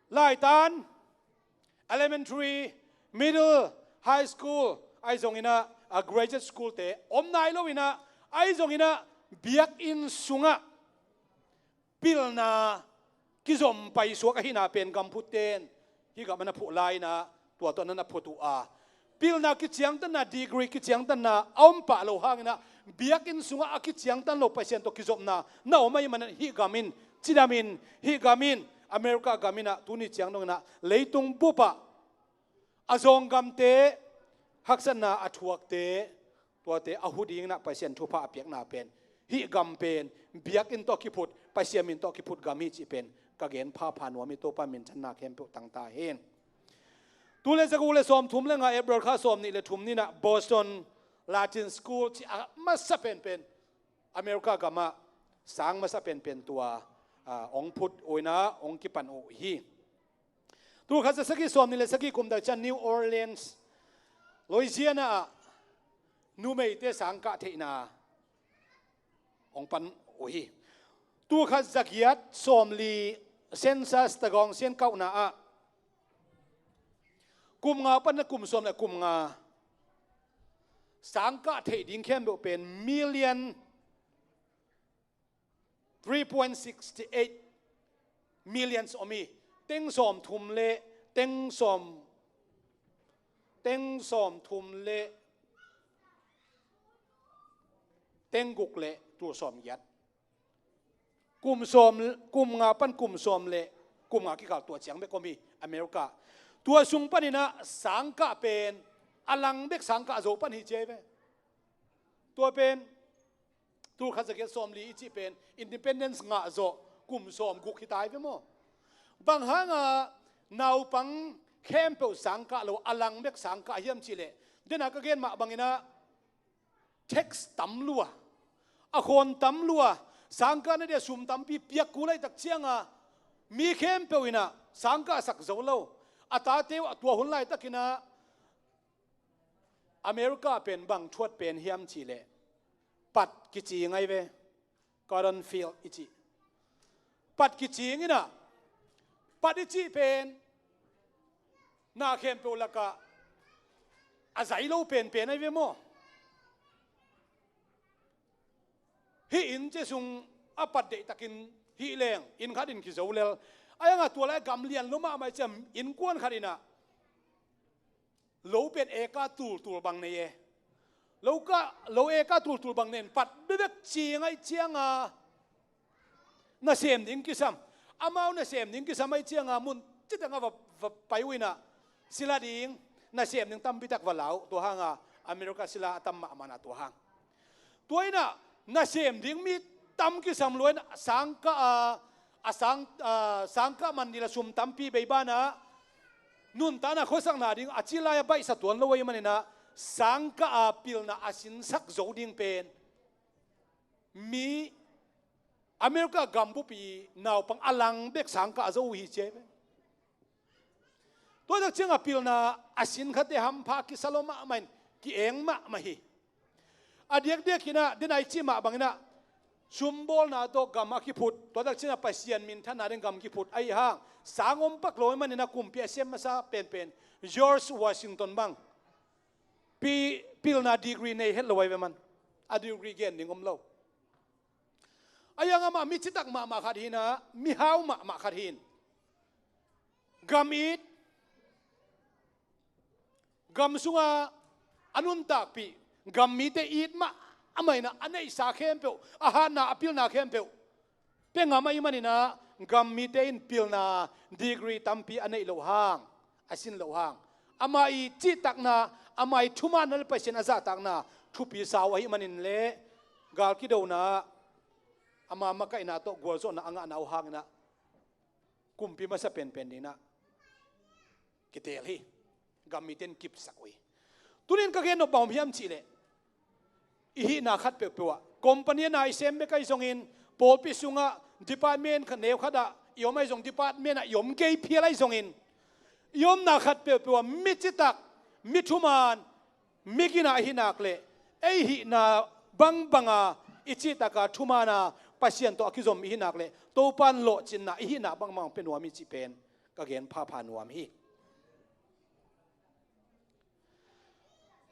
Laitan, elementary, middle, high school, ahi zongin ah, a graduate school te om nai lo in ah, ahi zongin ah biakinn sungah pilna kizom paisuak ahihna pen gam phutte'n hih gam a na phuh lai in ah, tua tawh na na phut uh a, pilna kiciangtanna, degree kiciangtanna a om pah lo hangin ah, biakinn sungah a kiciangtan lo Pasian tawh kizopna na om ahih manin, hih gam in, cidam in, hih gam in, America gam in ah, tuni ciang dongin ah leitung bup ah a zawng gamte, haksatna a thuakte, tuate a hu dingin ah Pasian thupha a piakna pen, hih gam pen biakinn tawh kiphut, Pasian min tawh kiphut gam hi cih pen ka gen phapha nuam hi. Topa minthanna khempeuh tang ta hen. Tul le za guk le sawmthum le nga, April kha sawmnih le thum ni-in ah Boston Latin School ci a masa penpen, America gamah sang masa penpen tua, ah, hong phut uh in ah hong kipan uh hi. Tulkhat za sagih sawmnih le sagih kum tak ciang New Orleans, Louisiana ah numeite sangkah theihna hong pan uh hi. Tulkhat za giat sawmli census, tagawng sian kauhna ah kum nga pan kum sawm le kum nga sangkah theih ding khempeuh pen million three point six eight millions om hi. Teng sawm thum le teng sawm, teng sawm thum le teng guk le tul sawm giat. Kum sawm, kum nga pan kum sawm le kum nga kikal tua ciang bek om hi America. Tua sung panin ah sangkah pen a lang bek sangkah zo pan hi cia hi ve. Tua pen tulkhat za giat sawmli i cih pen independence ngah zawh kum sawm guk hi ta hi ve maw? Bang hanga naupang khempeuh sangkah lo a lang bek sangkah hiam cih leh, dena ka gen mah bangin ah tax tam lua, a khawn tam lua, sangkahna dia sum tampi piak kul ahih tak cianga mi khempeuh in ah sangkah sak zo lo. A tate uh a tua hun laitakin ah America pen bang thuat pen hiam cih leh pat kici ngai ve. Cotton field i cih. Pat kicing in ah, pat i cih pen na khempeuh lakah a zai lo penpen ahi ve maw? Hih inn cia sung a pat deihtakin hih leng inn khat in kizo lel. Ahi hanga tua lai gam lian lo mahmah i ciam innkuan khat in ah lo pen eka tultul bang nei e. Lo ka, lo eka tultul bang nei in pat bebek ci ngai cianga nasem ding kisam. Amau nasem ding kisam ahi cianga mun citanga va, va pai uh in ah sila ding nasem ding tampi tak va la uh. Tua hanga America sila a tam mahmah na tua hang. Tua in ah nasem ding mi tam kisam lua in sangkah a, a sang, a, sangkah man ding la sum tampi bei banah nuntakna khuasakna ding a ci lai a baihsa tuan lo ahi manin ah sangkah a pilna a sinsak zo ding pen mi America gambupi naupang a lang bek sangkah zo uh hi cia hi ve. Tua tak cianga pilna a sin khate hampha kisa lo mahmah in ki-eng mahmah hi. A diakdiakin ah dena i cih mah bangin ah sumbawlna tawh gam a kiphut, tua tak cianga Pasian minthanna ding gam kiphut ahi hang sang om pak lo ahi manin ah kumpi a sem masa penpen George Washington bang pi, pilna degree nei het lo ahi ve man. A degree gen ding om lo. Ahi hang amah mi citak mahmah khat hi in ah mi hau mahmah khat hi in gam it, gam sunga a nuntakpih gam mite it mah amah in ah a neihsa khempeuh, a hatna a pilna khempeuh pia ngam ahi manin ah gam mite in pilna degree tampi a neih loh hang, a sin loh hang, amah i cihtakna, amah i thumaanna le Pasian a zahtakna thupi sa uh ahi manin le gal kidona, ama makaihna tawh gualzawhna a ngahna uh hangin ah kumpi masa penpen dingin ah kiteel hi. Gam mite in kipsak uh hi. Tunin ka gen nop bang om hiam cih leh i hihna khat peuhpeuh ah company a na i sem bek ahi zongin, pawlpi sungah department khat neu khat ah i om ahi zong, department ah i om gei phial ahi zongin, i omna khat peuhpeuh ah mi citak, mi thumaan, mi gina i hih nak leh, ei hihna bangbanga i cihtaka thumaana Pasian tawh a kizom i hih nak leh Topan lawhcinna i hihna bangbang pia nuam hi cih pen ka gen phapha nuam hi.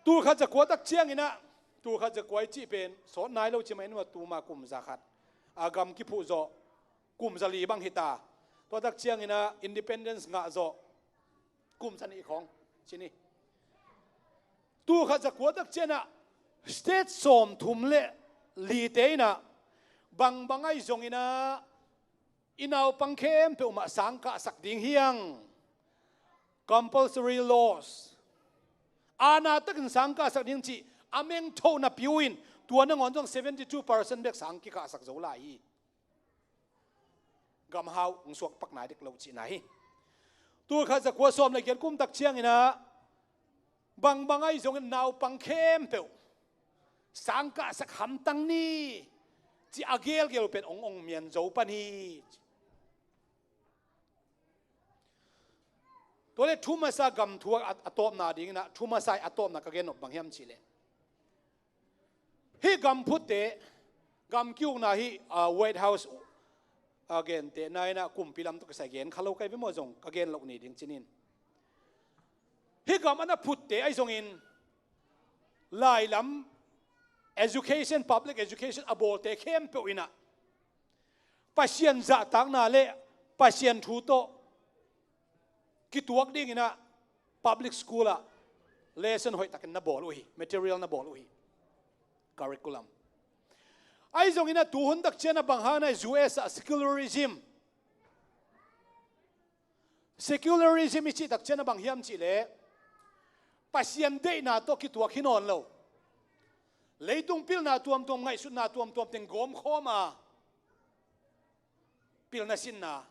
Tulkhat zakua tak ciangin ah, tulkhat zakua i cih pen sawt nai lo ci mah in, tuma kum zakhat a gam kiphuh zawh kum zali bang hi ta. Tua tak ciangin ah independence ngah zawh kum zanih khawng ci ni. Tulkhat zakua tak ciangin ah state sawmthum le lite in ah bangbang ahi zongin ah i naupang khempeuh mah sangkahsak ding hi hang. Compulsory laws. Aana takin sangkahsak ding cih a mengthohna piu in, tua nangawn zong seventy two percent bek sang kikahsak zo lai hi. Gam hau hong suak pak nai dek lo cihna hi. Tulkhat zakua sawm le giat kum tak ciangin ah bangbang ahi zongin naupang khempeuh sangkahsak hamtang ni, ci a gelgel uh pen ong ong mian zo pan hi. Tua le thu masa gam thu a, a tawpna dingin ah, thu masa i a tawpna ka gen nop bang hiam cih leh, hih gam phutte, gam ki-ukna hih, ah, White House, ah, gentehna in ah kumpi lam tawh kisai gen kha lo ka hi ve maw, zong ka gen loh ni ding ci-in. Hih gam a na phutte ahi zongin, lai lam education, public education a bawlte khempeuh in ah Pasian zahtakna le Pasian thu tawh kituak dingin ah public school ah lesson hoihtakin na bawl uh hi, material na bawl uh hi, curriculum. Ahi zongin ah tuhun tak ciang ah bang hang na U S ah secularism, secularism i cih tak ciang ah bang hiam cih leh, Pasian deihna tawh kituak hi nawn lo. Leitung pilna tuamtuam, ngaihsutna tuamtuam teng gawmkhawm a, pilna sinna,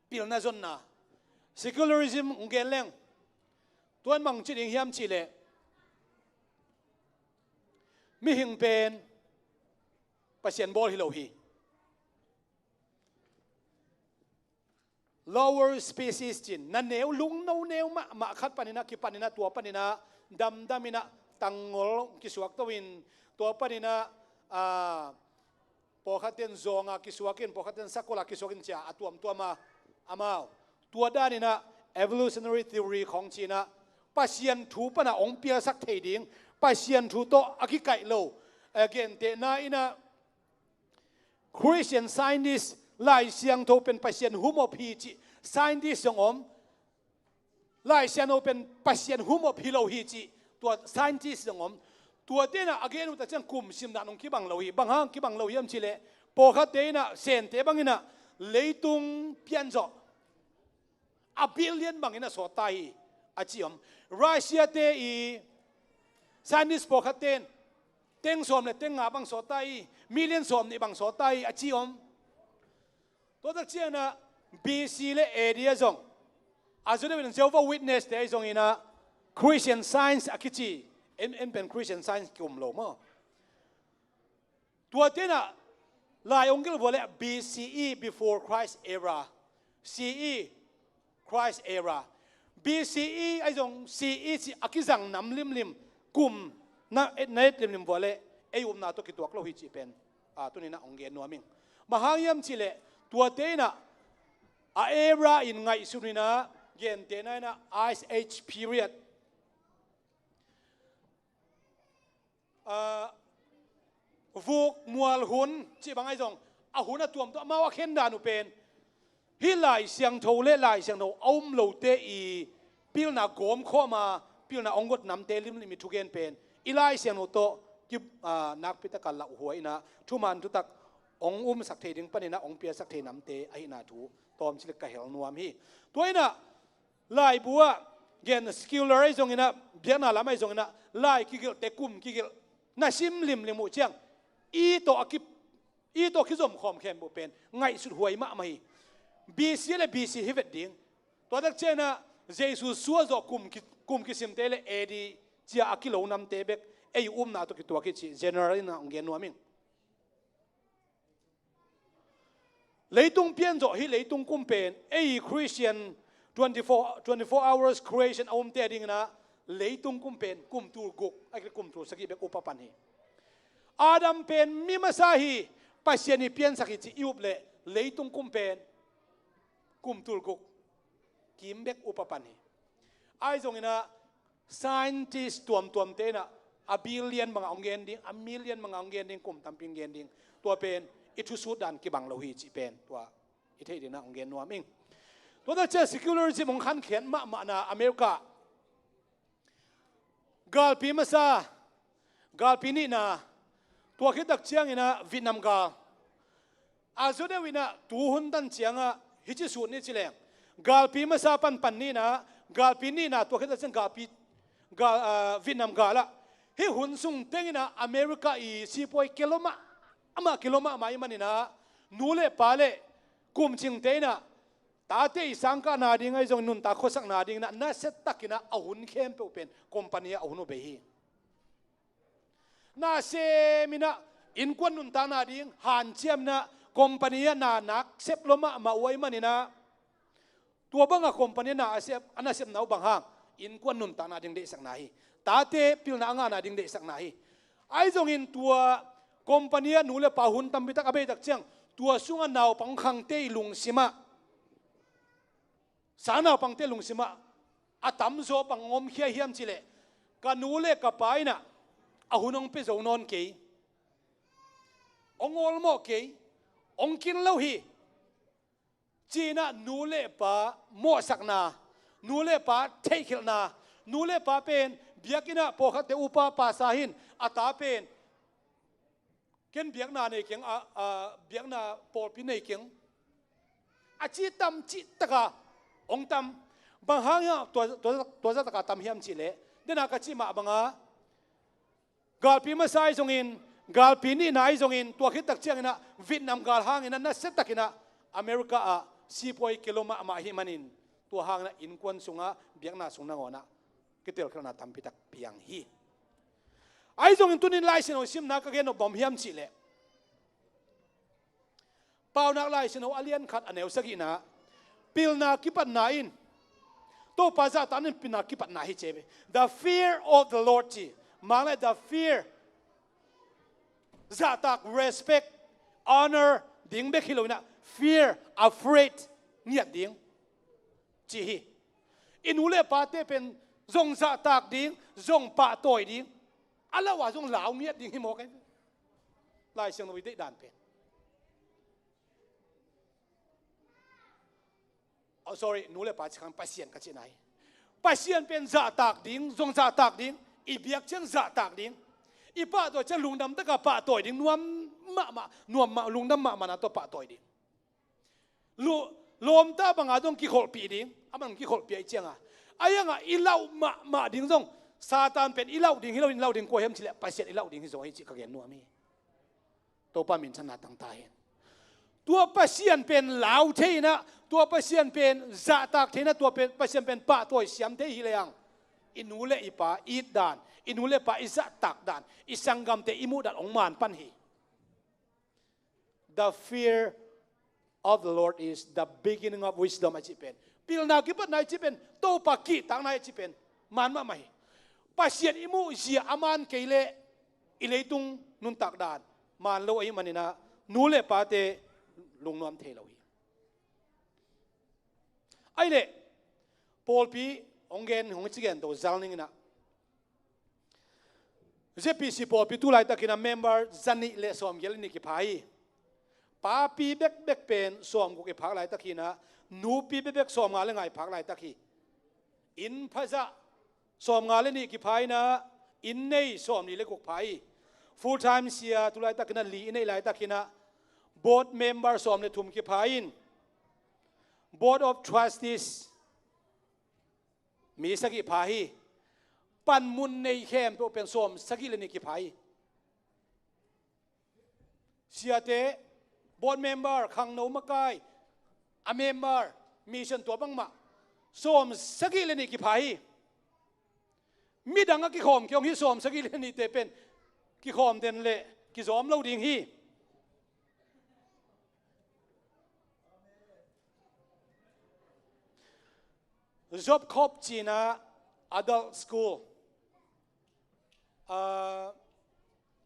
pilna zonna, secularism hong gen leng. Tua in bang ci ding hiam cih leh, mihing pen Pasian bawl hi lo hi. Lower species ci-in, na neu, lungno neu mahmah khat panin ah, kipanin ah, tua panin ah damdamin ah, tanngol kisuak to-in, tua panin ah, ah, pawlkhat ten zawng a kisuak in, pawlkhat ten sakol a kisuak in ci-a a tuamtuam a, amau. Tua danin ah evolutionary theory khawng ci-in ah, Pasian thu pan a hong pialsak thei ding, Pasian thu tawh a kikaih lo, eh, gentehna in ah Christian Scientist, Lai Siangtho pen Pasian humop hi cih scientist zong om. Lai Siangtho pen Pasian humop hi lo hi cih tua scientist zong om. Tuate in ah a gen uh tak ciang kum sim dan hong kibang lo hi. Bang hang kibang lo hiam cih leh, pawlkhatte in ah, Sente bangin ah, leitung pian zawh a billion bangin a sawt ta hi, a ci om. Russia-te i scientist pawlkhatte in teng sawm le teng nga bang sawt ta hi, million sawm nih bang sawt ta hi, a ci om. Tua tak ciang ah B C le A D ah zong, a zu deuh in Jehovah Witness-te ahi zongin ah Christian Science a kici, en, en pen Christian Science ki-um lo maw. Tuate in ah lai hong gelh vua leh B C E, before Christ era, C E, Christ era. B C E ahi zong, C E ci a kizang nam limlim, kum na, na et limlim vua leh ei upna tawh kituak lo hi cih pen, a, tuni-in ah hong gen nuam ing. Bang hang hiam cih leh, tuate in ah a era in ngaihsun in ah, gentehna in ah Ice Age period, ah, vuk mual hun cih bang ahi zong, a hun a tuamtuam, amau a khen dan uh pen hih Lai Siangtho le Lai Siangtho a um lote i pilna gawmkhawm a, pilna hong got namte limlim i thugen pen i Lai Siangtho tawh ki, ah, nakpi tak a lauhuai in ah, thuman thutak hong umsak thei ding panin ah hong piasak thei namte ahihna thu tawmcik ka hel nuam hi. Tua in ah laibu ah, gen secular ahi zongin ah, biakna lam ahi zongin ah, lai kigelhte kum kigelh na sim limlim uh ciang, i tawh a ki, i tawh kizom khawm khempeuh pen ngaihsut huai mahmah hi. B C le B C hi vet ding. Tua tak ciang ah Jesu suah zawh kum ki, kum kisimte le A D ci-a a kilo namte bek ei upna tawh kituak hi cih general in ah hong gen nuam ing. Leitung pian zawh hih leitung kum pen, ei Christian twenty-four, twenty-four hours creation a umte a dingin ah, leitung kum pen kum tul guk, ahih kei leh kum tul sagih bek up a pan hi. Adam pen mi masa hi, Pasian in piansak hi cih i up leh, leitung kum pen kum tul guk kim bek up a pan hi. Ahi zongin ah, scientist tuamtuamte in ah, a billion bangah hong gen ding, a million bangah hong gen ding, kum tampi hong gen ding. Tua pen i thusut dan kibang lo hi cih pen tua i theih dingin ah hong gen nuam ing. Tua tak ciang secularism hong khankhiat mahmahna America, galpi masa, galpi nihna, tua khit tak ciangin ah Vietnam gal. A zu deuh in ah tuhun tan ciang ah hici sut ni ci leng, galpi masa pan pan nihna, galpi nihna, tua khit tak ciang galpi, gal, ah, Vietnam gal ah, hih hun sung tengin ah America i sipuai kia lua mah, amah kia lua mahmah ahih manin ah, nu le pa le kumcingte in ah, tate i sangkahna ding ahi zong, nuntak khuasakna dingin ah, nasia takin ah a hun khempeuh pen company ah a hun uh bei hi. Na sem in ah innkuan nuntakna ding hanciam in ah, company ah na nasep lua mahmah uh ahih manin ah, tua bang a company ah na a sep, a nasepna uh bang hang, innkuan nuntakna ding deihsakna hi. Tate pilna a ngahna ding deihsakna hi. Ahi zongin tua company ah nu le pa hun tampi tak a bei tak ciang, tua sungah naupang khangte i lungsim ah, sang naupangte lungsim ah a tamzaw bang hong omkhia hiam cih leh, ka nu le ka pa in ah a hun hong pia zo nawn kei, hong awlmawh kei, hong kin lo hi, ci-in ah nu le pa mawhsakna, nu le pa theihkhelhna, nu le pa pen biakinn ah pawlkhatte upa pastor hi-in, a ta pen ken biakna nei keng, a, a, biakna pawlpi nei keng, a ci tam cih tak a hong tam. Bang hang hiam tua, tua, tua zah tak a tam hiam cih leh, den a ka cih mah bang a, galpi masa ahi zongin, galpi nihna ahi zongin, tua khit tak ciangin ah Vietnam gal hangin ah nasia takin ah America ah sipuai kia lua mahmah ahih manin, tua hangin ah innkuan sungah, biakna sung nangawn ah kitelkhelhna tampi tak piang hi. Ahi zongin tuni-in Lai Siangtho simna ka gen nop bang hiam cih leh, Paunak Lai Siangtho a lian khat a neu sagihna, pilna kipatna in, Topa zahtakna in pilna kipatna hi ci hi. The fear of the Lord ci. Mang le the fear. Zahtak, respect, honor ding bek hi lo-in ah, fear, afraid, ngiat ding ci hi. I nu le pate pen zong zahtak ding, zong pahtawi ding, a lauh a zong lau ngiat ding hi mawk hi. Lai Siangtho i deihdan pen. Oh, sorry, nu le pa ci kha-in Pasian ka cihna hi. Pasian pen zahtak ding, zong zahtak ding, i biak ciang zahtak ding. I pahtawi ciang lungdam tak a pahtawi ding, nuam mahmah, nuam mah, lungdam mahmahna tawh pahtawi ding. Lu-, lawmta bang a zong kikholhpih ding, aman kikholhpih ahih ciang a. Ahi hang a i lauh mahmah ding zong, Satan pen i lauh ding hi lo-in, lauh ding kua hiam cih leh Pasian i lauh ding hi zaw hi cih ka gen nuam hi. Topa minthanna tang ta hen. Tua Pasian pen lau thei-in ah, tua Pasian pen zahtak thei-in ah, tua pen, Pasian pen pahtawi siam thei hi lehang, i nu le i pa i it dan, i nu le pa i zahtak dan, i sanggamte i muh dan hong man pan hi. The fear of the Lord is the beginning of wisdom, a cih pen. Pilna kipatna i cih pen, Topa kihtakna i cih pen man mahmah hi. Pasian i muhzia a man kei leh i leitung nuntak dan man lo ahih manin ah, nu le pate lungnuam thei lo hi. Ahih leh, pawlpi hong gen, hong ci gen to zal ning in ah, Z P C pawlpi tu laitakin ah member zanih le sawmgiat le nih kipha hi. Papi bekbek pen sawmguk i phak laitak hi-in ah, nupi bekbek sawmnga le nga i phak laitak hi. Inn phazah sawmnga le nih kipha in ah, inn nei sawmli le guk pha hi. Full time sia tu laitakin ah li i neih laitak hi-in ah, board member sawm le thum kipha in, board of trustees mi sagih pha hi. Panmun nei khempeuh pen sawm sagih le nih kipha hi. Siate, board member, khangno makai, a member, mission tua bangmah sawm sagih le nih kipha hi. Midang a kikhawm kei hong hi, sawm sagih le nihte pen kikhawm den leh kizawm lo ding hi. Zopkhop ci-in ah adult school, ah,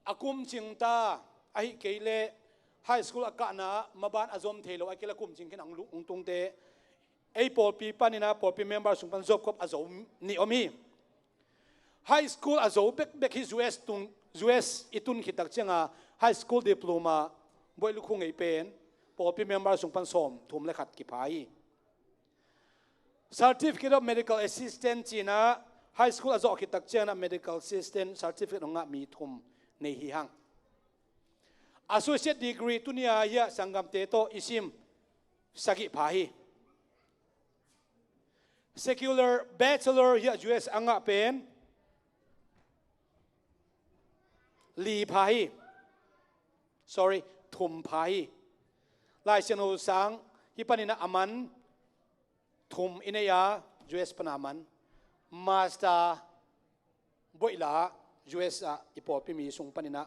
a kumcing ta, ahih kei leh high school a kahna maban a zom thei lo, ahih kei leh a kumcing khin a hong lu-, hong tungte, ei pawlpi panin ah pawlpi member sung pan Zopkhop a zo nih om hi. High school a zo bekbek hi. U S tung, U S i tun khit tak ciang a high school diploma, buaih lukhu ngei pen pawlpi member sung pan sawmthum le khat kipha hi. Certificate of Medical Assistant ci-in ah high school a zawh khit tak ciangin ah medical assistant certificate hong ngah mi thum nei hi hang. Associate degree tuni-a hiah sanggamte tawh i sim sagih pha hi. Secular bachelor hiah U S a ngah pen li pha hi. Sorry, thum pha hi. Lai Siangtho sang hih panin ah a man thum i nei a, U S pan a man. Master buaih la, U S ah i pawlpi mi sung paninah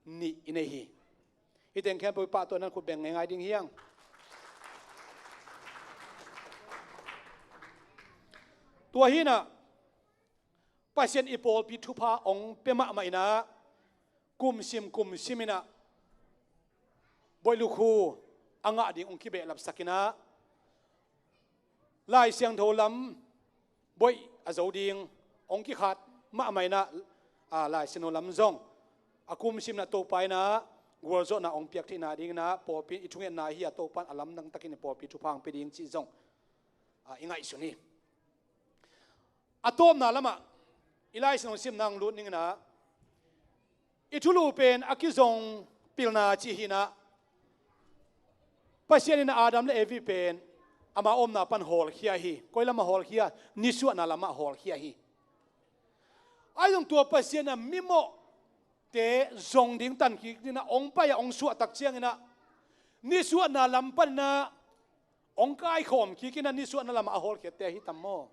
nih i nei hi. Hih teng khempeuh i pahtawi nan khut beng ngeingai ding hiang. Tua hinah Pasian i pawlpi thupha hong pia mahmah inah kumsim kumsim inah boih lukhu a ngah ding hong kibehlapsak inah Lai Siangtho lam boih a zo ding hong kikhat mahmah inah, a, Lai Siangtho lam zong a kumsim inah Topa inah gualzawhna hong piak theihna ding inah pawlpi i thungetna hi a, Topa in a lamdang takin i pawlpi thupha hong pia ding cih zong, a, i ngaihsun hi. A tawpna lamah i Lai Siangtho simna hong lut ning inah i thulu pen a kizong pilna cih hinah Pasian in Adam le Evi pen ama omna pan hawlkhia hi. Koi lamah hawlkhia? Nisuahna lamah hawlkhia hi. Ahi zong tua Pasian a mimawhte zong ding tan kik dingin a hong pai a hong suahtak cianginah nisuahna lam paninah hong kaikhawm kik inah nisuahna lamah a hawlkhiatte ahi tam maw?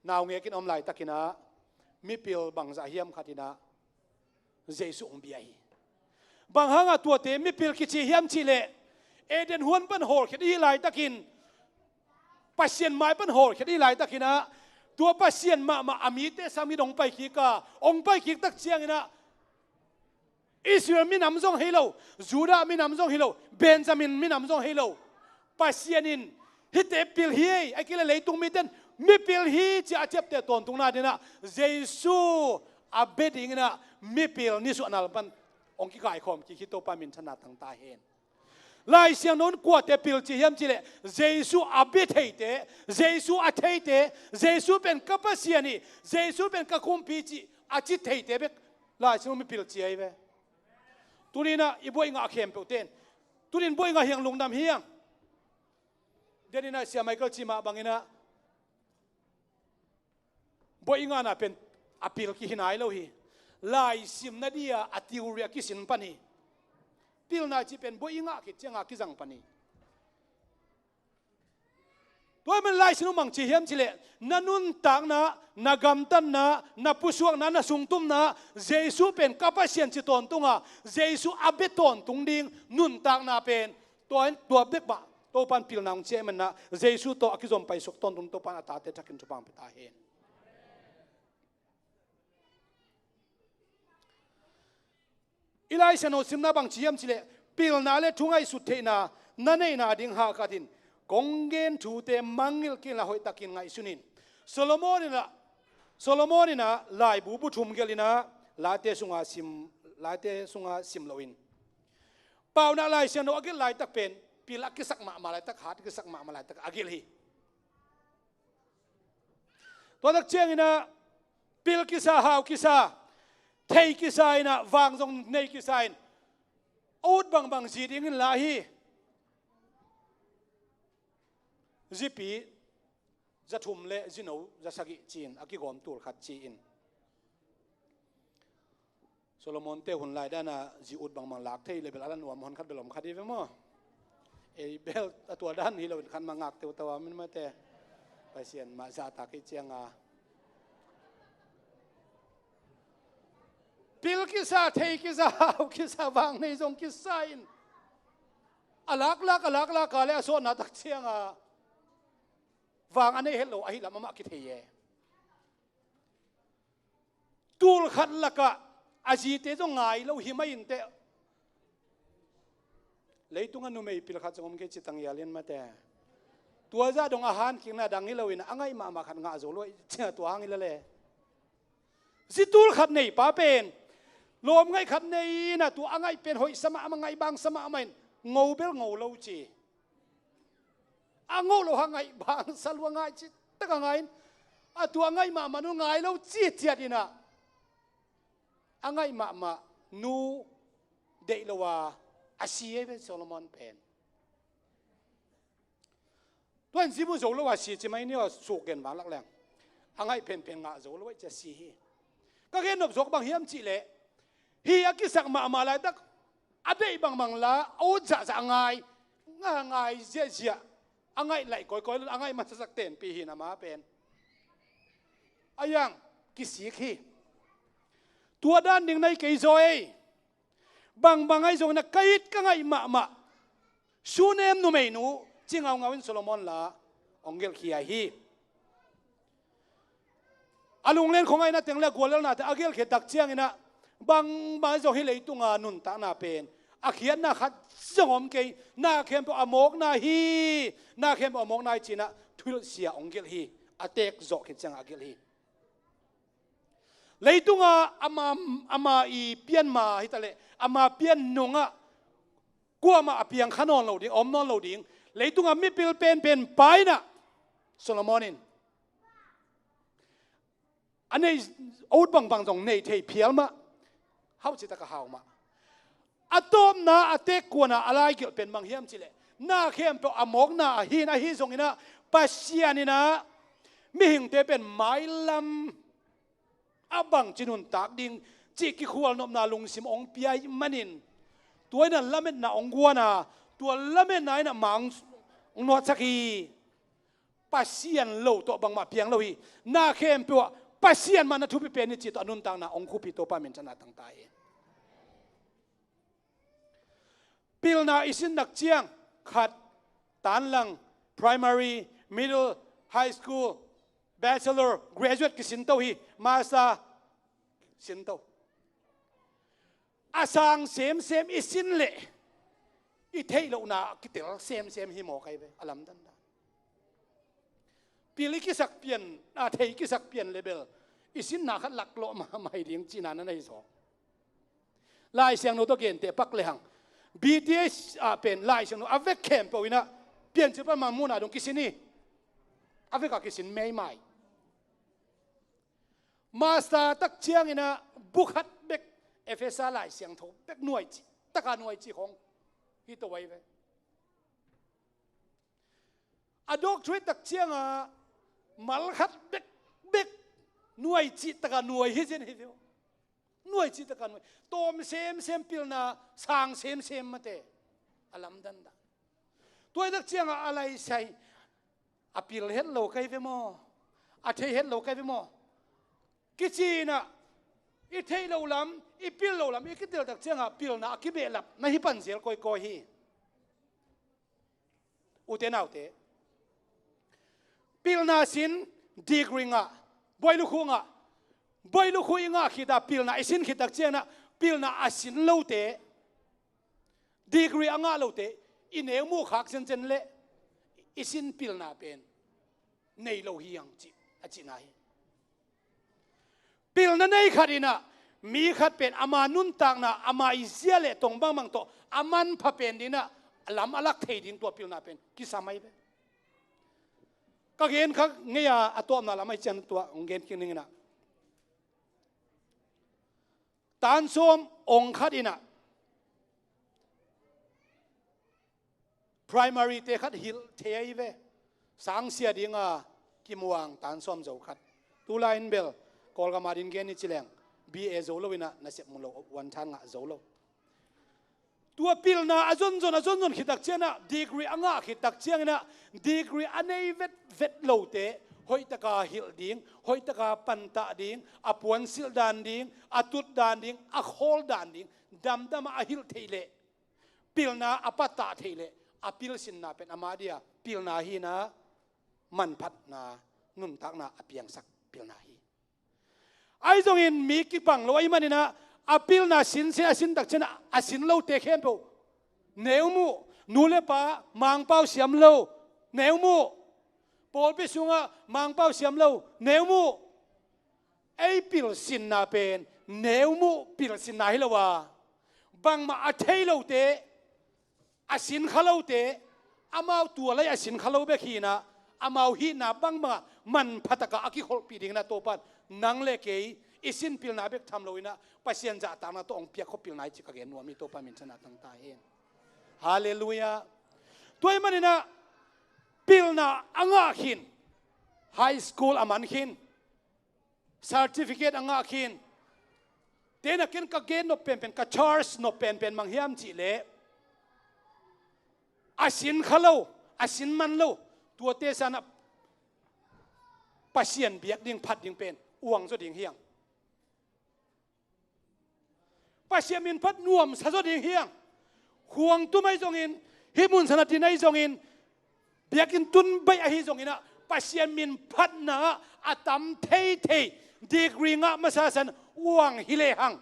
Naungek in om laitakinah mipil bangzah hiam khatinah Jesu hong bia hi. Bang hangah tuate mipil kici hiam cihleh Eden huan pan hawlkhiat ihi laitakin Pasian mai pan hawlkhiat ihi laitakinah tua Pasian mahmah a mite sam in hong paikik a, hong paikik tak cianginah Israel minam zong hi lo, Judah minam zong hi lo, Benjamin minam zong hi lo. Pasian in hihte pil hi, a kile leitung mite in mipil hi ci a ciapteh tawntungna dinah Jesu a bia dinginah mipil nisuahna lam pan hong kikaikhawm kik hi. Topa minthanna tangta hen. Lai Siangtho in kuate pil ci hiam cihleh Jesu a bia theite, Jesu a theite, Jesu pen ka Pasian hi, Jesu pen ka Kumpi ci a ci theite bek Lai Siangtho mipil ci ahi ve. Tuninah i buaih ngah khempeuhte in tunin buaih ngah hiang, lungdam hiang. Deninah Sia Michael cih mah banginah buaih ngahna pen a pil kihi nai lo hi. Lai simna dia a theory a kisin pan hi. Pilna cih pen buaih i ngah khit cianga kizang pan hi. Tua ahih manin Lai Siangtho bang ci hiam cihleh na nuntakna, na gamtatna, na pusuakna, na sungtumna Jesu pen ka Pasian ci tawntunga Jesu a bia tawntung ding nuntakna pen tua, tua bek mah Topa in pilna hong ci ahih maninah Jesu tawh a kizom paisuak tawntung Topa in a tate thakin thupha hong pia ta hen. I Lai Siangtho simna bang ci hiam cihleh pilna le thu ngaihsut theihna na neihna ding hahkat in kong gen thute mangngilh kei inla hoihtakin ngaihsun in. Solomon inah, Solomon inah laibu bu thum gelh inah Late sunga sim, Late sunga sim loin Paunak Lai Siangtho a gelh laitak pen pil a kisak mahmah laitak, hat a kisak mahmah laitak a gelh hi. Tua tak cianginah pil kisa, hau kisa, thei kisa inah vang zong nei kisa in a ut bangbang zi dingin la hi. Zipi za thum le zino za sagih ci-in a kigawm tul khat ci-in Solomon te hun lai dana zi ut bangbang lak thei le bel a la nuam hon khat bel om khat hi ve maw? Ei bel a tua dan hi loin khat mah ngak teuteu a min mate. Pasian mah zahtak hi cianga pil kisa, thei kisa, hau kisa, vang nei zong kisa in a laklak, a laklak a le a sawtna tak cianga vang a nei het lo ahi lam amah kithei e. Tul khat lakah a zite zong ngai lo hi mai inteh. Leitungah numei pil khat zong om kei ci tang hial in mate. Tua zah dong a hankikna dang hi loin a ngaih mahmah khat ngah zo lo cia tua hang hi lale. Zi tul khat nei pa pen lawm ngaih khat nei inah tua a ngaih pen hoihsa mahmah, ngaih bangsa mahmah in ngo bel ngo lo ci. A ngoh lo ha ngaih bangsa lua ngai ci tak a ngai in a tua ngaih mahmah nu ngai lo ci ciat inah a ngaih mahmah nu deih lo a a si ei ve Solomon pen. Tua in zi mu zo lo a si ci mai ni aw suk gen vanlak leng a ngaih penpen ngah zo lo a ci a si hi. Ka gen nop zawk bang hiam cihleh hi a kisak mahmah laitak a deih bangbang la a ut zahzah a ngai, nga ngai ziahziah a ngaih laih kawikawi lo a ngaih masasak tenpih hi na ma pen a yang kisik hi. Tua dan ding na hi kei zaw ei. Bangbang ahi zongin ah ka it ka ngaih mahmah Sunem numeinu ci ngaungau in Solomon la hong gelhkhia hi. A lunglen khong a innateng le a guallelnate a gelhkhia tak ciangin ah bangbang ahi zong hih leitunga nuntakna pen a khiatna khat zong om kei. Na khempeuh a mawkna hi. Na khempeuh a mawkna hi ci-in ah thuhilhsia hong gelh hi. A teek zawh khit ciangah a gelh hi. Leitunga ama, ama i pianma hitaleh ama pian nungah kuamah a piang kha nawn lo ding, a om nawn lo ding. Leitunga mipil penpen pa in ah Solomon in a nei, a ut bangbang zong nei thei phial mah. Hauh citak a hau mah. A tawpna a teek kuana a laigelh pen bang hiam cihleh, na khempeuh a mawkna ahi in, ahi zongin ah Pasian in ah mihingte pen mailam a bangci nuntak ding cih kikhualnopna lungsim hong pia ih manin, tua in ah lametna hong guan a, tua lametna in ah ma hong nuatsak hi. Pasian lo tawh bangmah piang lo hi. Na khempeuh ah Pasian mah na thupi pen hi cih tawh a nuntakna hong khup hi. Topa minthanna tangta hi. Pilna i sin nak ciang khat, tanlang, primary, middle, high school, bachelor, graduate kisin to hi, master sin to. A sang semsem i sin leh i theih lohna kitel semsem hi maw kai ve, a lamdang dan. Pil i kisak pian, a thei kisak pian le bel i sinna khat laklawh mahmah hi ding cihna na hi zaw. Lai Siangtho tawh gente pak lehang B T S ah pen Lai Siangtho a vek khempeuh in ah Piancil pan Mamuna dong kisin hi. A vekah kisin meimai. Master tak ciangin ah bu khat bek, Efesa Lai Siangtho bek nuai cih, taka nuai cih khong hi to ai ve. A doctorate tak cianga mal khat bek, bek nuai cih taka nuai hi zen hi ve. Nuai cih taka nuai. Tawm semsem, pilna sang semsem mate. A lamdang dan. Tua i tak cianga a laisai a pil het lo kai ve maw? A thei het lo kai ve maw? Kici in ah i theih loh lam, i pil loh lam i kitel tak cianga pilna a kibehlap na hi pan zel kawikawi hi. Ute naute, pilna sin, degree ngah, buai lukhu ngah, buai lukhu i ngah khit a pilna i sin khit tak ciangin ah pilna a sin lote, degree a ngah lote i neu muh khak zezen leh i sin pilna pen nei lo hi hang cih a cihna hi. Pilna nei khat in ah mi khat pen ama nuntakna, ama i zia le tong bangbang tawh a manpha pen ding in ah lam a lak thei ding tua pilna pen kisam ai ve. Ka gen kha ngei a, a tawpna lam ai cian tua hong gen kik ning in ah, tan sawm ong khat in ah primary te khat hilh thei ai ve. Sangsia dinga kimuang tan sawm zo khat. Tulai in bel Kawlgam a ding gen ni ci leng B A zo lo in ah nasep mu lo, uan than ngah zo lo. Tua pilna a zonzon, a zonzon khit tak ciangin ah degree a ngah khit tak ciangin ah degree a nei vetvet lote hoihtaka hilh ding, hoihtaka pantah ding, a puansilh dan ding, a tut dan ding, a khawl dan ding damdam a hilh theih leh pilna a patah theih leh a pilsinna pen ama dia pilna hi in ah manphatna, nuntakna a piangsak pilna hi. Ahi zongin mi kibang lo ahih manin ah a pilna sinsin a sin tak ciangin ah a sin lote khempeuh neu muh. Nu le pa Mangpau siam lo, neu muh. Pawlpi sungah Mangpau siam lo, neu muh. Ei pilsinna pen neu muh pilsinna hi lo a, bangmah a thei lote, a sin kha lote, amau tua lai a sin kha lo bek hi in ah amau hihna bangbangah manpha takah a kikholhpih ding in ah Topan nang le kei i sin pilna bek tham lo in ah Pasian zahtakna tawh hong piak khop pilna hi cih ka gen nuam hi. Topa minthanna tangta hi. Halleluiah. Tua ahih manin ah pilna a ngah khin, high school a man khin, certificate a ngah khin, te nakin ka gen nop penpen, ka charge nop penpen bang hiam cih leh a sin kha lo, a sin man lo, tuate sang ah Pasian biak ding, phat ding pen uang zaw ding hi hang. Pasian min phat nuamsa zaw ding hiang. Khuang tum ahi zongin, hih mun sana din ahi zongin, biakinn tun baih ahi zongin ah, Pasian min phatna a tam theithei, degree ngah masa san uang hi lehang,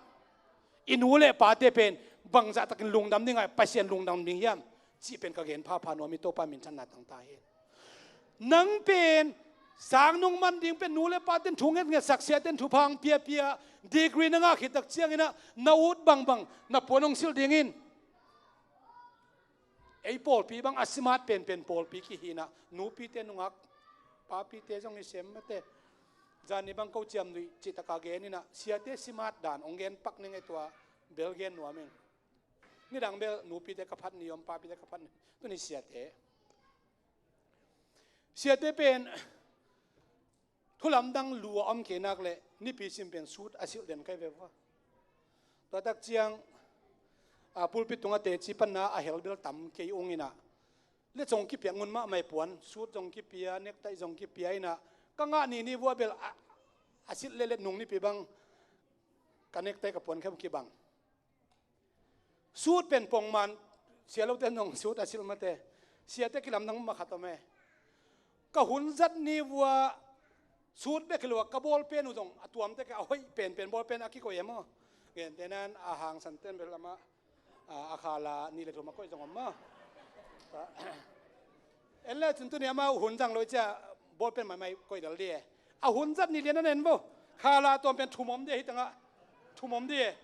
i nu le pate pen bangzah takin lungdam ding a, Pasian lungdam ding hiam? Cih pen ka gen phapha nuam hi, Topa minthanna tangta hi. Nang pen sang nong man ding pen nu le paten thu ngetngetsak, siaten thupha piapia, degree na ngah khit tak ciangin ah na ut bangbang na puan hong silh dingin. Ei pawlpi bang a smart penpen pawlpi kihi in ah, nupite nungak, papite zong i sem mate. Zani bang ko ciamnuih cih taka gen in ah, siate smart dan hong gen pak ning e, tua bel gen nuam ing. Nidang bel nupite ka phat ni om, papite ka phat ni, tuni siate. Siate pen thu lamdang lu a om kei nak leh nipi sim pen suit a silh den kai ve vua. Tua tak ciang, a, pulpit tungah teci panna a hel bel tam kei ung in ah, le zong kipiak ngun mahmah i puan, suit zong kipia, necktie zong kipia in ah, ka ngah ni ni vua bel a, a silh leh le nung nipi bang ka necktie ka puan khem kibang. Suit pen pongman, sia lote nong suit a silh mate. Siate kilamdang mah khat om e. Ka hun zat ni vua suit bek hi lo a, ka ball pen uh zong a tuamte ka a hoih penpen ball pen a kikoih e maw. Gente nan a hangsan ten bel amah, a, a khala nih le thum a koih zong om maw. En le cun tuni amah hun zang lo i cia ball pen maimai koih dal di e. A hun zat nih lian a nen vo. Khala tuam pen thum om di e, hi tangah thum om di e.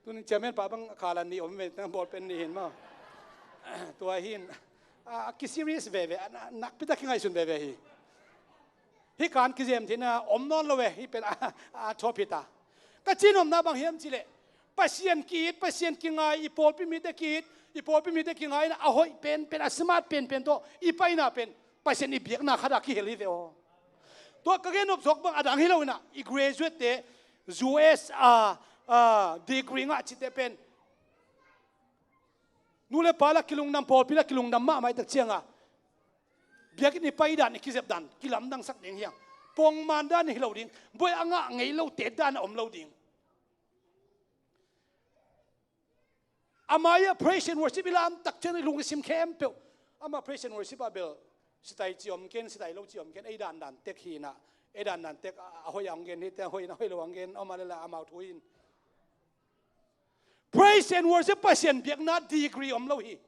Tuni chairman pa bang khala nih om ve, tang ball pen nih hin maw. Tua hin a, a ki serious veve, a, na, nakpi tak kingaihsun veve hi. Hih kan kizem theihna om nawn lo ve, hih pen a, a, a thawp hi ta. Ka cihnopna bang hiam cih leh, Pasian ki-it, Pasian kingai, i pawlpi mite ki-it, i pawlpi mite kingai in a hoih penpen, a smart penpen tawh i paina pen Pasian i biakna khatah kihel hi ve aw. Tua ka gen nop zawk bang a dang hi lo in ah, i graduate te, U S a, a, degree ngah cihte pen nu le pa la kilungdam, pawlpi la kilungdam mahmah i tak ciangah, biakinn i pai dan, i kizep dan kilamdangsak ding hiang. Pongman dan hi lo ding, buai a ngah ngei lote dan a om lo ding. Amah i a praise and worship i lam tak ciang i lungsim khempeuh, amah praise and worship ah bel sitai ci om ken, sitai lo ci om ken, ei dandan tek hi in ah, ei dandan tek a, a hoih a hong gen hi te, a hoih in a hoih lo a hong gen, amah le la amau thu in. Praise and worship Pasian biakna degree om lo hi.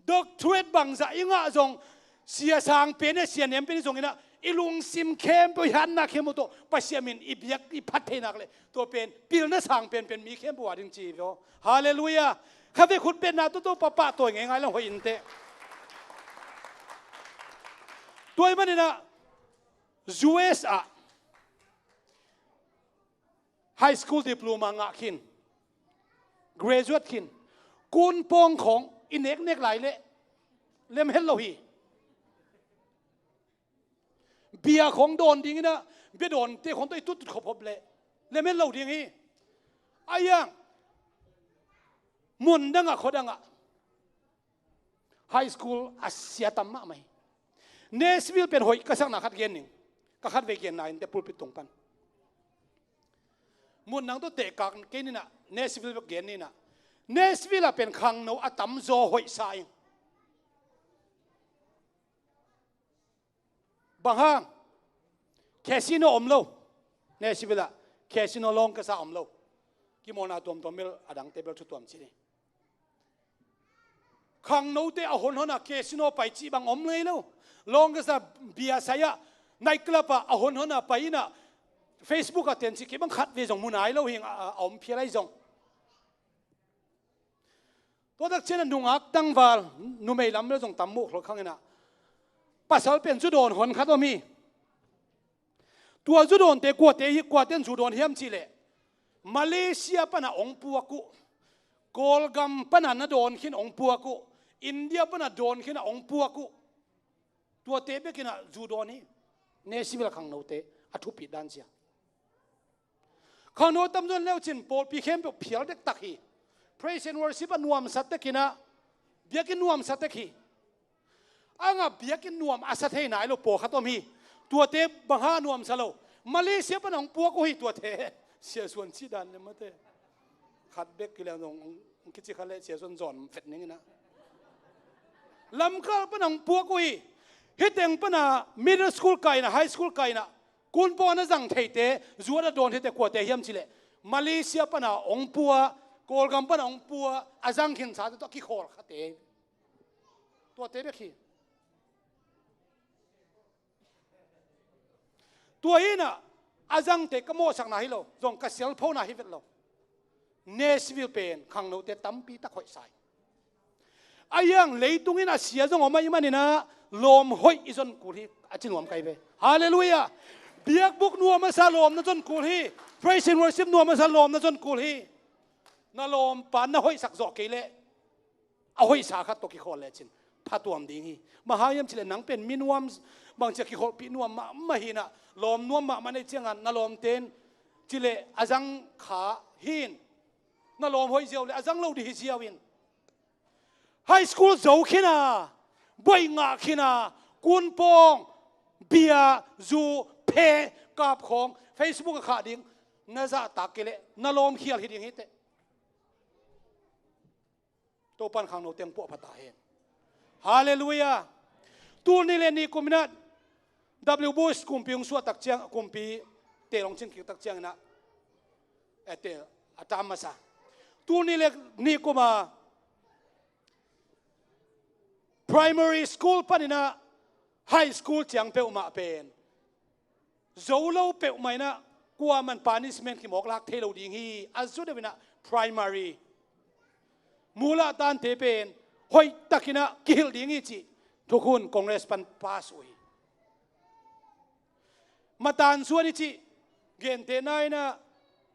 Doctorate bangzah i ngah zong, sia sang pen e, sia nem pen i zong in ah, i lungsim khempeuh, i hatna khempeuh tawh Pasian min i biak, i phat thei nak leh, tua pen pilna sang penpen mi khempeuh a ding ci hi ve aw. Halleluiah. Kha ve khut betna tawh tawh papa tawi ngeingai lang hoih in teh. Tua ahih manin ah U S ah high school diploma ngah khin, graduate khin, kun pawng khawng i neknek lai leh lem het lo hi. Bia khawng dawn ding in ah, bia dawnte khawng tawh i tuttut khop hop leh lem het lo ding hi. A iang mun dangah, khua dangah high school a sia tam mahmah hi. Nashville pen hoih ka sakna khat gen ning. Ka khatvei genna in teh pulpit tung pan. Mun nang tawh tehkak kei ni in ah, Nashville bek gen ni in ah. Nashville ah pen khangno a tamzaw hoihsa ing. Bang hang? Casino om lo. Nashville ah casino, lawn ka sa om lo. Kimawlna tuamtuam bel, a dangte bel thu tuam ci ni. Khangnote a honhon a casino pai cih bang om ngei lo. Lawn ka sa, bia sai ah, night club ah a honhon a pai in ah, Facebook ah ten cih kei bang khatvei zong mu nai lo hi ing a, a, a om phial ahi zong. Tua tak ciang a nungak tangval, numei lam bel zong tam muh kholkhang in ah, pasal pen zu dawn hon khat om hi. Tua zu dawnte kuate hi, kuaten zu dawn hiam cih leh, Malaysia pan a hong puak uh, Kawlgam pan a na dawn khin hong puak uh, India pan a dawn khin a hong puak uh. Tuate bek in ah zu dawn hi. Nashville khangnote a thupit dan sia. Khangno tamzaw leucin pawlpi khempeuh phial dektak hi. Praise and worship a nuamsa tek in ah, biakinn nuamsa tek hi. A ngah biakinn nuam a sa thei nai lo pawlkhat om hi. Tuate bang hang nuamsa lo? Malaysia pan a hong puak uh hi tuate. Sia Suan cih dan le mate. Khat bek kiliang zong kici kha le Sia Suan zawn vet ning ina. Lamkal pana hong puak uh hi. Hiteng pana middle school kaina, high school kaina, kunpawng a zang theite, zuat a dawn theite kuate hiam cileh, Malaysia pana hong pua, Kawlgam pana hong pua, a zang khinsate tawh a kikhawl khate. Tuate bek hi. Tua hi inah, a zangte ka mawhsakna hi lo, zong ka sialphona hi vet lo. Nashville pen khangnote tampi tak hoihsa hi. A hiang leitung in a sia zong om ahih maninah lawm hoih i zon kul hi, a ci nuam kai ve. Halleluiah. Biakbuk nuam a sa lawm na zon kul hi. Praise and worship nuam a sa lawm na zon kul hi. Na lawmpa na hoihsak zawh kei leh a hoihsa khat tawh kikhawl lecin phatuam ding hi. Bang hang hiam cileh nang pen minuam, bangcia kikholhpih nuam mahmah hinah, lawm nuam mahmah nei ciangah na lawmten cileh a zang kha hin. Na lawm hoih ziau le a zang lo dih hi ziau in. High school zo khina, boih ngah khina, kunpawng, bia, zu, phe, kap khawng, Facebook a khah ding na zahtak kei leh na lawm khial hi ding hiteh. Topan khangno teng puah pha ta hen. Halleluiah. Tul nih le nih kum inah W Bush kumpi hong suah tak ciang, kumpi tel hong cingkik tak ciang inah, eh, tel a tam masa. Tul nih le nih kum a primary school paninah high school ciang peuhmah pen zo lo peuhmah inah kuaman punishment kimawk lak thei lo ding hi. A zu deuh inah primary mulahtaante pen hoihtakinah kihilh ding hi cih thukhun Congress pan pass uh hi. Matan suan i cih gentehna inah,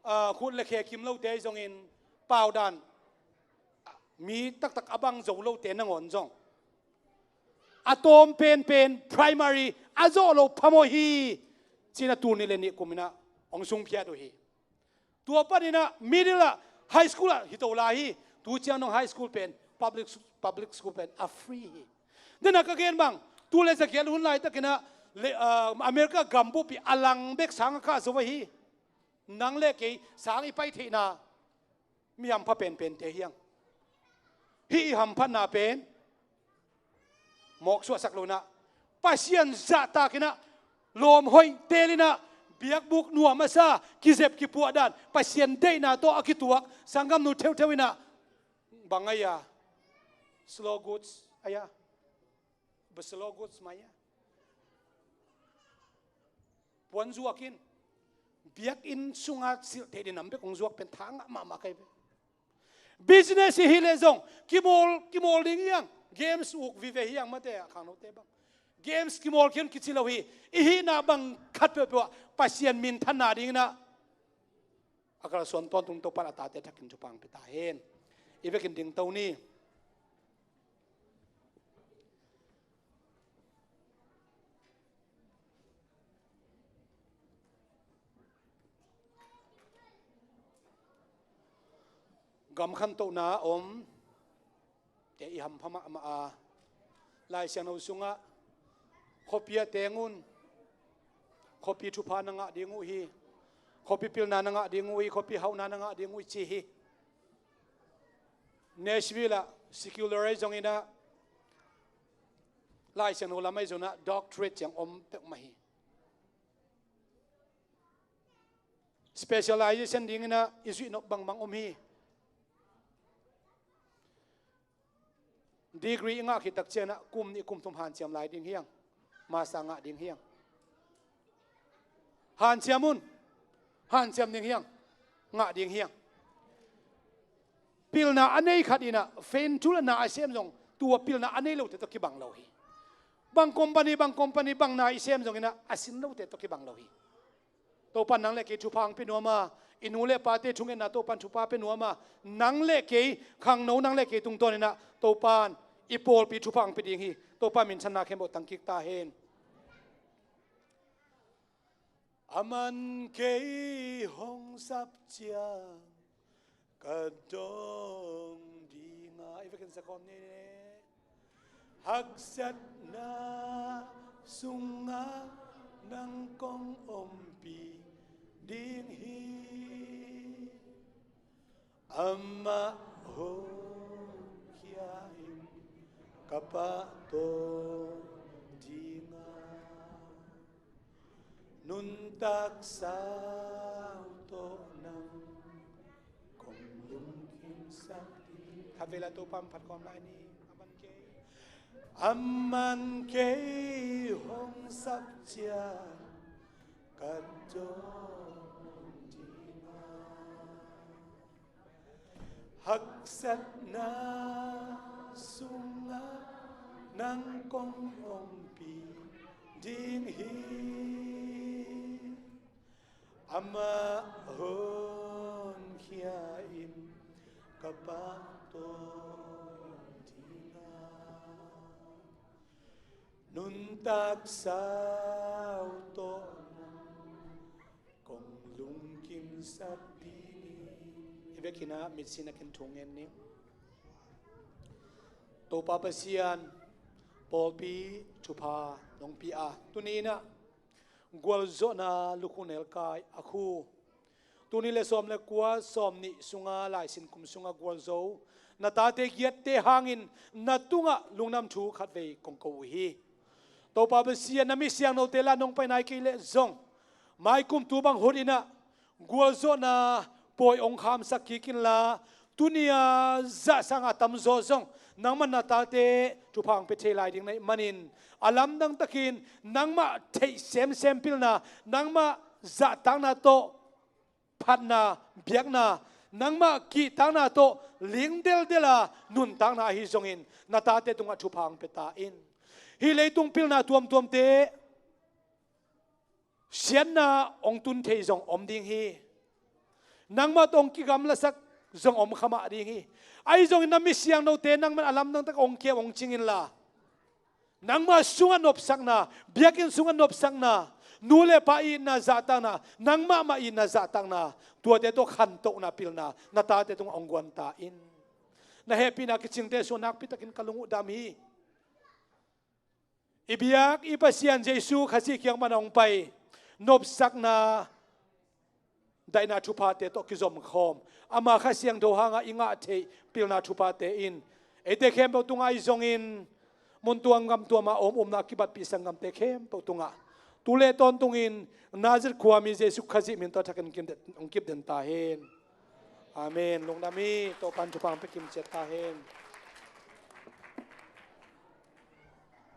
ah, khut le khe kim lote ahi zongin paudan mi taktak a bang zo lote nangawn zong a tawm penpen primary a zawh lo phamawh hi. Cinah tul nih le nih kum inah hong sungphiat uh hi. Tua paninah middle ah, high school ah hi to lai hi. Tu ciang dong high school pen, public, public school pen a free hi. Dena ka gen bang, tul le zagiat hun laitakinah le, ah, America gambupi a lang bek sang a kah zo ahi. Nang le kei sang i pai theihna mi hampha penpente hiang. Hih i hamphatna pen mawk suahsak lo inah Pasian zahtakinah lawm hoih telinah biakbuk nuam a sa, kizep kipuah dan, Pasian deihna tawh a kituak sanggamnu theuhtheuh inah bang aia, slow goods aia, slow goods mai a puan zuakin biakinn sunga silh theih dinam bek hong zuak pen tha ngah mahmah kai ve. Business i hih leh zong kimawl, kimawl ding hiang. Games uk vive hiang mate a khangnote bang. Games kimawl khian kici lo hi. I hihna bang khat peuhpeuh ah Pasian minthanna dinginah a kalsuan tawntung Topan a tate thakin thupha hong pia ta hen. I vekin dingto ni. Gam khantohna a om te i hampha mahmah a, Lai Siangtho sungah khuapi a teng un, khuapi thupha na ngah ding uh hi, khuapi pilna na ngah ding uh hi, khuapi hauhna na ngah ding uh hi ci hi. Nashville ah secular ahi zonginah Lai Siangtho lam ahi zonah doctorate ciang om peuhmah hi. Specialization dinginah i zuihnop bangbang om hi. Degree i ngah khit tak cianah kum nih kum thum hanciam lai ding hiang. Master ngah ding hiang. Hanciam un. Hanciam ding hiang. Ngah ding hiang. Pilna a nei khat inah fenthulna a sem zong tua pilna a nei lote tawh kibang lo hi. Bang company, bang company, bang na i sem zonginah a sin lote tawh kibang lo hi. Topan nang le kei thupha hong pia nuama, i nu le pate thungetna Topan thupha pia nuama, nang le kei khangno, nang le kei tungtawninah Topan i pawlpi thupha hong pia ding hi. Topan minthanna khempeuh tangkik ta hen. A man kei hong sap ciang ka dong dinga, i vekin zakawm ni ne. Haksatna sungah nang kong ompih ding hi. sau tawh nang kong lungkimsak ding. Khatvei la Topa min phat khawm lai ni. A man kei, a man kei hong sap ciang ka dawn ding a, haksatna sungah nang kong ompih ding hi. Amah honkhia in ka pahtawi ding a, nuntak sau tawh nang kong lungkimsak ding hi. Hi vekin ah mitsi nakin thu ngen ni. Topa Pasian, pawlpi thupha nong pia a, tuni in ah gualzawhna lukhu nelkai a khu, tul nih le sawm le kua, sawm nih sunga laisin kum sunga gualzo na tate giatte hangin na tungah lungdam thu khatvei kong ko uh hi. Topa Pasian, na mi siangthote la nong pai nai kei leh zong, mai kum tu bang hun in ah gualzawhna pawi hong khamsak kik inla, tuni-a zahsang a tamzaw zong nangmah na tate thupha hong pia thei lai ding na hih manin, a lamdang takin nangmah theih semsem pilna, nangmah zahtakna tawh phatna, biakna, nangmah kihtakna tawh ling deldel a nuntakna ahi zongin na tate tungah thupha hong pia ta in. Hih leitung pilna tuamtuamte siatna hong tun thei zong om ding hi. Nangmah tawh hong kigamlasak zong om kha mah ding hi. Ahi zongin na mi siangthote nangmah a lamdang tak hong keu hong cing inla, nangmah sungah nopsakna, biakinn sungah nopsakna, nu le pa itna zahtakna, nangmah mah itna zahtakna, tuate tawh khantohna pilna na tate tungah hong guan ta in. Na hehpihna kicingte sungah nakpi takin ka lung uh dam hi. I biak i Pasian Jesu Khazih kiang pan a hong pai nopsakna, daihna thuphate tawh kizomkhawm, ama Kha Siangtho hanga i ngah theih pilna thuphate in eite khempeuh tungah ahi zongin mun tuam gam tuama om umna a kibatpih sanggamte khempeuh tungah tu le tawntungin Nazareth khuami Jesu Khazih min tawh thakin hong kipden ta hen. Amen. Lungdam hi. Topan thupha hong pia kimciat ta hen.